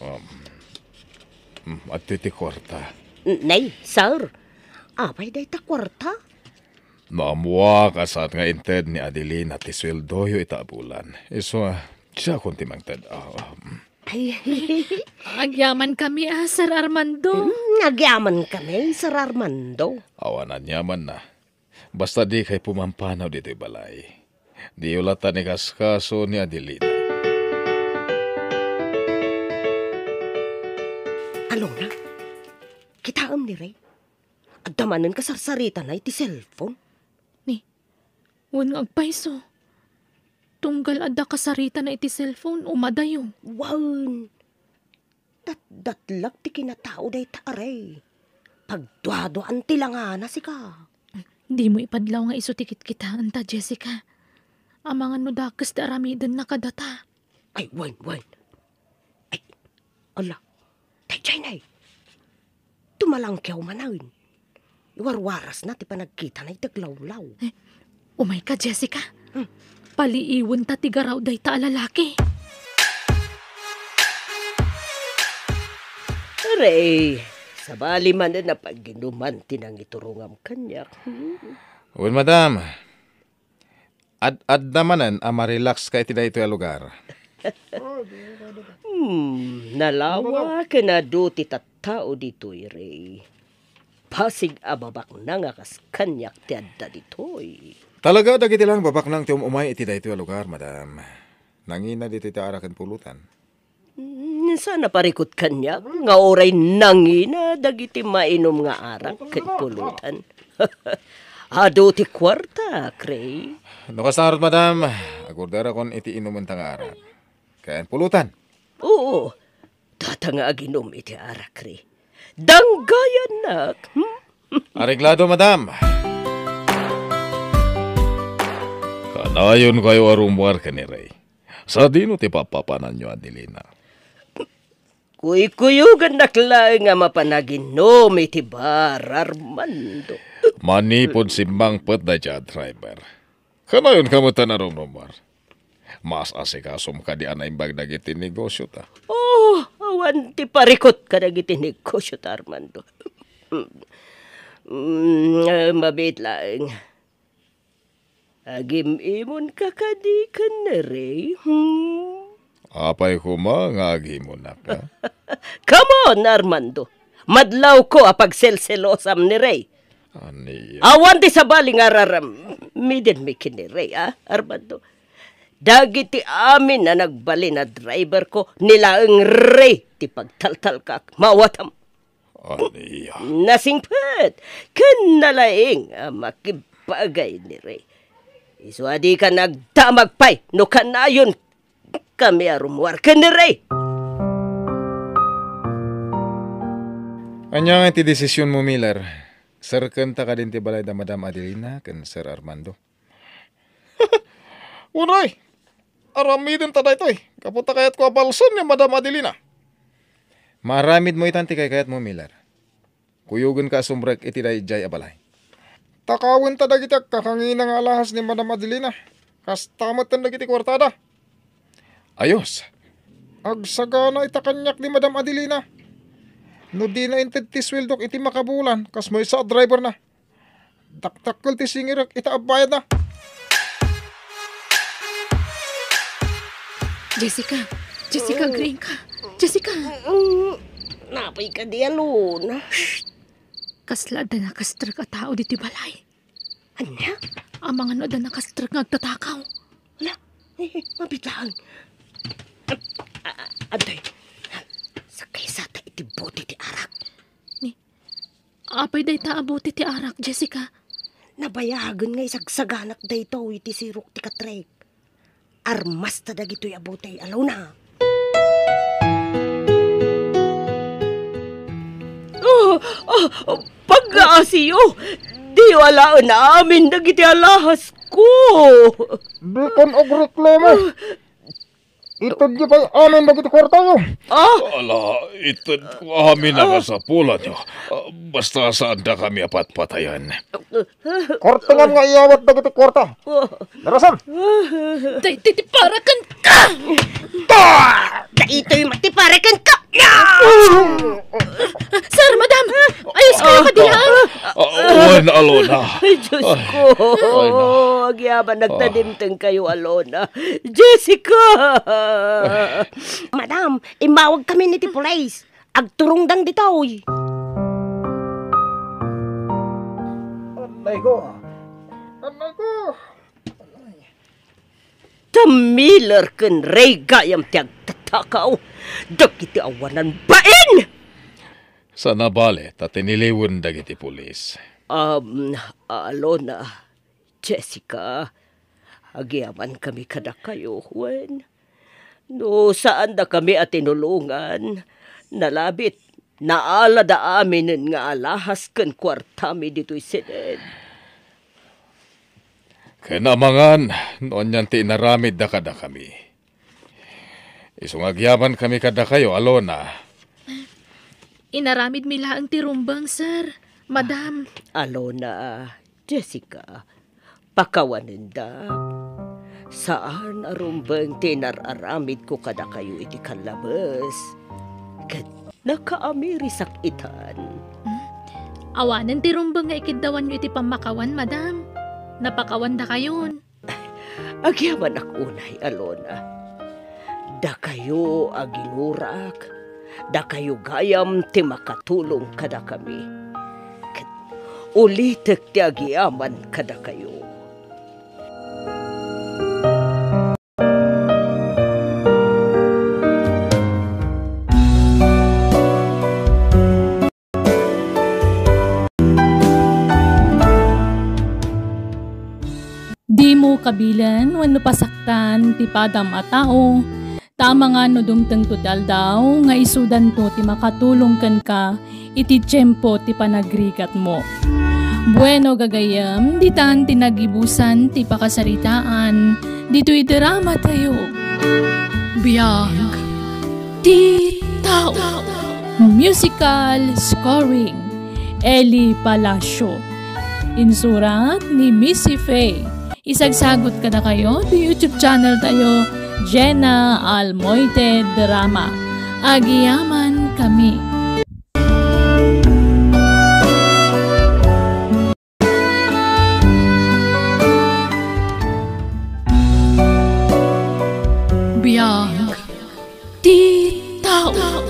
um, mm, adtoy ti kuarta. N-, nay, sir. Apay dayta kuarta? Naammoak a saan nga inted ni Adelina ti sueldoyo ita a bulan. Isu a, siakon ti mangted. Ah, ah, mm. Ay. Agyamankami a, Sir Armando. Mm, agyamankami, Sir Armando. Awan aniamanna. Basta dikay pumampanaw ditoy balay. Diyo latta ni kaskaso ni Adelina. Alona, kitaem ni Ray. Adda manen kasarsaritana iti cellphone. Ni, wen nga agpayso. Tunggal adda kasaritana iti cellphone, umadayo. Wen, datdatlak ti kinatao dayta a Ray. Pagduaduaan ti langana, sika. Dimo ipadlaw nga isu ti kitkitaenta, Jessica. Amangan no dakes ti aramidenna kadata. Ay, wen, wen. Ay, ala, daydiay nay. Tumalangkew manen. Iwarwarasna ti panagkitana iti aglawlaw. Eh, umayka, Jessica. Hmm. Paliiwenta ti garaw dayta a lalaki. Ray, sabali manen a pag-inuman ti nangiturongam kaniak. Hmm. Wen, madam. Ad-adda manen a marelakska iti daytoy a lugar. Hmm, nalawa ken adu ti tattao ditoy, Ray. Pasig a babaknang a kas kaniak ti adda ditoy. Talaga, dagiti laeng babaknang ti um-umay iti daytoy a lugar, madam. Nangina ditoy ti arak ken pulutan. Mm, saan a parikut kaniak nga uray nangina dagiti mainum nga arak ken pulutan. Adu ti kuarta, Ray. No kasta ngarud, madam, agorderakon iti inumenta nga arak. Ken pulutan. Oo, data nga aginum iti arak, Ray. Danggayannak. Hmm? Areglado, madam. Kanayonkayo a rummuar ken ni Ray. Sadino ti papapananyo, Adelina? Kuykuyogannak laeng a mapan aginum iti bar, Armando. Manipud simmangpet dayta a driver. Kanayonka met a narumrumuar. Maasikasom kadi a naimbag dagiti negosiota. Oh, awan ti parikut kadagiti negosiota, Armando. Mm, eh, mabiit laeng. Agim-imonka kadi ken ni Ray, hmm? Apay koma nga agimonaka? Come on, Armando. Madlawko a pagselselosam ni Ray. Ania? Awan ti sabali nga aramiden mi ken ni Ray, a, Armando. Dagiti amin a nagbalin a driver ko, ni laeng Ray ti pagtaltalkak. Maawatam. Ania? Nasingpet ken nalaing a makibagay ni Ray. Isu a dika nagdamag pay no kanayonmi a rummuar ken ni Ray. Ania nga ti desisionmo, Miller? Serkenta kadin ti balay da Madam Adelina ken Sir Armando? Uray, aramidenta daytoy, gapu ta kayatko a balsen ni Madam Adelina. Maaramidmo itan ti kaykayatmo, Miller. Kuyogenka a sumrek iti daydiay a balay. Takawenta dagiti agkakangina nga alahas ni Madam Adelina. Kasta metten dagiti kuartada. Ayos. Agsagana ita kaniak ni Madam Adelina. No dina inted ti sueldok iti makabulan, kas maysa a driverna. Dakdakkel ti singirek ita a bayadna. Jessica! Jessica, agriingka! Jessica! Mm, napay kadi, Alona? Shh! Kasla adda nakastrek a tao ditoy balay. Ania? Amangan no adda nakastrek nga agtatakaw. Hala, eh, eh, mabitlaan. Ah, ah, ah, adtoy. Sakay sa ta iti bote ti arak. Ni, Apay dayta a bote ti arak, Jessica? Nabayagen nga isagsaganak daytoy iti sirok ti katrek. Armasta dagitoy a bote, Alona. Ah, ah, paggaasiyo! Diyo alaen amin dagiti alahasko! Dikan agreklamo. Ah, Itedyo pay amin dagiti kuartayo. Ah! Ala, itedko amin a kasapulanyo. Ah, basta saandakami a patpatayen. Kortengam nga iyawat dagiti kuarta. Darasam! Daytoy ti para kenka! Ta! Daytoy met ti para kenka! Sir, madam! Ayos kayo, ah, kadi, ha? Ah, wen, Alona. Ay, Diyos ko. Ay, na. Agyaman, nagtadimteng kayo, Alona. Jessica! Madam, immawag kami ni ti pulis. Agturongdang ditoy. Nay ko, Nanay ko! Tammiler ken Ray gayam ti agtatakaw dagiti awanan bain! Saan a bale ta tiniliwen dagiti pulis. Um, Alona, Jessica, agyamankami kadakayo, wen? No saandakami a tinulongan, nalabit, naalada aminen nga alahas ken kuartami ditoy sened. Ken amangan no anian ti inaramidda kadakami. Isu nga agyamankami kadakayo, Alona. Inaramidmi laeng ti rumbeng, sir. Madam. Alona, Jessica, pakawanendak. Saan a rumbeng ti inar-aramidko kadakayo iti kallabes. Ket nakaamirisak itan. Hmm? Awanen ti rumbeng nga ikiddawanyo iti pammakawan, madam. Napakawandakayon. Agyamanak unay, Alona. Dakayo a ginurak, dakayo gayam ti makatulong kadakami. Ket ulitek ti agyaman kadakayo. Dimo kabilen wenno pasaktan ti padam a tao, ta amangan no dumtengto ti aldaw nga isudanto ti makatulong kenka iti tiempo ti panagrigatmo. Bueno, gagayyem, ditan ti nagibusan ti pakasaritaan ditoy dramatayo. Biag ti tao. Musical scoring, Eli Palacio. Insurat ni Missy Faye. Isagsagut kadakayo ti YouTube channel tayo, Jenna Almoite Drama. Agyamankami. Biag ti tao.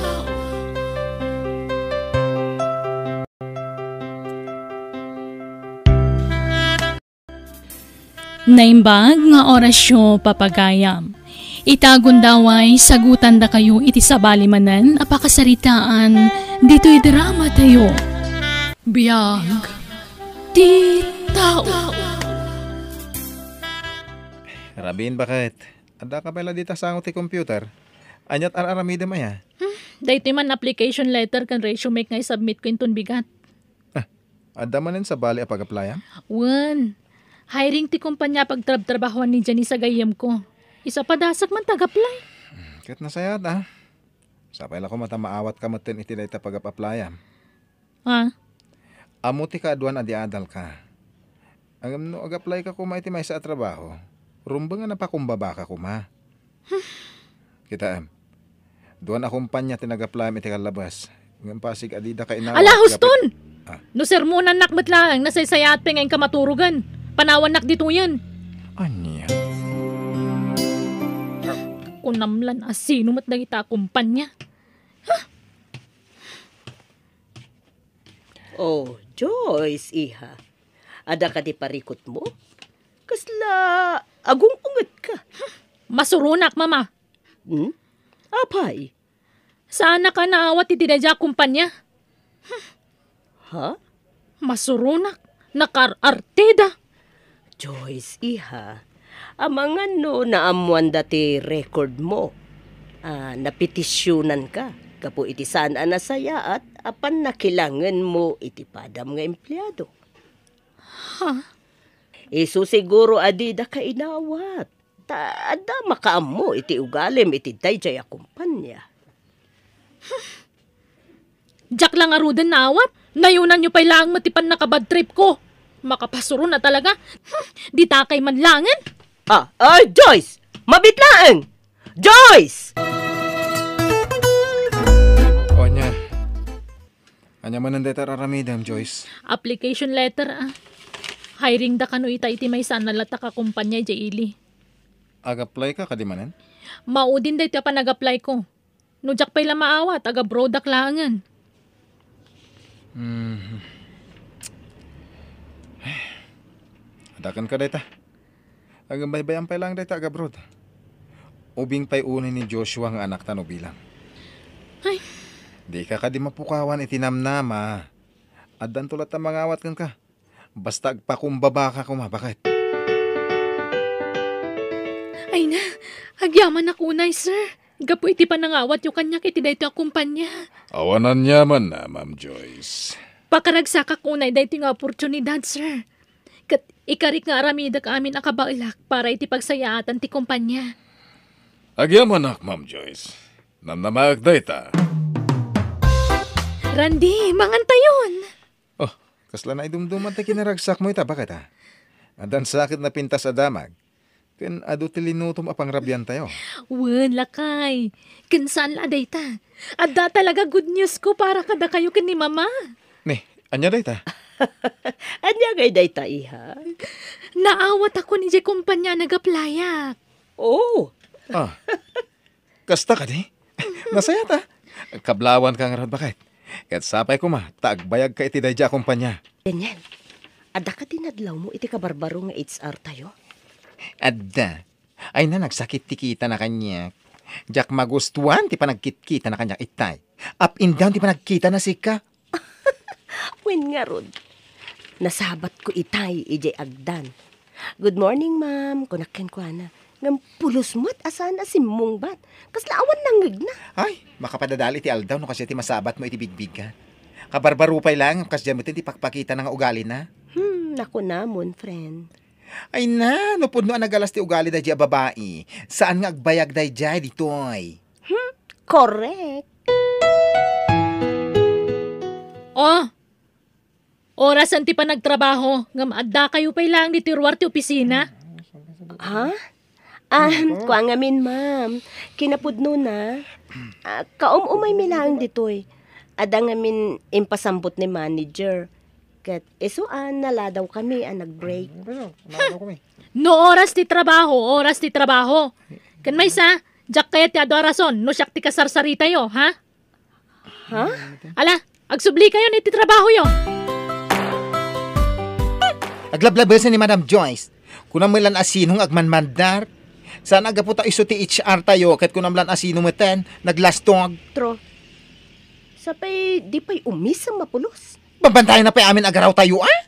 Naimbag nga orasyo, papagayam. Ita gundaway, sagutandakayo iti sabali manen a pakasaritaan ditoy dramatayo. Biag ti tao. Rabin, baket? Addaka pay la dita sango ti computer? Aniat ar-aramidem aya? Hmm, daytoy man application letter ken resume nga isubmitko inton bigat. Ah, adda manen sabali a pag-applyam? Wen. Hiring ti kompania a pagtrabtrabahoan ni Janice a gayyemko. Isu a padasek man ti ag-apply. Hmm, ket nasayaat, a. Sapay la koma ta maawatka metten iti dayta pag-applyam. Ah? Ammo ti kaaduan a di adalka. Ngem no ag-applyka koma iti maysa a trabaho, rumbeng a napakumbabaka koma. Kitaem, duan a kompania ti nag-applyam iti kallabas. Ngem pasig a didaka inawat. Ala, huston! Ah. No sermonannak met laeng, nasaysayaat pay nga inka maturogen. Panawannak ditoyen. Ania? Kunam lan a sino met dagita a kompania. Oh, Joyce, iha. Adda kadi parikutmo? Kasla agung-ungetka? Masuronak, Mama. Hmm? Apay? Saanak a naawat iti daydiay a kompania. Ha? Masuronak, nakaar-artida. Joyce, iha, amangan no naammoanda ti record mo. Ah, napetisyonanka gapu iti saan a nasayaat a pannakilangenmo iti padam nga empleado. Ha? Isu siguro a didaka inawat. Ta adda makaammo iti ugalim iti daydiay a kompania. Diak la ngaruden naawat. Nayonanyo pay laeng met ti pannakabadtripko. Makapasuron a talaga. Hmm, ditakay man laengen. Ah, ay, Joyce! Mabit laeng! Joyce! O, ania? Ania manen dayta ar-aramidem, Joyce? Application letter, a. Hiring da kano ita iti maysa a nalatak a kompania idiay ili. Ag-apply ka kadi manen? Maudin daytoy a panag-apply ko. No diak pay la maawat, ag-abroadak laengen. Mhm. Dakan ka dayta. Agbaybayan pay laeng dayta agabroad. Ubing pay unay ni Joshua nga anakta no bilang. Ay. Dika kadi mapukawan iti namnama. Addanto latta mangawat kenka. Basta agpakumbabaka koma, baket. Ay na, agyamanak unay, sir. Gapu iti panangawatyo kaniak iti daytoy a kumpanya. Awan aniamanna, Ma'am Joyce. Pakaragsakak unay daytoy nga oportunidad, sir. Ket ikarik nga aramidek amin a kabaelak para iti pagsayaatan ti kumpanya. Agyamanak, Ma'am Joyce. Namnamaek dayta. Randy, mangantayon! Oh, kasla naidumduman ti kinaragsakmo ita, baket a? Addan sa ket napintas a damag. Ken adu ti linutom a pangrabiantayo. Wen, lakay. Ken saan la a dayta. Adda talaga good news ko para kadakayo ken ni Mama. Ni, ania dayta? Ania ngay dayta, iha? Naawatakon idiay kumpanya a nagaplayak. Oh. Ah. Kasta kadi? Nasayaat a. Kablawanka ngarud, baket. Ket sapay koma ta agbayagka iti daydiay a kumpanya. Daniel, adda kadi nadlawmo iti kabarbaro nga H R tayo? Adda. Ay na, nagsakit ti kitana kaniak. Diak magustuan ti panagkitkitana kaniak itay. Up and down ti panagkitana sika. Wen ngarud, nasabatko itay idiay agdan. "Good morning, ma'am," kunak kenkuana. Ngem pulos met a saan a simmungbat. Kasla awan nangngegna. Ay, makapadadal iti aldaw no kasdiay ti masabatmo iti bigbigga. Kabarbaro pay laeng ngem kasdiay met ti pakpakitana nga ugalina. Hmm, nakunamon, friend. Ay na, no pudno a nagalas ti ugali daydiay a babai, saan nga agbayag daydiay ditoy. Hmm, correct. Oh, orasen ti panagtrabaho, ngem addakayo pay laeng ditoy ruar ti opisina. Ha? Ah, kua ngamin, ma'am. Kinapudnona, ah, kaum-umaymi laeng ditoy. Adda ngamin impasambut ni manager. Ket isu a naladawkami a nag-break. Ano, naladaw kami. No oras ti trabaho, oras ti trabaho. Ken maysa, diak kayat ti adu a rason no siak ti kasarsaritatayo, ha? Ha? Ala, agsublikayon iti trabahoyo. Aglablabesen ni Madam Joyce. Kunam met lan a sino nga agmanmandar. Saan a gapu ta isu ti H R tayo, ket kunam lan a sino meten, naglastog. Tro. Sapay, di pay umisem a pulos. Babantayan na pay amin agaraw tayo, ah?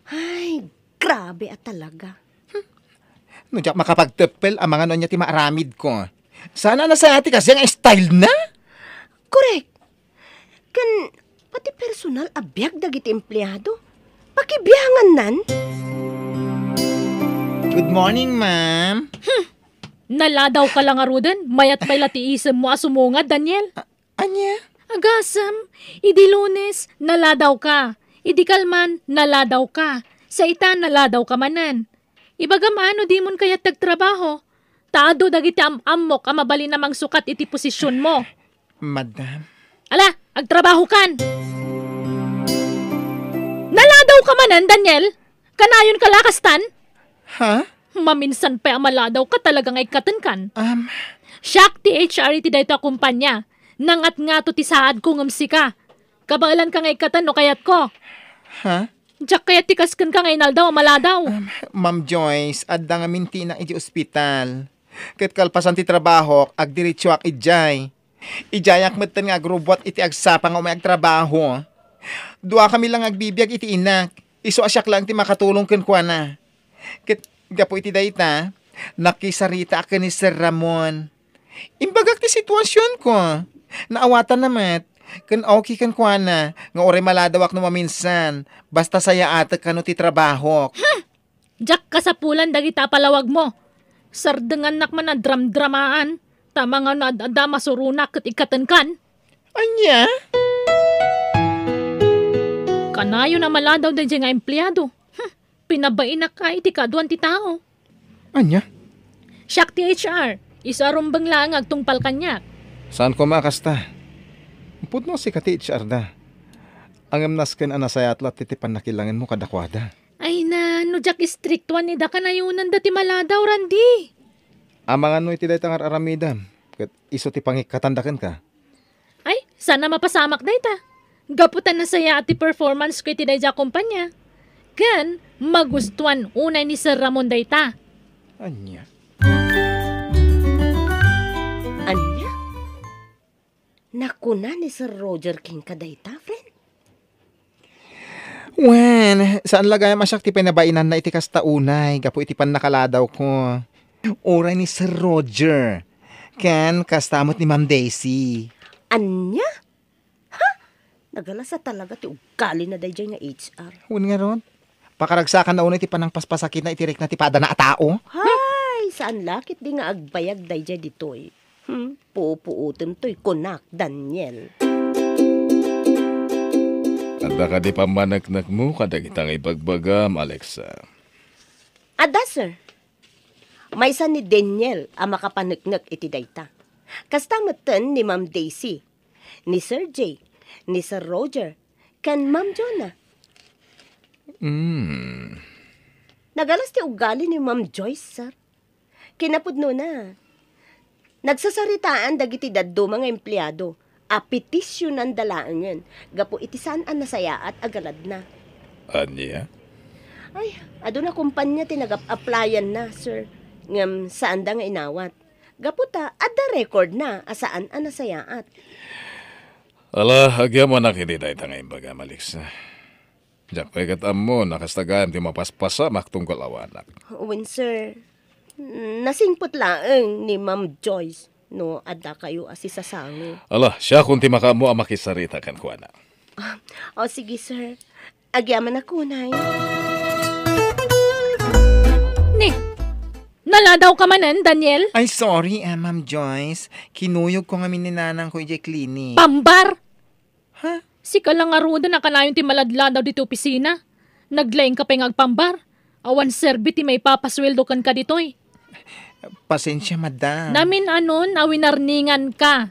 Ay, grabe a talaga. Hmm. No diak makapagteppel, amangan no ania ti maaramidko. Saan a nasayaat ti kasdiay nga style na? Correct. Ken pati personal a biag dagiti empleado. Pakibiangannan. Good morning, ma'am. Hmm. Naladawka la ngaruden, mayat pay la ti isemmo a sumungad, Daniel. A-, ania? Agasem, idi Lunes, naladawka. Idi kalman, naladawka. Sa ita, naladawka manen. Ibagam a no dimon kayat ti agtrabaho, ta adu dagiti am-ammok a mabalin a mangsukat iti posisionmo. Madam. Ala, agtrabahokan! Naladawka manen, Daniel? Kanayonka la kastan? Ha? Maminsan pay a maladawka talaga nga ikkatenkan. Um. Siak ti H R iti daytoy a kumpanya. Nangatngato ti saadko ngem sika. Kabaelanka nga ikkaten no kayatko. Ha? Diak kayat ti kaskenka nga inaldaw a maladaw. Um, Ma'am Joyce, adda ngamin ti inak idiay ospital. Ket kalpasan ti trabahok, agdiretsoak idiay. Idiayak metten nga agrubbuat iti agsapa nga umay agtrabaho. Duakami la nga agbibiag iti inak. Isu a siak laeng ti makatulong kenkuana. Ket gapu iti dayta, nakisaritaak ken ni Sir Ramon. Imbagak ti situasionko. Naawatanna met. Ken okay kenkuana nga uray maladawak no maminsan, basta sayaatek kano ti trabahok. Hmm! Diak kasapulan dagita a palawagmo. Sardengannak man a dramdramaan, ta amangan no ad-adda a masuronak ket ikkatenkan. Ania? Kanayon a maladaw daydiay nga empleado. Hmm, pinabainak a iti kaaduan ti tao. Ania? Siak ti H R. Isu a rumbeng laeng nga agtungpal kaniak. Saan koma a kasta? Pudno a sika ti H R da. Ngem nasken a nasayaat latta ti pannakilangenmo kadakuada. Ay na, no diak istriktuan ni da, kanayonanda ti maladaw, Randy. Amangan no iti dayta nga ar-aramidem, ket isu ti pangikkatanda kenka. Ay, saan a mapasamak dayta. Gapu ta nasayaat ti performance ko iti daydiay a kumpanya. Ken, Magustuan unay ni Sir Ramon dayta. Ania? Ania? Nakuna ni Sir Roger kenka dayta, friend? Wen, saan la gayam a siak ti pinabainanna iti kasta unay gapu iti pannakaladawko. Uray ni Sir Roger. Ken kasta met ni Ma'am Daisy. Ania? Ha? Nagalas a talaga ti ugalina daydiay nga H R. Wen ngarud, pakaragsakanna unay ti panangpaspasakitna iti rikna ti padana a tao. Hay, saan la ketdi nga agbayag daydiay ditoy. Hmm, pupuotem toy kunak, Daniel. Adda kadi pammaneknekmo kadagita nga ibagbagam, Alexa? Adda, sir. Maysa ni Daniel a makapaneknek iti dayta. Kasta metten ni Ma'am Daisy, ni Sir Jay, ni Sir Roger, ken Ma'am Jonah. Hmm. Nagalas ti ugali ni Ma'am Joyce, sir. Kinapudnona, nagsasaritaan dagiti dadduma nga empleado a petisyonanda laengen gapu iti saan a nasayaat a galadna. Ania? Ay, aduna kompania ti nagap-applyanna, sir. Ngem saanda nga inawat. Gapu ta, adda recordna a saan a nasayaat. Ala, agyamanak iti dayta nga imbagam, Alexa. Diak pay ket ammo no kasta gayam ti mapaspasamak tunggal awanak. Wen, sir. Nasingpet laeng ni Ma'am Joyce no addakayo a sisasango. Ala, siakon ti makaammo a makisarita kenkuana. Ah, o, sige, sir. Agyamanak unay. Ni, naladawka manen, Daniel? Ay, sorry, ah, Ma'am Joyce. Kinuyogko ngamin ni nanangko idiay clinic. Pambar! Ha? Sika la ngaruden a kanayon ti maladladaw ditoy opisina. Naglaingka pay nga agpambar. Awan serbi ti maipapasueldo kenka ditoy. Pasensia, madam. Namin-anon a winarninganka.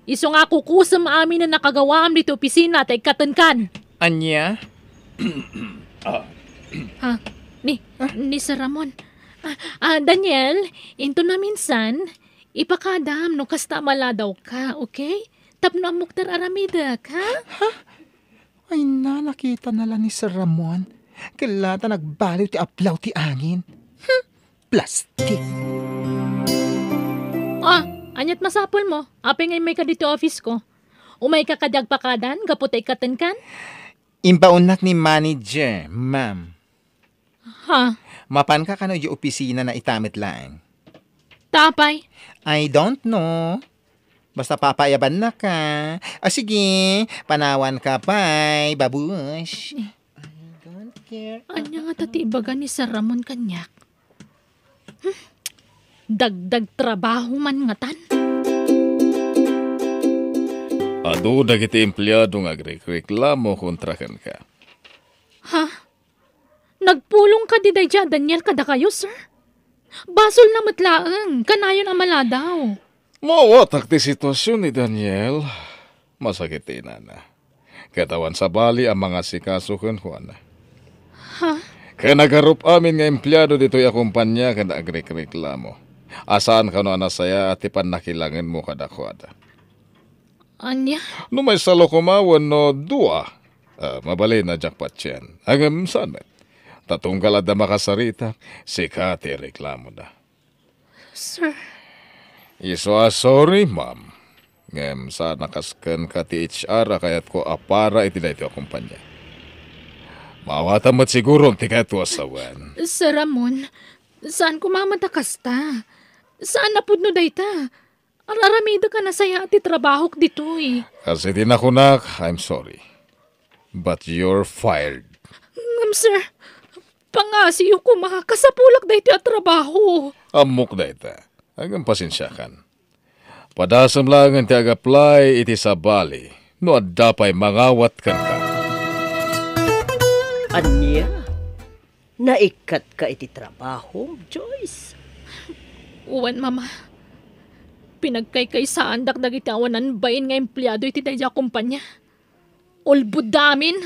Isu nga kukusem amin a nakagawaam ditoy opisina ta ikkatenkan. Ania? Ah. Ha? Ni, Ah? ni Sir Ramon. Ah, ah, Daniel, inton maminsan, ipakadam no kasta a maladawka, okay? Tapno ammok ti ar-aramidek, ha? Ha? Ay na, nakitana la ni Sir Ramon. Kella ta nagbaliw ti aplaw ti angin. Hmm, plastik. Ah, ania't masapulmo? Apay nga immayka ditoy office-ko? Umayka kadi agpakadan gapu ta ikkatenkan? Imbaonnak ni manager, ma'am. Ha? Mapanka kano idiay opisina na ita met laeng? Ta apay? I don't know. Basta papaayabannaka. Ah, sige, panawanka pay, babush. I don't care. Ania ngata ti ibaga ni Sir Ramon kaniak? Hmm? Dagdag trabaho man ngatan? Adu dagiti empleado nga agrekreklamo kontra kenka. Ha? Nagpulong kadi daydiay a Daniel kadakayo, sir? Basolna met laeng, kanayon a maladaw. Maawatak ti sitwasyon ni Daniel. Masakit ti inana. Ket awan sabali a mangasikaso kenkuana. Ha? Ken agarup amin nga empleado ditoy a kompania ket agrekreklamo a saan kano a nasayaat ti pannakilangenmo kadakuada. Ania? No maysa la koma wenno dua, ah, mabalin a diak patien. Ngem saan met. Ta tunggal adda makasarita, sika ti ireklamoda. Sir. Isu a sorry, ma'am. Ngem saan a kas kenka ti H R a kayatko a para iti daytoy a kompania. Maawatam met sigurom ti kayatmo a sawen. Sir Ramon, saan koma met a kasta. Saan a pudno dayta. Ar-aramidek a nasayaat ti trabahok ditoy. Kas iti nakunak, I'm sorry. But you're fired. Ngem, sir, pangasiyo koma, kasapulak daytoy a trabaho. Ammok dayta. Ngem pasensiakan. Padasem laengen ti ag-apply iti sabali no adda pay mangawat kenka. Ania? Naikkatka iti trabahom, Joyce? Wen, Mama. Pinagkaykaysaandak dagiti awanan bain nga empleado iti daydiay a kompania. Ulbodda amin.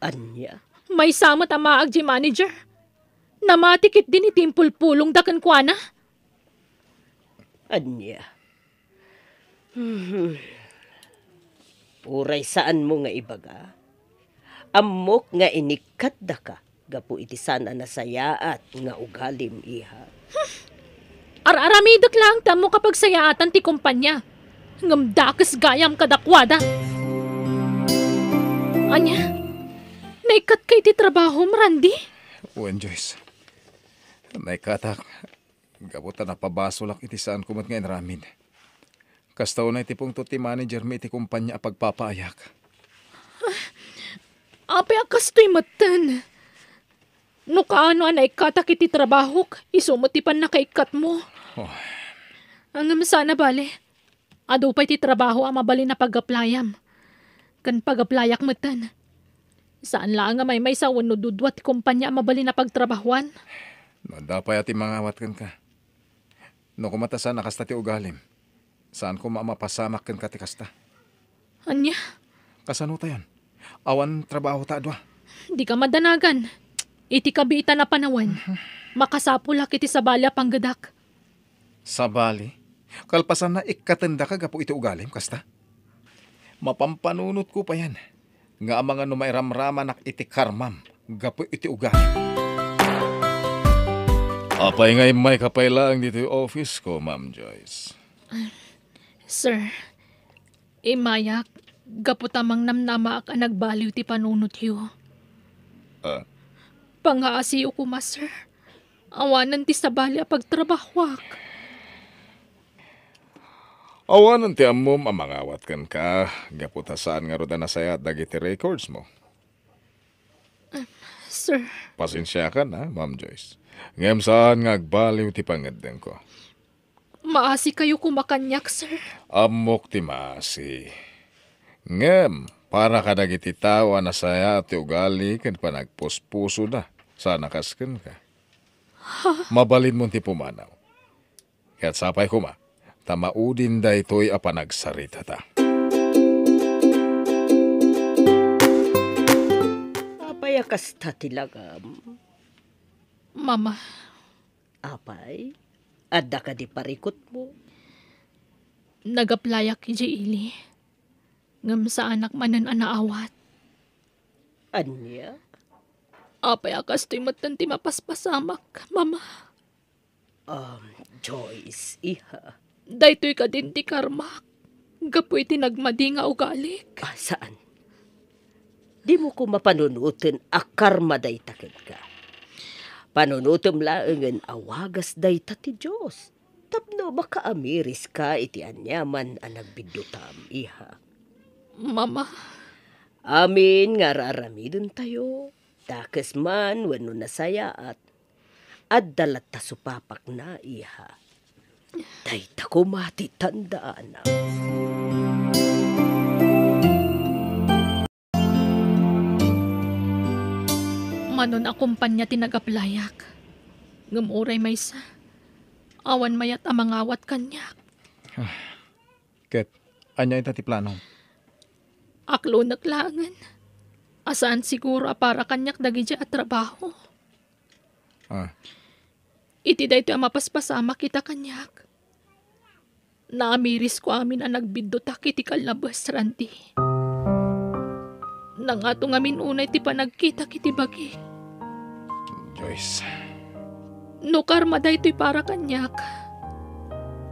Ania? Maysa met a maag diay manager. Namati ketdi ni ti impulpulongda kenkuana. Ania? Hmm. Uray saanmo nga ibaga, ammok nga inikkatdaka gapu iti saan a nasayaat nga ugalim, iha. Ar-aramidek laeng ti ammok a pagsayaatan ti kompania, ngem dakes gayam kadakuada. Ania? Naikkatka iti trabahom, Randy? Wen, Joyce. Naikkatak. Gapu ta napabasolak iti saanko met nga inaramid. Kasta unay ti pungtot ti managermi iti kompania a pagpapaayak. Apay a kastoy metten? No kaano a naikkatak iti trabahok, isu met ti pannakaikkatmo. Oh. Ngem saan a bale. Adu pay ti trabaho a mabalin a pag-applyam. Ken pag-applyak metten. Saan laeng a maymaysa wenno dudua ti kompania a mabalin a pagtrabahoan. No adda pay a ti mangawat kenka. No koma ta saan a kasta ti ugalim, saan koma a mapasamak kenka ti kasta. Ania? Kasano tayon? Awan trabaho ta a dua. Dika madanagan. Iti kabiitan a panawen, makasapulak iti sabali a panggedak. Sabali? Kalpasanna, ikkatendaka gapu iti ugalim, kasta? Mapampanunotko payen nga amangan no mairamramanak iti karmam gapu iti ugalim. Apay nga immayka pay laeng ditoy office ko, Ma'am Joyce? Sir, immayak gapu ta mangnamnamaak a nagbaliw ti panunotyo. Ah? Pangaasiyo koma, sir. Awanen ti sabali a pagtrabahoak. Awanen ti ammom a mangawat kenka gapu ta saan ngarud a nasayaat dagiti records mo. Sir. Pasensiakan, ha, Ma'am Joyce. Ngem saan nga agbaliw ti pangeddengko. Maasikayo koma kaniak, sir. Ammok ti maasi. Ngem, para kadagiti tao a nasayaat ti ugali ken panagpuspusoda, saan a kas kenka. Ha? Mabalinmon ti pumanaw. Ket sapay koma, ta maudin daytoy a panagsaritata. Apay a kasta ti langam? Mama. Apay, adda kadi parikutmo? Nag-applyak idiay ili, ngem saanak manen a naawat. Ania? Apay a kastoy metten ti mapaspasamak, Mama? Um, Joyce, iha. Daytoy kadin ti karmak gapu iti nagmadi nga ugalik? Ah, saan? Dimo koma panunoten a karma dayta kenka. Panunotem laengen a wagas dayta ti Dios tapno makaamiriska iti aniaman a nagbiddutam, iha. Mama. Amin nga ar-aramidentayo, dakes man wenno nasayaat, adda latta supapakna, iha. Dayta koma ti tandaanam. Manon a kompania ti nag-applyak. Ngem uray maysa, awan mayat a mangawat kaniak. Ket ania ita ti planom? Aklonek laengen a saan siguro a para kaniak dagidiay a trabaho. Ah. Iti daytoy a mapaspasamak ita kaniak, naamirisko amin a nagbiddutak iti kallabes, Randy. Nangato ngamin unay ti panagkitak iti bagik. Joyce. No karma daytoy para kaniak,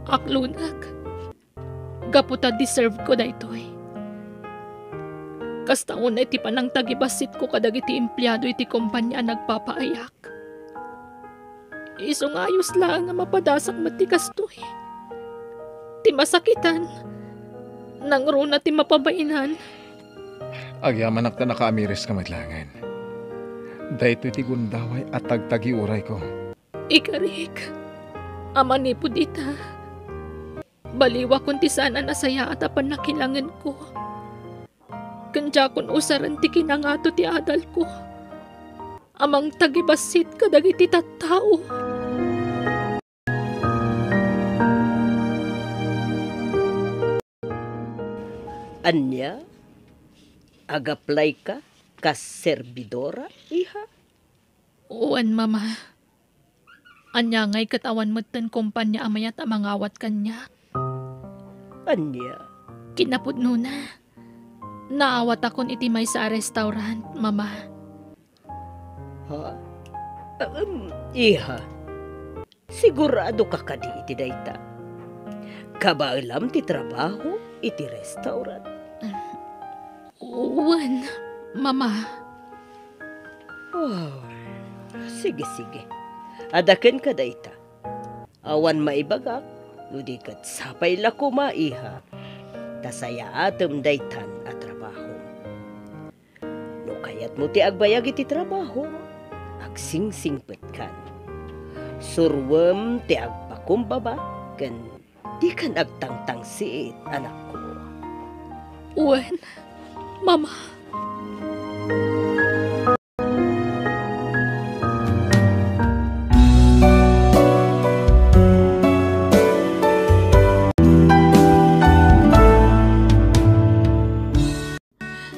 aklonek. Gapu ta deserve ko daytoy. Kasta unay ti panangtagibassitko kadagiti empleado iti kompania a nagpapaayak. Isu nga ayos laeng nga mapadasak met ti kastoy. Ti masakitan, nangruna ti mapabainan. Agyamanak ta nakaamiriska met laengen. Daytoy ti gundaway a tagtagiurayko. Ikarik, a manipud ita, baliwakon ti saan a nasayaat a pannakilangenko. Ken diakon usaren ti kinangato ti adalko a mangtagibassit kadagiti tattao. Ania? Agaplayka kas serbidora, iha? Wen, Mama. Ania ngay ket awan metten kompania a mayat a mangawat kaniak? Ania? Kinapudnona, naawatakon iti maysa a restaurant, Mama. Ha? Em, iha, siguradoka kadi iti dayta? Kabaelam ti trabaho iti restaurant? Wen, Mama. Oh, sige, sige. Adda kenka dayta. Awan maibagak, no di ket sapay la koma, iha, ta sayaatem daytan a trabahom. No kayatmo ti agbayag iti trabahom, agsingsingpetkan. Suroem ti agpakumbaba ken dikan agtangtangsit, anakko. Wen, Mama.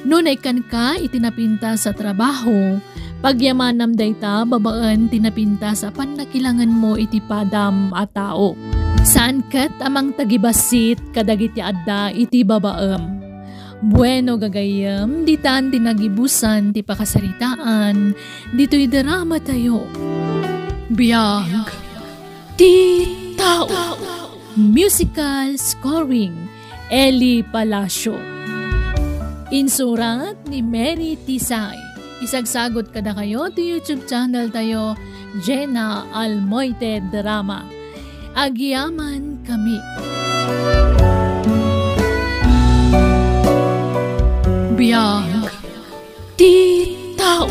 No naikkanka iti napintas a trabaho, pagyamanam dayta babaen ti napintas a pannakilangenmo iti padam a tao. Saan ket a mangtagibassit kadagiti adda iti babaem. Bueno, gagayyem, ditan ti nagibusan ti pakasaritaan ditoy dramatayo. Biag ti tao. Musical scoring, Eli Palacio. Insurat ni Mary Tisay. Isagsagot kadakayo ti YouTube channel tayo, Jena Almoite Drama. Agyaman kami. Biag ti tao.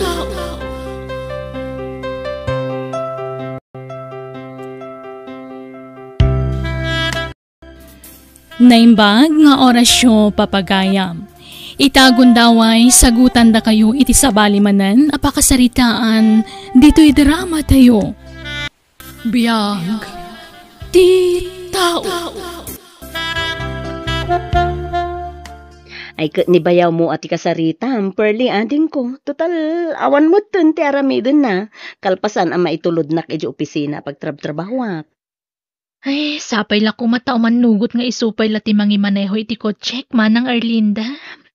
Naimbag nga orasyo, papagayam. Ita gundaway, sagutandakayo iti sabali manen a pakasaritaan ditoy dramatayo. Biag ti tao. Ay, ket ni bayawmo a ti kasaritam, Pearly, adingko. Total, awan metten ti aramidenna. Kalpasan a maitulodnak idiay opisina a pagtrabtrabahuak. Ay, sapay la koma ta umannugot nga isu pay la ti mangimaneho iti kotsek, Manang Erlinda.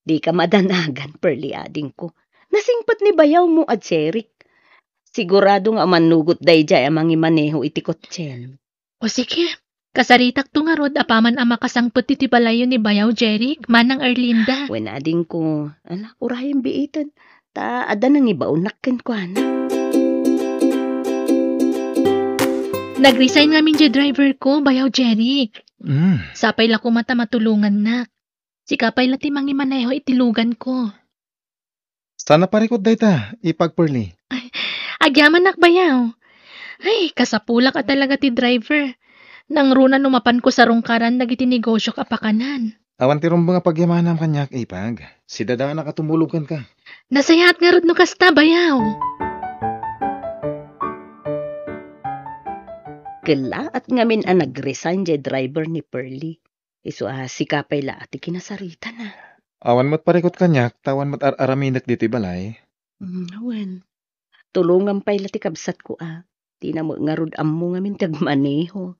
Dika madanagan, Pearly, adingko. Nasingpet ni bayawmo a Jeric. Sigurado nga umannugot daydiay a mangimaneho iti kotsem. O sige, kasaritakto ngarud apaman a makasangpet iti balayyo ni bayaw Jeric, Manang Erlinda. Wen, adingko. Ala, urayem biiten. Ta adda nangibaonnak kenkuana. Nag-resign ngamin diay driverko, bayaw Jeric. Mm. Sapay la koma ta matulongannak. Sika pay la ti mangimaneho iti luganko. Saan a parikut dayta, ipag Pearly? Ay, agyamannak, bayaw. Ay, kasapulak a talaga ti driver. Nangruna no mapanko sarungkaran dagiti negosiok a pakanan. Awan ti rumbeng a pagyamanam kaniak, ipag. Sidadanak a tumulog kenka. Nasayaat ngarud no kasta, bayaw. Kellaat ngamin a nag-resign diay driver ni Pearly. Isu a sika pay la a ti kinasaritana. Awan met parikut kaniak, ta awan met ar-araminek ditoy balay. Mm, wen. Tulongam pay la ti kabsatko a. Dina met ngarud ammo ngamin ti agmaneho.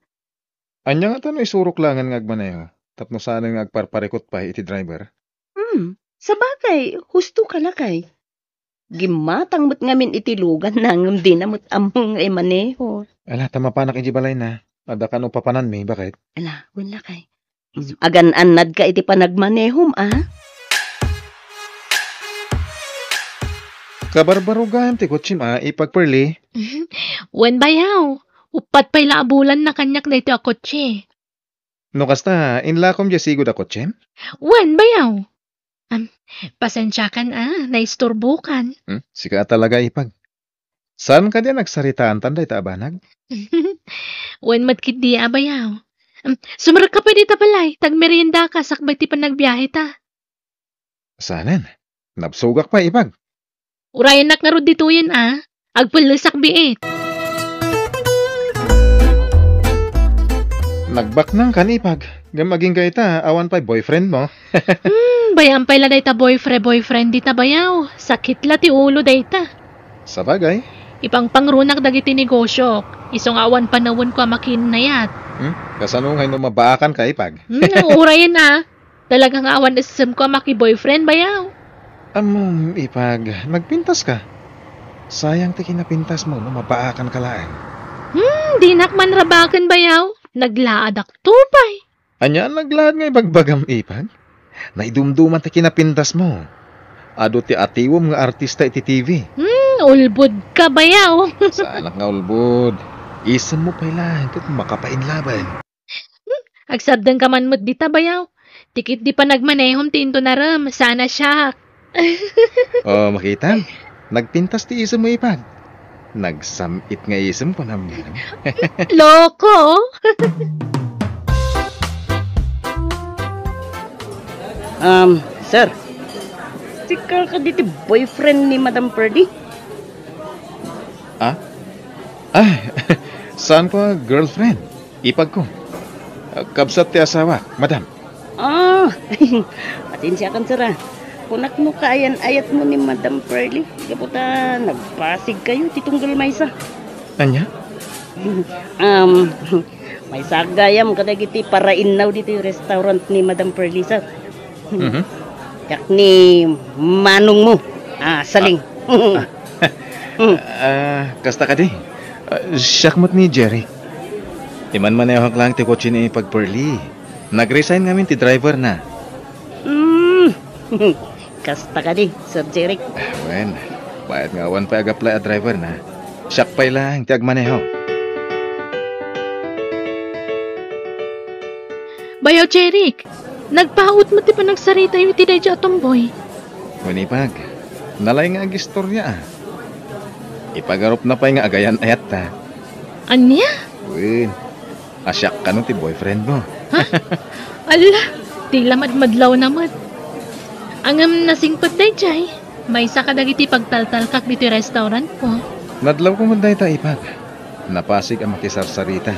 Ania ngata no isurok laengen nga agmaneho, tapno saanen nga agparparikut pay iti driver? Hmm, sabagay, husto ka lakay. Gimmatang met ngamin iti luganna ngem dina met ammo nga imaneho. Ala, ta mapanak idiay balayna. Adda kano papananmi, baket? Ala, wen lakay. Mm, agan-annadka iti panagmanehom, a? Kabarbarugayam ti kotsem a, ipag Pearly. Wen, bayaw. Uppat pay la a bulan na kaniak daytoy a kotse. No kasta, inlakom diay sigud a kotsem? Wen, bayaw. Am, pasensiakan a, naisturbokan. Hmm? Sika a talaga, ipag. Saan kadi a nagsaritaantan dayta a banag? Wen met ketdi a, bayaw. Am, sumrekka pay dita balay, ta agmeriendaka sakbay ti panagbiaheta. Saanen? Nabsogak pay, ipag. Urayennak ngarud ditoyen a. Agpellesak biit. Nagbaknangkan, ipag. Ngem agingga ita, awan pay boyfriend mo. Hmm, bayam pay la dayta boyfriend, boyfriend dita bayaw. Sakit la ti ulo dayta. Sabagay. Ipangpangrunak dagiti negosiok. Isu nga awan panawenko a makiinnayat. Hmm? Kasano ngay no mabaakanka, ipag? Hmm, urayen a. Talaga nga awan essemko a maki-boyfriend, bayaw. Ammom, ipag, nagpintaska. Sayang ti kinapintasmo no mabaakanka laeng. Hmm, dinak man rabaken, bayaw. Naglaadak to pay. Ania a naglaad nga ibagbagam, Ipag? Naidumduman ti kinapintasmo. Adu ti atiwem nga artista iti T V. Hmm, ulbod ka, bayaw. Saanak nga ulbod. Isemmo pay laeng ket makapainlaben. Hmm, agsardengka man met dita, bayaw. Ti ket di panagmanehom ti intonarem, saan a siak. Oh, makitam. Nagpintas ti isemmo, Ipag. Nagsam-it nga isem, kunam. Loko! Um, sir, sticker ka diti boyfriend ni Madam Purdy? Ah? Ah, saan ko a girlfriend? Ipag ko. Ah, kabsat ti asawak, madam. Ah, pasensiakan, sir, ah. Kunak no kaayan-ayatmo ni Madam Pearly. Gapu ta nagpasig kayo ti tunggal maysa. Ania? Um, maysa gayam kadagiti parainnaw ditoy restaurant ni Madam Pearly, sir. Mhm. Siak ni manongmo. Ah, Saling. Ah. Mm. Ah, kasta kadi? Ah, siak met ni Jerry. Imanmanehok lang ti kotse ni Ipag Pearly. Nag-resign ngamin ti driver na. Mm. Kasta kadi, Sir Jeric? Ah, wen, bayat nga awan pay ag-apply a driver na. Siak pay lang ti agmaneho. Bayaw, Jeric, nagpaut met ti panagsaritayo iti daydiay a tomboy. Wen, Ipag, nalay nga agistorya, ah. Ipagarupna pay nga agayan-ayatta. Ania? Wen, a siak kano ti boyfriend mo. Ha? Ala, ti la madmadlawna met. Ngem nasingpet daydiay, maysa kadagiti pagtaltalkak ditoy restaurant ko. Nadlawko met dayta, Ipag. Napasig a makisarsarita.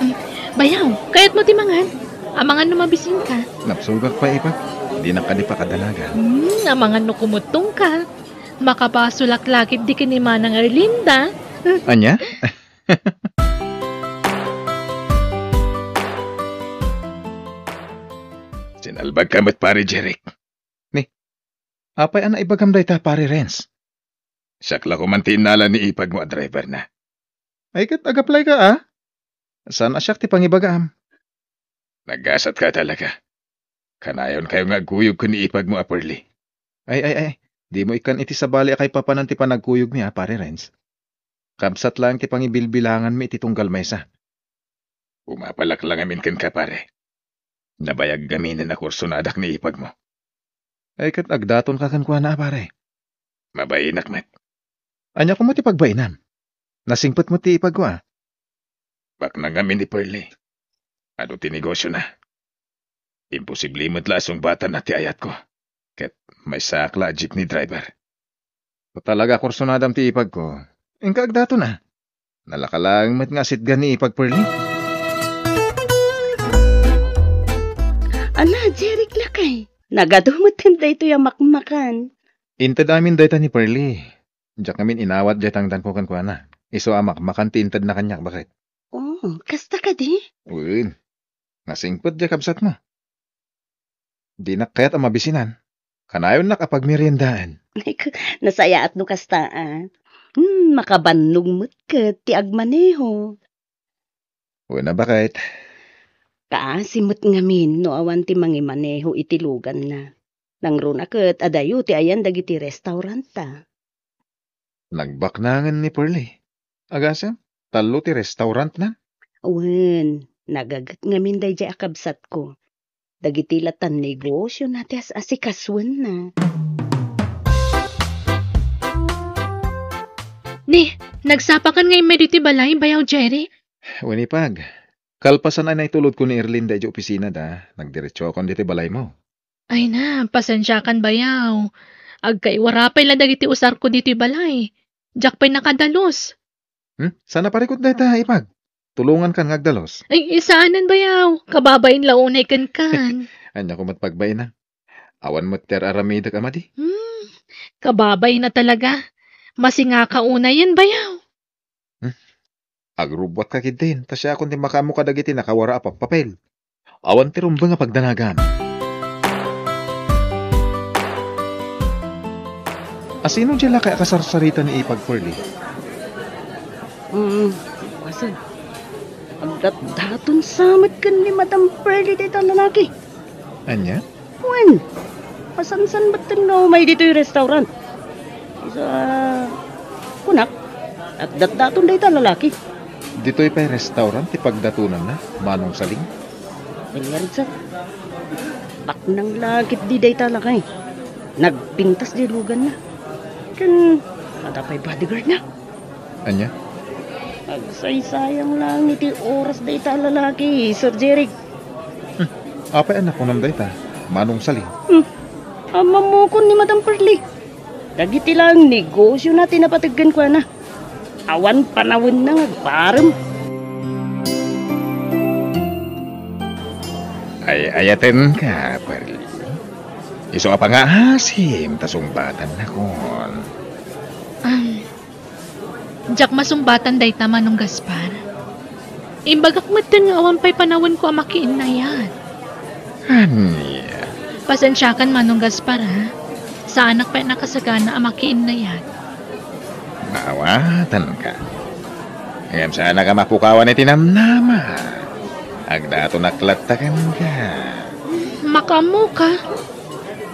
Mm, bayaw, kayatmo ti mangan? Amangan no mabisinka. Napsugak pay, Ipag. Dinak kadi pakadanagan. Hmm, amangan no kumuttongka. Makapasolak la ketdi ken ni Manang Erlinda. Ania? Sinalbagka met, Pare Jeric. Ni, apay a naibagam dayta, Pare Renz? Siak la koman ti innala ni Ipag mo a driver na. Ay, ket ag-apply ka, ah? Saan a siak ti pangibagam? Nagasatka talaga. Kanayonkayo nga agkuyog ken ni Ipag mo a Pearly. Ay, ay, ay. Dimo ikkan iti sabali a kaipapanan ti panagkuyogmi, a, Pare Renz. Kabsat laeng ti pangibilbilanganmi iti tunggal maysa. Umapalak la ngamin kenka, pare. Nabayag ngaminen a kursonadak ni Ipag mo. Ay, ket agdatonka kenkuana, a, pare. Mabainak met. Ania koma ti pagbainam? Nasingpet met ti Ipag ko, a. Baknang ngamin ni Pearly. Adu ti negosiona. Imposible met la a sungbatanna ti ayatko. Ket maysaak la a jeepney driver. No talaga a kursonadam ti Ipag ko, inka agdaton, a. Nalaka laeng met nga asitgan ni Ipag Pearly. Ala, Jeric lakay. Nagadu met daytoy a makmakan. Inted amin dayta ni Pearly. Diak ngamin inawat diay tangdanko kenkuana. Isu a makmakan ti intedna kaniak, baket. Oh, kasta kadi? Wen. Nasingpet diay kabsatmo. Dinak kayat a mabisinan. Kanayonnak a pagmeriendaen. Ay, k-, nasayaat no kasta, a. Hmm, makabannog met ket ti agmaneho. Wen a, baket. Kaasi met ngamin no awan ti mangimaneho iti luganna. Nangruna ket adayo ti ayan dagiti restauranta. Nagbaknangen ni Pearly. Agasem, tallo ti restaurantna? Wen, nagaget ngamin daydiay a kabsatko. Dagiti latan negosiona ti as-asikasuenna. Ni, nagsapakan nga immay ditoy balay, bayaw Jerry? Wen, Ipag. Kalpasan a naitulodko ni Erlinda idiay opisinada, nagdiretsokon ditoy balaymo. Ay na, pasensiakan bayaw. Agkaiwara pay la dagiti usarko ditoy balay. Diak pay nakadalus. Hmm? Saan a parikut dayta, Ipag? Tulongankan nga agdalus. Ay, saanen bayaw. Kababain la unay kenkan. Ania koma ti pagbainam? Awan met ti ar-aramidek a madi. Hmm, kababain a talaga. Masingaka unayen bayaw. Hmm? Agrubbuatka ketdin, ta siakon ti makaammo kadagiti nakawara a pappapel. Awan ti rumbeng a pagdanagam. Sino diay lakay a kasarsarita ni Ipag, Pearlie? Mm, basen. Agdatdaton sa met ken ni Madam Pearlie dayta lalaki. Ania? Wen, masansan metten nga umay ditoy restaurant. Isu a, kunak, agdatdaton dayta lalaki. Ditoy pay restaurant ti pagdatonanna, Manong Saling? Wen ngarud, sir. Baknang la ketdi dayta lakay. Nagpintas diay luganna. Ken adda pay bodyguardna. Ania? Agsaysayang laeng iti oras dayta a lalaki, Sir Jeric. Hmm. Apay a nakunam dayta, Manong Saling? Hmm. Ammom, ni Madam Pearlie. Dagiti laeng negosiona ti napateg kenkuana. Awan panawenna nga agparem. Ay-ayatenka, Pearlie. Isu a pangaasim ta sungbatannakon. Am, diak masumbatan dayta, Manong Gaspar. Imbagak metten nga awan pay panawenko a makiinnayat. Ania? Pasensiakan, Manong Gaspar, ha? Saanak pay a nakasagana a makiinnayat. Maawatanka. Ngem saanak a mapukawan iti namnama. Agdatonak latta kenka. Makaammoka.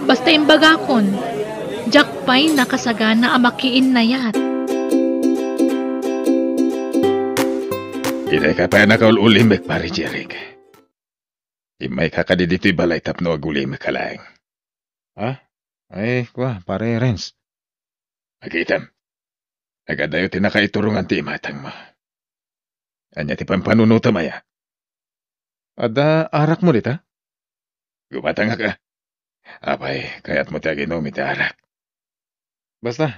Basta imbagakon, diak pay nakasagana a makiinnayat. Itay ka pay a nakaul-ulimek, Pare Jeric. Immayka kadi ditoy balay tapno agulimekka laeng. Ah? Ay, kua, Pare Renz. Nakitam. Nagadayo ti nakaiturongan ti imatangmo. Ania ti pampanunotem aya? Adda arakmo dita? Gumatangak a. Apay, kayatmo ti aginum iti arak? Basta,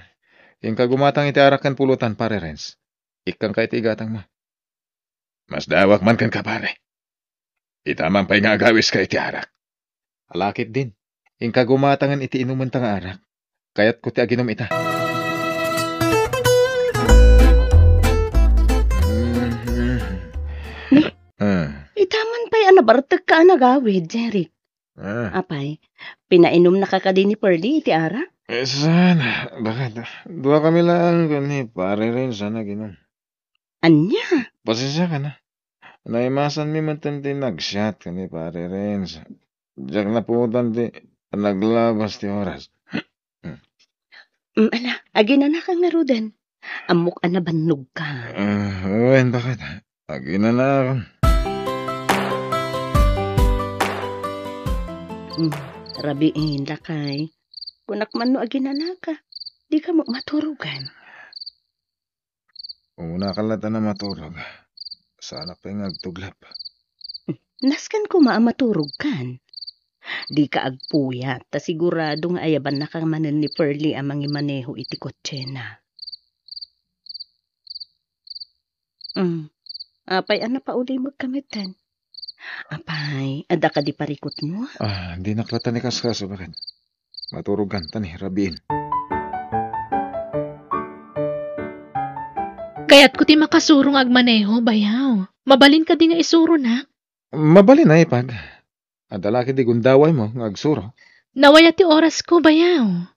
inka gumatang iti arak ken pulutan, Pare Renz. Ikkangka iti igatangmo. Masdaawak man kenka, pare. Ita man pay nga agawiska iti arak. Ala ketdin, inka gumatangen iti inumenta nga arak. Kayatko ti aginum ita. Ni, Ah. Ita man pay a nabartekka a nagawid, Jeric. Ah. Apay, pinainumnaka kadi ni Pearlie iti arak? Eh, saan? Bakit? Dua kami laeng ken ni Pare Renz a nag-inum. Ania? Pasensiakan a. Naimasanmi metten ti nagsiat ken ni Pare Renz. Diak napuotan ti naglabas ti oras. Mm, ala, aginanaka ngaruden. Ammok a nabannogka. Ah, wen, bakit? Aginanakon. Mm, rabiin, lakay. Kunak man no aginanaka. Dika met maturogan. Umuna ka latta a maturog. Saanak pay nga agtuglap. Nasken koma a maturogkan. Dika agpuyat, ta sigurado nga ayabannaka manen ni Pearlie a mangimaneho iti kotsena. Mm. Apay a napaulimekka metten? Apay, adda kadi parikutmo? Ah, dinak latta ni kaskaso, bakit? Maturogkan, ta ni, rabiin. Kayatko ti makasuro nga agmaneho, bayaw. Mabalin kadi nga isuronak? Mabalin a, Ipag. Adda la kadi gundawaymo nga agsuro. Nawaya ti orasko, bayaw.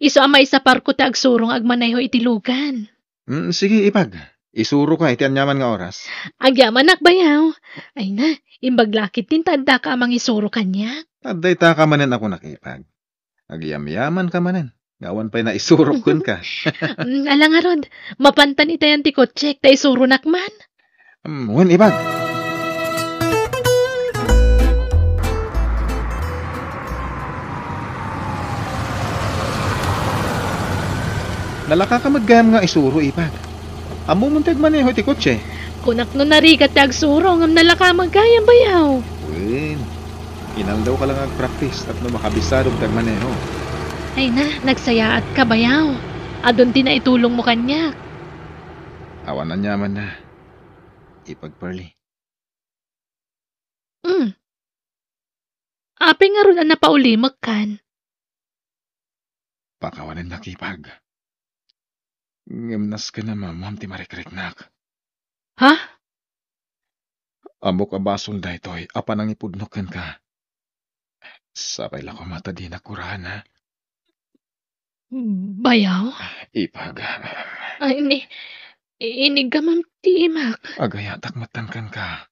Isu a maisaparko ti agsuro nga agmaneho iti lugan. Mm, sige, Ipag. Isuroka iti aniaman nga oras. Agyamanak, bayaw. Ay na, imbag la ketdin ta addaka a mangisuro kaniak. Adda itaka manen a kunak, Ipag. Agyamyamanka manen nga awan pay naisurok kenka. Mm, ala ngarud, mapantan itayan ti kotsek ta isuronak man. Mm, wen, Ipag. Nalakaka met gayam nga isuro, Ipag. Ammom ti agmaneho iti kotse? Kunak no narigat ti agsuro, ngem nalaka met gayam, bayaw. Wen, inaldaw ka la nga agpraktis tapno makabisadom ti agmaneho. Ay na, nagsayaatka, bayaw. Adun ti naitulongmo kaniak. Awan aniamanna, Ipag Pearlie. Mm. Apay ngarud a napaulimekkan? Pakawanennak, Ipag. Ngem nasken a maammoam ti marikriknak. Ha? Ammok a basol daytoy a panangipudnok kenka. Sapay la koma ta dinak kuraen, ha? Bayaw? Ipag. Ay, ni, iniggamam ti imak. Agayatak metten kenka.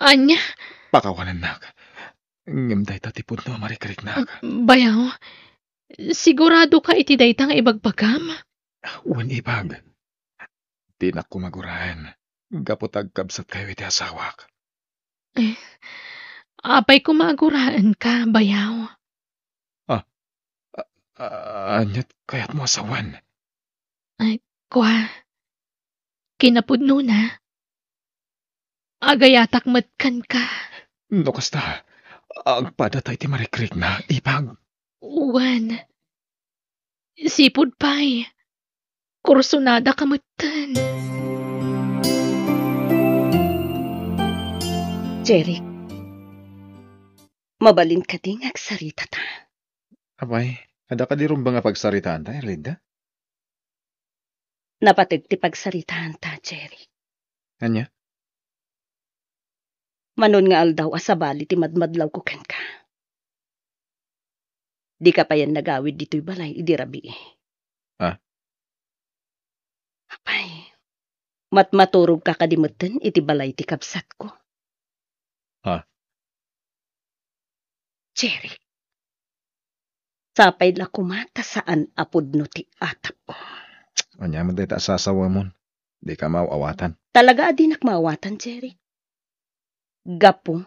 Ania? Pakawanennak. Ngem dayta ti pudno a marikriknak. Bayaw, sigurado ka iti dayta nga ibagbagam? Wen, ipag. Dinak koma guraen gapu ta agkabsatkayo iti asawak. Eh, apay koma a guraenka, bayaw? Ah, a-, a-, aniat kayatmo a sawen? Ay, kua, kinapudnona, agayatak met kenka. No kasta, agpadata iti marikrikna, ipag. Wen, sipud pay, kursunada ka metten. Jeric, mabalin kadi nga agsaritata? Apay, adda kadi rumbeng a pagsaritaanta, Erlinda? Napateg ti pagsaritaanta, Jeric. Ania? Manon nga aldaw a sabali ti madmadlawko kenka. Dika payen nagawid ditoy balay idi rabii. Ah? Apay, matmaturogka kadi metten iti balay ti kabsatko? Ah? Jeric, sapay la koma ta saan a pudno ti atapko. Ania met dayta a sasawamon? Dika maaw-awatan. Talaga a dinak maawatan, Jeric. Gapu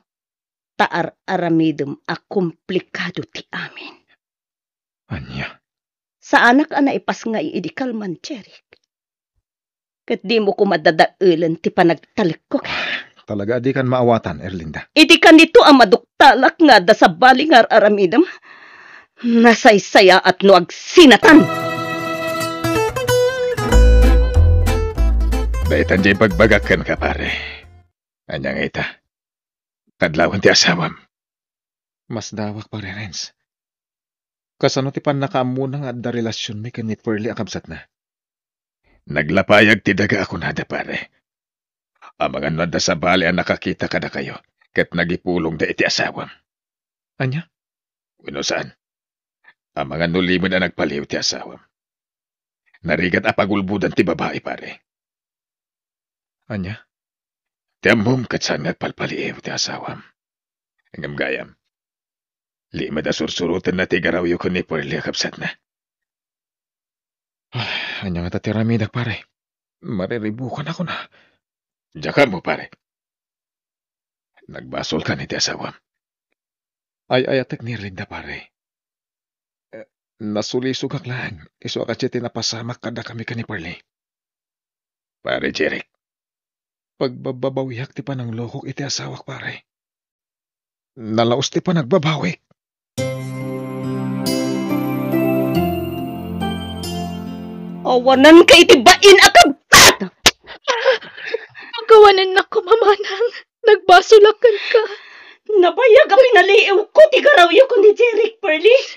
ta ar-aramidem a komplikado ti amin. Ania? Saanak a naipasngay idi kalman, Jeric. Ket dimo koma dadaelen ti panagtalekko. Talaga a dikan maawatan, Erlinda. Idi kanito a maduktalak nga adda sabali nga ar-aramidem, nasaysayaat no agsinatan. Daytan diay ibagbagak kenka, pare. Ania nga ita? Kadlawen ti asawam. Masdawak, Pare Renz. Kasano ti pannakaammona nga adda relasionmi ken ni Pearlie a kabsatna? Naglapayag ti daga a kunada, pare. Amangan no adda sabali a nakakita kadakayo ket nagipulongda iti asawam. Ania? Wenno saan? Amangan no limed a nagpaliiw ti asawam. Narigat a pagulbodan ti babai, pare. Ania? Ti ammom ket saan nga agpalpaliiw ti asawam. Ngem gayam, limed a sursurotenna ti garawyo ken ni Pearlie a kabsatna. Ah, ania ngata ti aramidak, pare? Mariribukan ako na. Diak ammo, pare. Nagbasolkan iti asawam. Ay-ayatek ni Erlinda, pare. Eh, nasulisogak laeng, isu a kasdiay ti napasamak kadakami ken ni Pearlie. Pare Jeric, pagbabbabawiak ti pananglokok iti asawak, pare. Nalaus ti panagbabawik. Awananka iti bain a kabtat! Pakawanennak koma, manang. Nagbasolak kenka. Nabayag a pinaliiwko ti garawyo ken ni Jeric, Pearlie.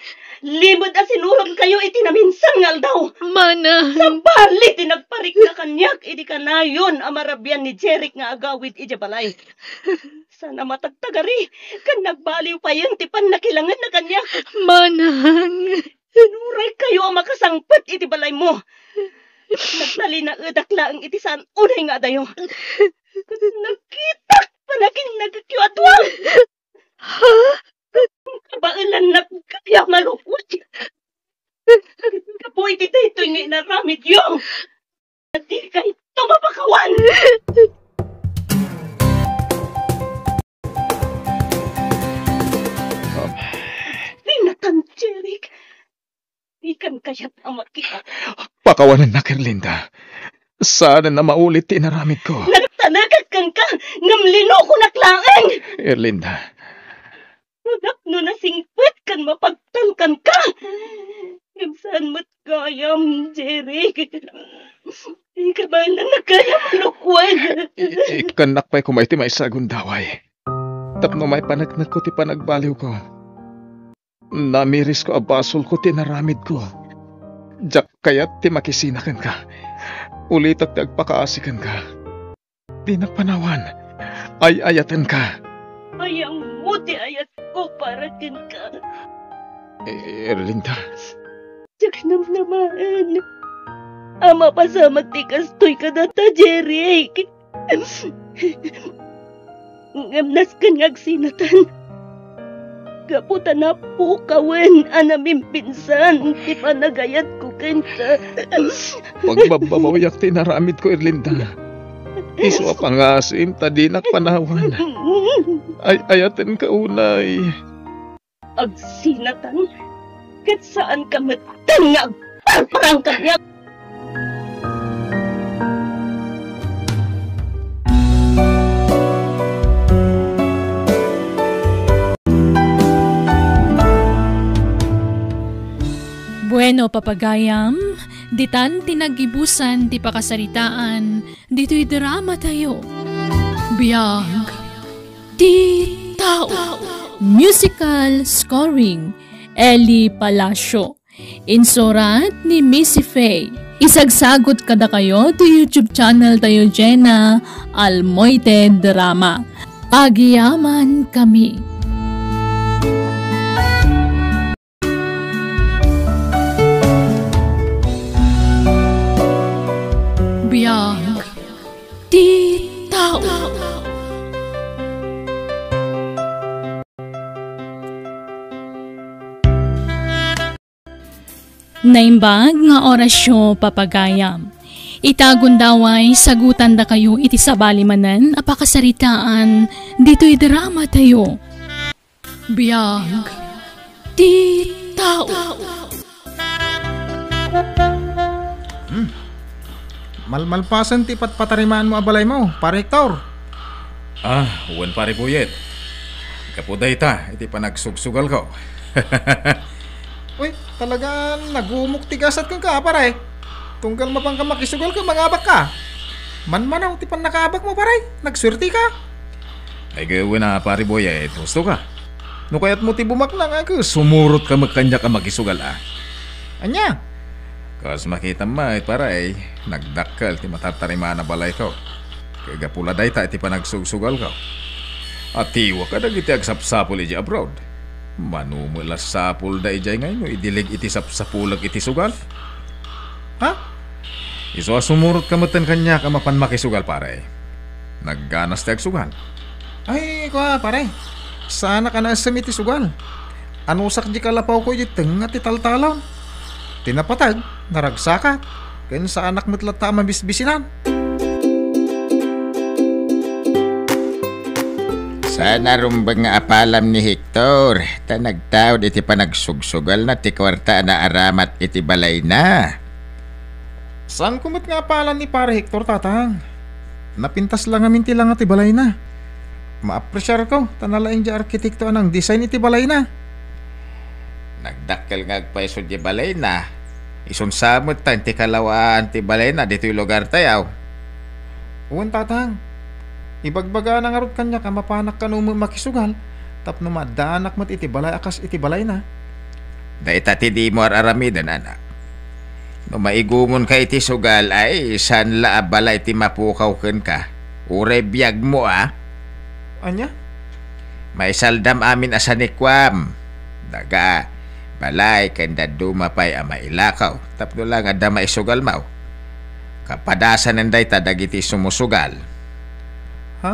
Limed a sinurotkayo iti naminsan nga aldaw. Manang. Sabali ti nagparikna kaniak idi kanayon a marabian ni Jeric nga agawid idiay balay. Saan a matagtagari ken nagbaliw payen ti pannakilangenna kaniak. Manang. Sinuraykayo a makasangpet iti balaymo. Nagtalinaedak laeng iti saan unay nga adayo. Nakitak panakinnagekyo a dua. Ha? Kabaelannak gayam a lukot. Gapu iti daytoy nga inaramidyo. Dikayto mapakawan! Dinatan, Jeric. Dikan kayat a makita. Pakawanennak, Erlinda. Saanen a maulit ti inaramidko. Nagtalekak kenka, ngem linokonak laeng. Erlinda. Tapno nasingpet ken mapagtalkanka. Ngem saan met gayam, Jeric. Kabaelannak gayam a lukwen. I-, ikkannak pay koma iti maysa a gundaway. Tapno maipaneknekko ti panagbaliwko. Namirisko a basolko ti inaramidko. Diak kayat ti makisina kenka. Ulitek ti agpakaasi kenka. Dinak panawan. Ay-ayatenka. Ay, ammo ti ayatko para kenka. Eh, Erlinda, Diak namnamaen a mapasamak ti kastoy kadata, Jeric. Ngem nasken nga agsinatan. Gapu ta napukawen a namimpinsan ti panagayatko kenka. Pagbabbabawiak ti inaramidko, Erlinda. Isu a pangasim ta dinak panawan. Ay-ayatenka unay. Agsinatan, ket saanka metten nga agparparang kaniak. Bueno, papagayam, ditan ti naggibusan ti pakasaritaan ditoy drama tayo. Biag ti tao. Musical scoring, Eli Palacio. Insurat ni Missy Faye. Isagsagot kadakayo ti YouTube channel tayo, Jenna Almoite Drama. Agiyaman kami. Biag ti tao. Naimbag nga orasyo, papagayam. Ita gundaway, sagutandakayo iti sabali manen a pakasaritaan ditoy drama tayo. Biag ti tao. Hmm. Malmalpasen ti patpatarimaanmo a balaymo, Pare Hector. Ah, wen, Pare Boyet. Gapu dayta iti panagsugsugalko. Uy, talaga nagumok ti gasat kenka, pare. Tunggal mapanka makisugal ket mangabakka. Manmanaw ti pannakaabakmo, pare. Nagsuerteka. Ay, gayawen a, Pare Boyet, husto ka. No kayatmo ti bumaknang, ay, sumurotka met kaniak a makisugal, a. Ania? Kas makitam met, pare, nagdakkel ti matartarimaan a balayko. Ket gapu la dayta iti panagsugsugalko. Atiwak kadagiti agsapsapul idiay abroad. Mano met la sapulda idiay nga inno idileg iti sapsapulek iti sugal? Ha? Isu a sumurotka metten kaniak a mapan makisugal, pare. Nagganas ti agsugal. Ay, kua, pare. Saanak a naessem iti sugal. Anusak di kalapawko iti tengnga ti taltalon. Ti napateg, naragsakak. Ken saanak met latta a mabisbisinan. Saan a rumbeng nga apalam ni Hector, ta nagtaud iti panagsugsugalna ti kuarta a naaramat iti balayna. Saanko met nga apalan ni Pare Hector, tatang. Napintas la ngamin ti langa ti balayna. Maapresiarko, ta nalaing ti arkitekto a nangdesign iti balayna. Nagdakkel nga agpayso ti balayna. Isun sa met ta ti kalawaan ti balayna ditoy lugar tayo. Wen, tatang. Ibagbagana ngarud kaniak a mapanak kano met makisugal tapno maaddaanak met iti balay a kas iti balayna. Dayta ti dimo ar-aramiden, anak. No maigumonka iti sugal, ay, saan la a balay ti mapukaw kenka. Uray biagmo, a. Ania? Maisaldam amin a sanikuam. Daga, balay ken dadduma pay a mailakaw tapno la nga adda maisugalmaw. Kapadasanen dayta dagiti sumusugal. Ha?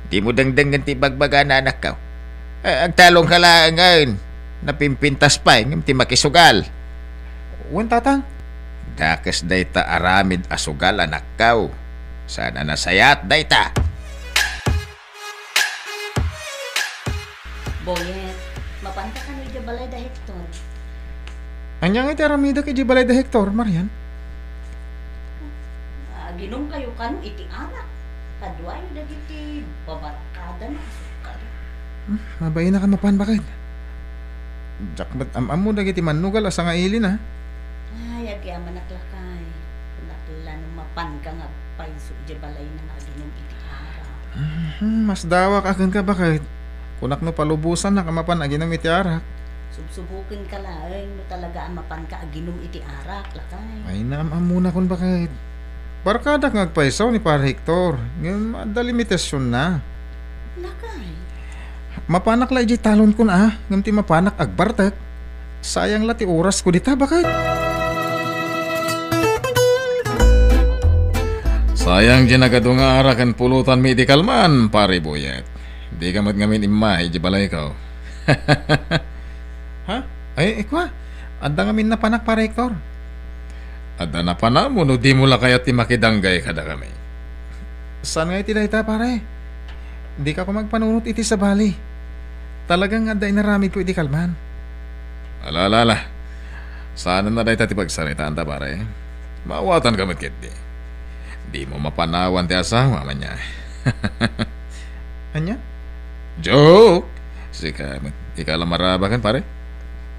Dimo dengdengen ti ibagbagana, anakko. Eh, agtalongka laengen. Napimpintas pay ngem ti makisugal. Wen, tatang. Dakes dayta aramid a sugal, anakko. Saan a nasayaat dayta. Boyet, mapanka kano idiay balay da Hector? Ania nga iti aramidek idiay balay da Hector, Marian? Aginumkayo kano iti arak. Kaduayo dagiti babarkadana a sugal. Hmm, mabainak a mapan, baket. Diak met am-ammo dagiti mannugal a sangailin, a. Ay, agyamanak, lakay. Kunak la no mapanka nga agpayso idiay balayna nga aginum iti arak. Mhm, masdawak a kenka, baket. Kunak no palubosannak a mapan aginum iti arak. Subsubukenka laeng no talaga a mapanka aginum iti arak, lakay. Ay, naam-ammonakon, baket. Barkadak nga agpayso ni Pare Hector, ngem adda limitasionna. Lakay. Mapanak la idiay talonkon, a, ngem ti mapanak agbartek. Sayang la ti orasko dita, baket. Sayang diay nagadu nga ara ken pulutanmi idi kalman, Pare Boyet. Dika met ngamin immay idiay balayko. Ha? Ay, ikua, adda ngamin napanak, Pare Hector. Adda napanam wenno dimo la kayat ti makidanggay kadakami? Saan nga iti dayta, pare? Dika koma agpanunot iti sabali. Talaga nga adda inaramidko idi kalman. Ala, ala, ala. Saanen a dayta ti pagsaritaanta, pare. Maawatanka met ketdi. Dimo mapanawan ti asawa, ania? Ania? Joke! Sika met, ika la marabaken, pare?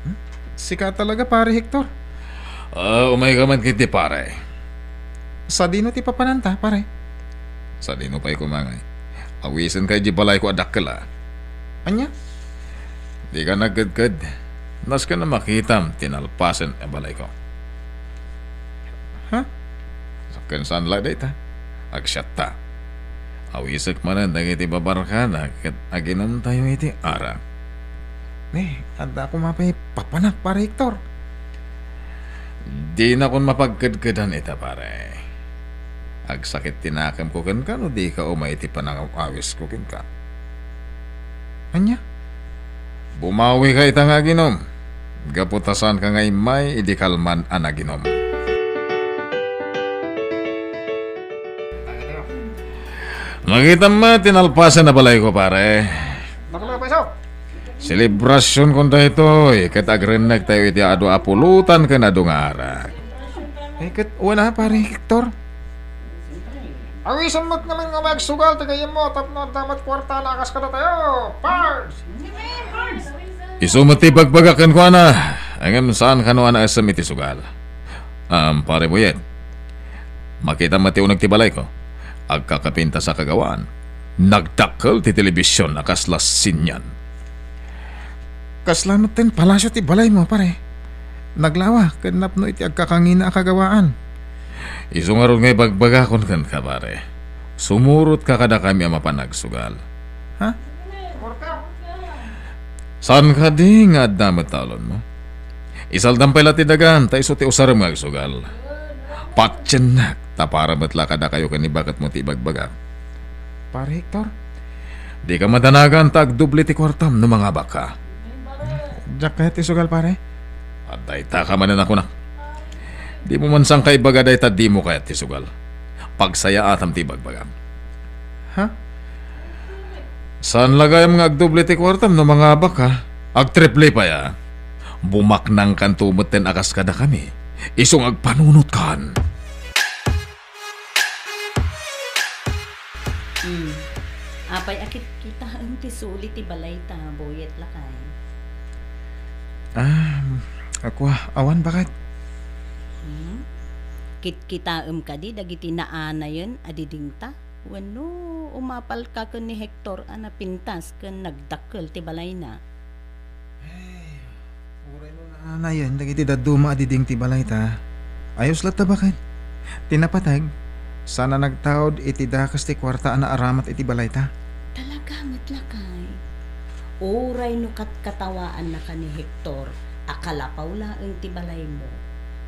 Hmm? Sika talaga, Pare Hector. Ah, umayka man ketdi, pare. Sadino ti papananta, pare? Sadino pay koma ngay? Awisenka idiay balayko a dakkel, a. Ania? Dika nagkedked. Nasken a makitam ti nalpasen a balayko. Ha? Ken saan la dayta? Agsiatta. Awisek manen dagiti babarkada ket aginumtayo iti arak. Ne, adda koma pay papanak, Pare Hector. Dinakon mapagkedkedan ita, pare. Agsakit ti nakemko kenka no dika umay iti panangaw-awisko kenka. Ania? Bumawika ita nga aginum. Gapu ta saanka nga immay idi kalman a naginum. Makitam met ti nalpasen a balayko, pare. Bakla, paiso. Selebrasion kon daytoy, ket agrennektayo iti adu a pulutan ken adu nga arak. Eh, ket wala, Pare Hector. Awisen met ngamin nga umay agsugal ti gayyemmo tapno adda met kuarta a kas kadatayo. Pars! Isu met ti ibagbagak kenkuana, ngem saan kano a naisem iti sugal. Am, Pare Boyet, makitam met ti uneg ti balayko. Agkakapintas a kagawaan. Nagdakkel ti telebision a kasla sinian. Kasla metten palasio ti balaymo, pare. Naglawa ken napno iti agkakangina a kagawaan. Isu ngarud nga ibagbagakon kenka, pare. Sumurotka kadakami a mapan agsugal. Ha? Saan kadi nga adda met ta ulonmo? Isaldam pay la ti dagan, ta isu ti usarem nga agsugal. Patiennak, ta para met la kadakayo ken ni baketmo ti ibagbagak. Pare Hector, dika madanagan ta agdoble ti kuartam no mangabakka. Diak kayat ti sugal, pare. Adda ita ka manen a kunak. Dimo man sangka ibaga dayta dimo kayat ti sugal. Pagsayaatam ti ibagbagam. Ha? Saan la gayam nga agdoble ti kuartam no mangabakka? Agtriple pay a. Bumaknangkanto metten a kas kadakami. Isu nga agpanunotkan. Hmm. Apay a kitkitaem ti suli ti balayta, Boyet, lakay? Ah, akua, awan, baket. Hmm? Kitkitaem kadi dagiti naanayen a didingta? Wenno umapalka ken ni Hector a napintas ken nagdakkel ti balayna? Ay, uray no naanayen dagiti dadduma a diding ti balayta, ayos latta, baket. Ti napateg, saan a nagtaud iti dakes ti kuarta a naaramat iti balayta. Talaga met, lakay. Uray no katkatawaannaka ni Hector a kalapaw laeng ti balaymo,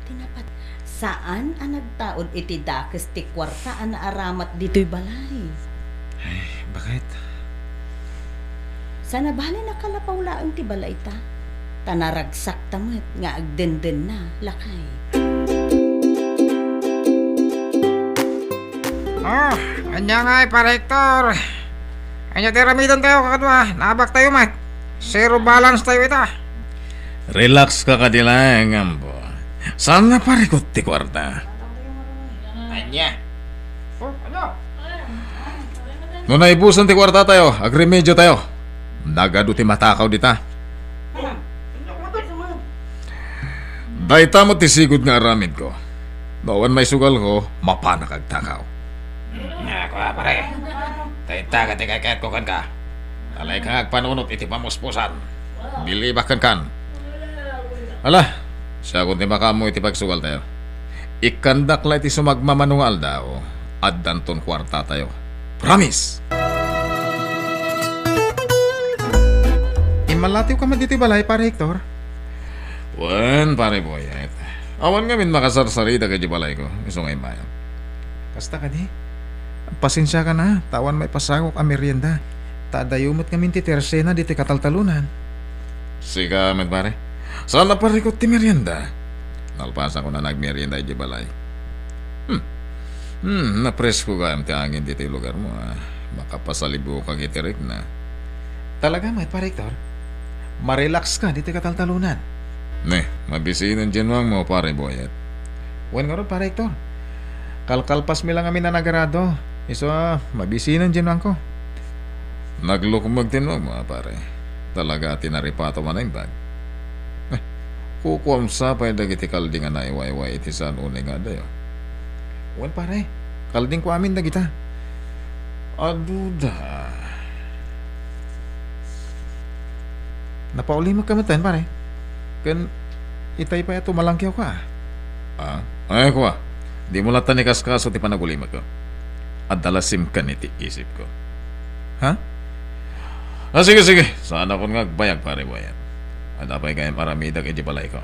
ti napat-, saan a nagtaud iti dakes ti kuarta a naaramat ditoy balay. Ay, baket. Saan a bale nakalapaw laeng ti balayta, ta naragsakta met nga agdendenna, lakay. Oh, ania ngay, Pare Hector? Ania ti aramidantayo, kakadua? Naabaktayo met. Zero balance tayo ita. Relax ka kadi laeng, ampo. Saan a parikut ti kuarta? Ania? Oh, ania? No naibusan ti kuartatayo, agremediotayo. Nagadu ti matakaw dita. Dayta met ti sigud nga aramidko. No awan maisugalko, mapanak agtakaw. Ako, pare. Dayta ket ti kayatko kenka. Alaykang agpanunot iti pamuspusan. Bilibak kenkan. Ala, siakon ti makaammo iti pagsugaltayo. Ikkandak la iti sumagmamano nga aldaw, addanton kuartatayo. Promise! Immalatiwka met ditoy balay, Pare Hector? Wen, Pare Boyet. Awan ngamin makasarsarita idiay balayko, isu nga immayo. Kasta kadi? Pasensiakan a, ta awan maipasangok a merienda. Ta adayo met ngamin ti tersena ditoy kataltalonan. Sika met, pare. Saan a parikut ti merienda? Nalpasanko a nagmerienda idiay balay. Hmm. Hmm, napresko gayam ti angin ditoy lugarmo, a. Makapasalibukak iti rikna. Talaga met, Pare Hector? Marelax ka ditoy kataltalonan? Ne, mabisinen ti nuangmo, Pare Boyet. Wen ngarud, Pare Hector. Kalkalpasmi la ngamin a nagarado. Isu a, mabisinen ti nuangko. Naglukmeg ti nuangmo, a, pare. Talaga ti naripatom a naimbag. Eh, kukuam sa pay dagiti kalding a naiwayway iti saan unay nga adayo. Wen, pare. Kaldingko amin dagita. Aduda. Napaulimekka metten, pare. Ken itay pay a tumalangkewka. Ah? Ay, kua. Dimo latta ni kaskaso ti panagulimekko. Adda la simken iti isipko. Ha? Ah, sige, sige. Saanakon nga agbayag, Pare Boyet. Adda pay gayam aramidek idiay balayko.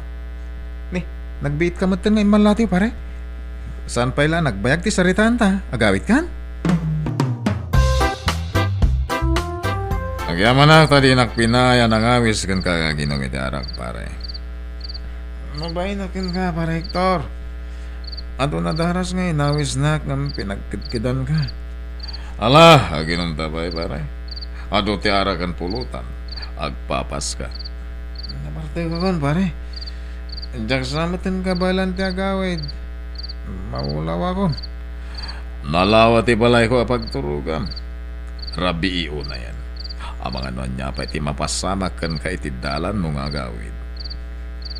Ni, nagbiitka metten nga immallatiw, pare? Saan pay la nagbayag ti saritaanta? Agawidkan? Agyamanak ta dinak pinaay a nangawis kenka nga aginom iti arak, pare. Mabain a kenka, Pare Hector. Adu a daras nga inawisnak ngem pinagkedkedanka. Ala, aginumta pay, pare. Adu ti arak ken pulutan. Agpapaska. Napartekakon, pare. Diak sa metten kabaelan ti agawid. Maulawakon. Nalawa ti balayko a pagturogam. Rabii unayen. Amangan no ania pay ti mapasamak kenka iti dalanmo nga agawid.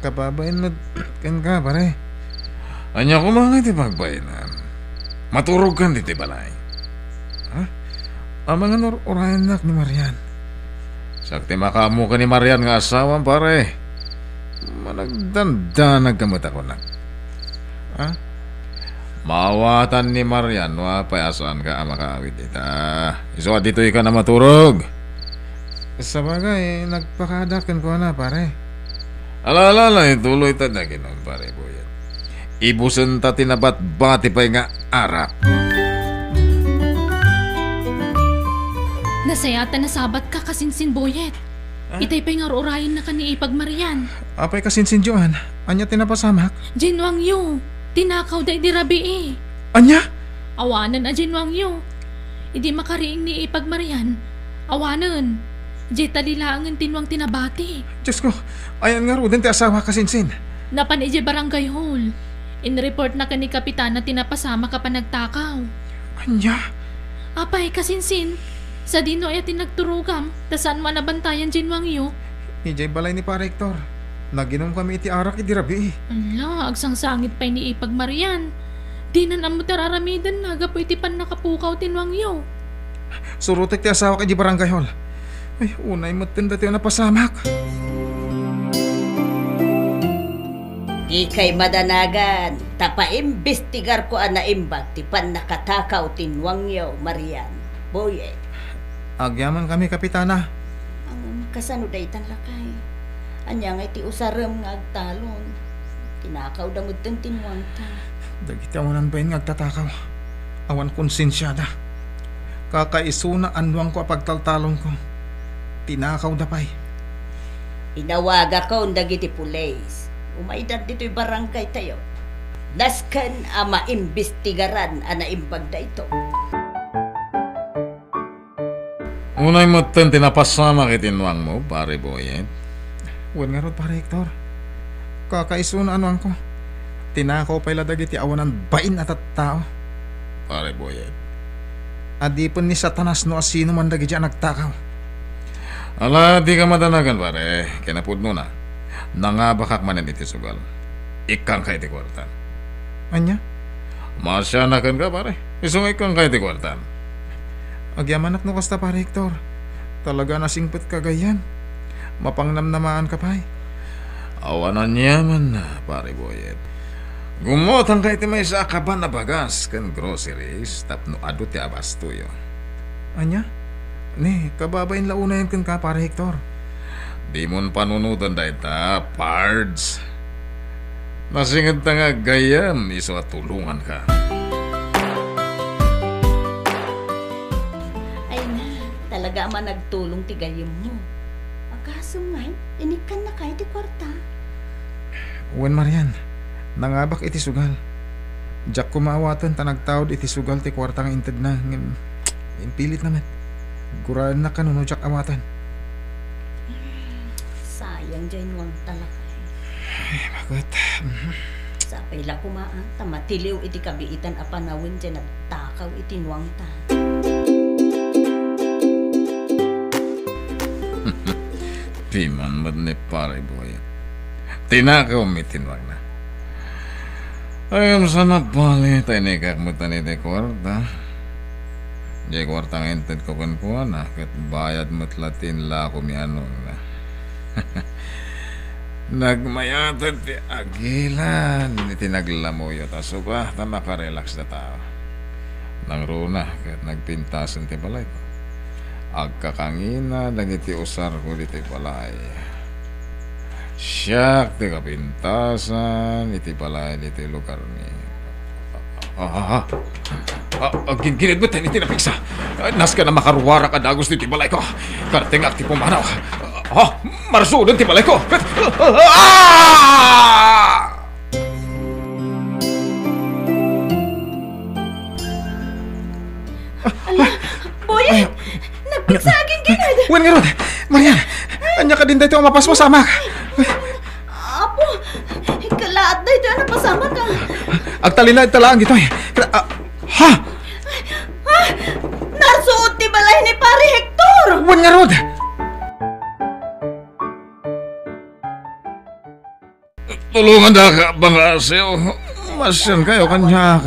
Kababain met kenka, pare. Ania koma nga iti pagbainam? Maturogkan ditoy balay. Ha? Amangan ur-urayennak ni Marian. Siak ti makaammo ken ni Marian nga asawam, pare. Managdandanag ka met a kunak. Ha? Maawatan ni Marian no apay a saanka a makaawid ita. Isu a ditoykan a maturog. Sabagay, nagpakada kenkuana, pare. Ala, ala, ala, ituloy ta dagiti, pare Boyet. Ibusenta ti nabatbati pay nga arak. Nasayaat a nasabatka, kasinsin Boyet. Ah? Itay pay nga ur-urayennaka ni Ipag Marian. Apay kasinsin Joan, ania ti napasamak? Diay nuangyo, tinakawda idi rabii. Ania? Awanen a diay nuangyo. Idi makariing ni Ipag Marian, awanen. Diay tali laengen ti nuang ti nabati. Diosko, ayan ngaruden ti asawa, kasinsin? Napan idiay barangay hall. Inreportna ken ni Kapitana ti napasamak a panagtakaw. Ania? Apay, kasinsin, sadino aya ti nagturogam, ta saanmo a nabantayan diay nuangyo? Idiay balay ni Pare Hector. Naginumkami iti arak idi rabii. Ala, agsangsangit pay ni Ipag Marian. Dinan ammo ti ar-aramidenna gapu iti pannakapukaw ti nuangyo. Surotek ti asawak idiay barangay hall. Ay, unay metten datoy a napasamak. Dikay madanagan, ta paimbestigarko a naimbag ti pannakatakaw ti nuangyo, Marian. Boyet. Agyamankami, Kapitana. Ngem kasano daytan, lakay? Ania ngay ti usarem nga agtalon? Tinakawda metten ti nuangta. Dagiti awanan bain nga agtatakaw, awan konsensiada. Kakaisuna a nuangko a pagtaltalonko. Tinakawda pay. Inawagakon dagiti pulis. Umaydan ditoy barangaytayo. Nasken a maimbestigaran a naimbag daytoy. Unay metten ti napasamak iti nuangmo, Pare Boyet? Wen ngarud, Pare Hector. Kakaisuna a nuangko. Tinakaw pay la dagiti awanan bain a tattao. Pare Boyet. Adipen ni Satanas no asino man dagiti a nagtakaw. Ala, dika madanagan, pare. Kinapudnona, nangabakak manen iti sugal. Ikkangka iti kuartan. Ania? Maasianak kenka, pare. Isu nga ikkangka iti kuartan. Agyamanak no kasta, Pare Hector. Talaga a nasingpetka gayam. Mapangnamnamaanka pay. Awan aniamanna, Pare Boyet. Gummotanka iti maysa a kaban a bagas ken groceries tapno adu ti abastoyo. Ania? Ni, kababain la unayen kenka, Pare Hector. Dimon panunoten dayta, Pards. Nasingedta nga aggayyem isu a tulonganka. Ay na, talaga a managtulong ti gayyemmo. Agasem ngay, inikkannaka iti kuarta? Wen, Marian, nangabak iti sugal. Diak koma awaten ta nagtaud iti sugal ti kuarta nga intedna, ngem impilitna met. Guraennak kano no diak awaten. Sayang diay nuangta, lakay. Ay, bakit? Mhm. Sapay la koma, ah, ta matiliw iti kabiitan a panawen diay nagtakaw iti nuangta. Piman met ni Pare Boyet. Tinakawmi ti nuangna. Ay, saan a bale, ta inikak met iti kuarta. Diay kuarta nga intedko kenkuana, ket bayad met la ti inlakomi a nuangna. Nagmayaten ti agilan iti naglamuyo ta suba ta makarelax dataw. Nangruna ket nagpintasen ti balayko. Agkakangina dagiti usarko ditoy balay. Siak ti kapintasan iti balay ditoy lugarmi. Ah, ah, ah. Ah, ah, gin-, gined met iti napigsa. Ah, nasken a makaruarak a dagus ditoy balayko. Kartengak ti pumanaw. Ah, marsuod ti balayko. Ah! Ala, Boyet! Ay. Nagpigsa a ginggined! Wen ngarud! Marian! Ania kadin daytoy a mapaspasamak? Apo, ikalaat daytoy a napasamak, ah. Agtalinaedta laeng ditoy. Ah, ha? Ah, narsuod ti balay ni Pare Hector! Wen ngarud! Tulongandaka, Bangasiw. Masiankayo kaniak.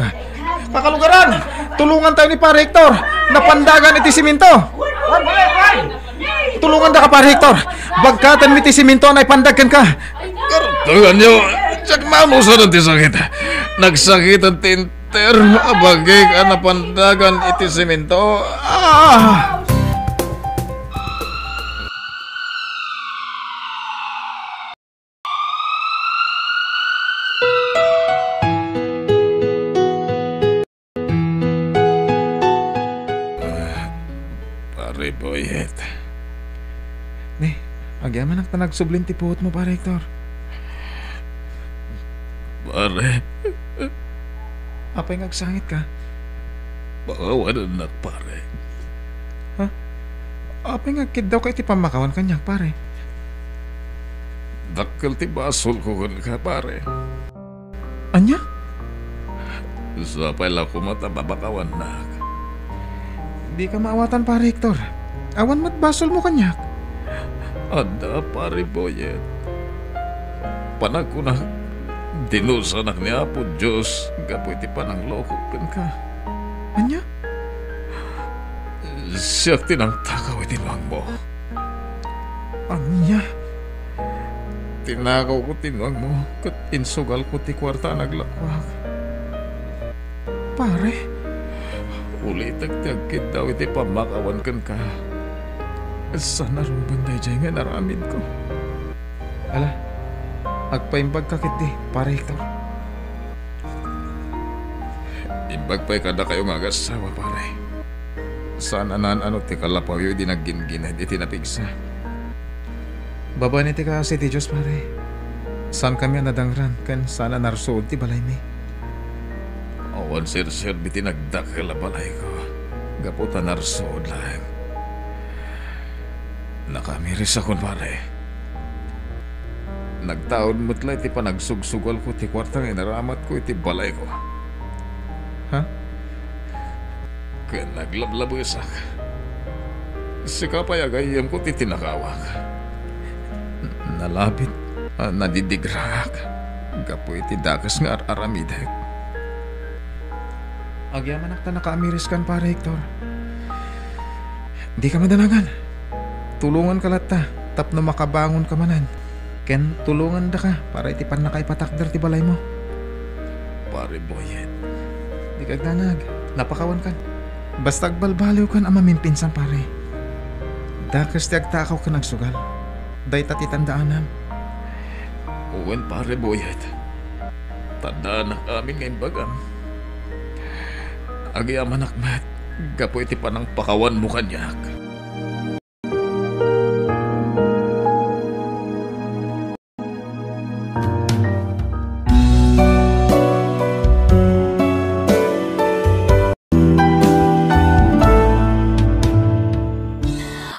Kakalugaran! Tulongantayo ni Pare Hector! Napandagan iti simento! Tulongandaka, Pare Hector! Bagkatenmi ti simento a naipandag kenka! Kartenganyo! Diak manusaden ti sakit. Nagsakiten ti enter a bagik a napandagan iti simento. Ah! Ah, Pare Boyet. Ne, agyamanak ta nagsublin ti puotmo, Pare Hector. Pare. Apay nga agsangitka? Pakawanennak, pare. Ha? Apay nga agkiddawka iti pammakawan kaniak, pare? Dakkel ti basolko kenka, pare. Ania? Sapay la koma ta pamakawannak. Dika maawatan, Pare Hector. Awan met basolmo kaniak. Adda, Pare Boyet. Panagkunak, dinusanak ni Apo Dios gapu iti pananglokok kenka. Ania? Siak ti nangtakaw iti nuangmo. Ania? Tinakawko ti nuangmo ket insugalko ti kuarta a naglakwak. Pare? Ulitek ti agkiddaw iti pammakawan kenka. Saan a ruben daydiay nga inaramidko. Ala, agpaimbagka ketdi, Pare Hector. Imbag pay kadakayo nga agassawa, pare. Saan a naan-ano ti kalapawyo idi nagginggined iti napigsa. Babaen iti kaasi ti Dios, pare. Saankami a nadangran ken saan a narsuod ti balaymi. Awan serserbi ti nagdakkel a balayko gapu ta narsuod laeng. Nakaamirisakon, pare. Nagtaud met la iti panagsugsugalko ti kuarta nga inaramatko iti balayko. Ha? Ken naglablabesak. Sika pay a gayyemko ti tinakawak. Nalabit, ah, nadidigraak gapu iti dakes nga ar-aramidek. Agyamanak ta nakaamiriskan, Pare Hector. Dika madanagan. Tulonganka latta tapno makabangonka manen. Ken tulongandaka para iti pannakaipatakder ti balaymo. Pare Boyet. Dika agdanag. Napakawankan. Basta agbalbaliwkan a mamimpinsan, pare. Dakes ti agtakaw ken agsugal. Dayta ti tandaanam. Wen, Pare Boyet, tandaanak amin nga imbagam. Agyamanak met gapu iti panangpakawanmo kaniak.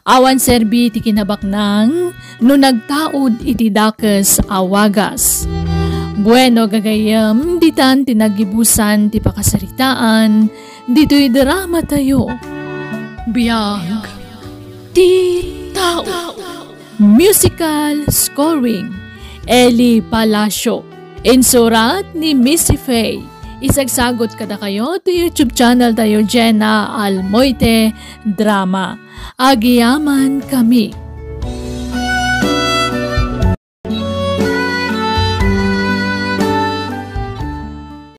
Awan serbi ti kinabaknang no nagtaud iti dakes a wagas. Bueno, gagayyem, ditan ti naggibusan ti pakasaritaan ditoy drama tayo. Biag ti tao. Musical scoring, Eli Palacio. Insurat ni Missy Faye. Isagsagot kadakayo ti YouTube channel tayo, Jenna Almoite Drama. Agyamankami.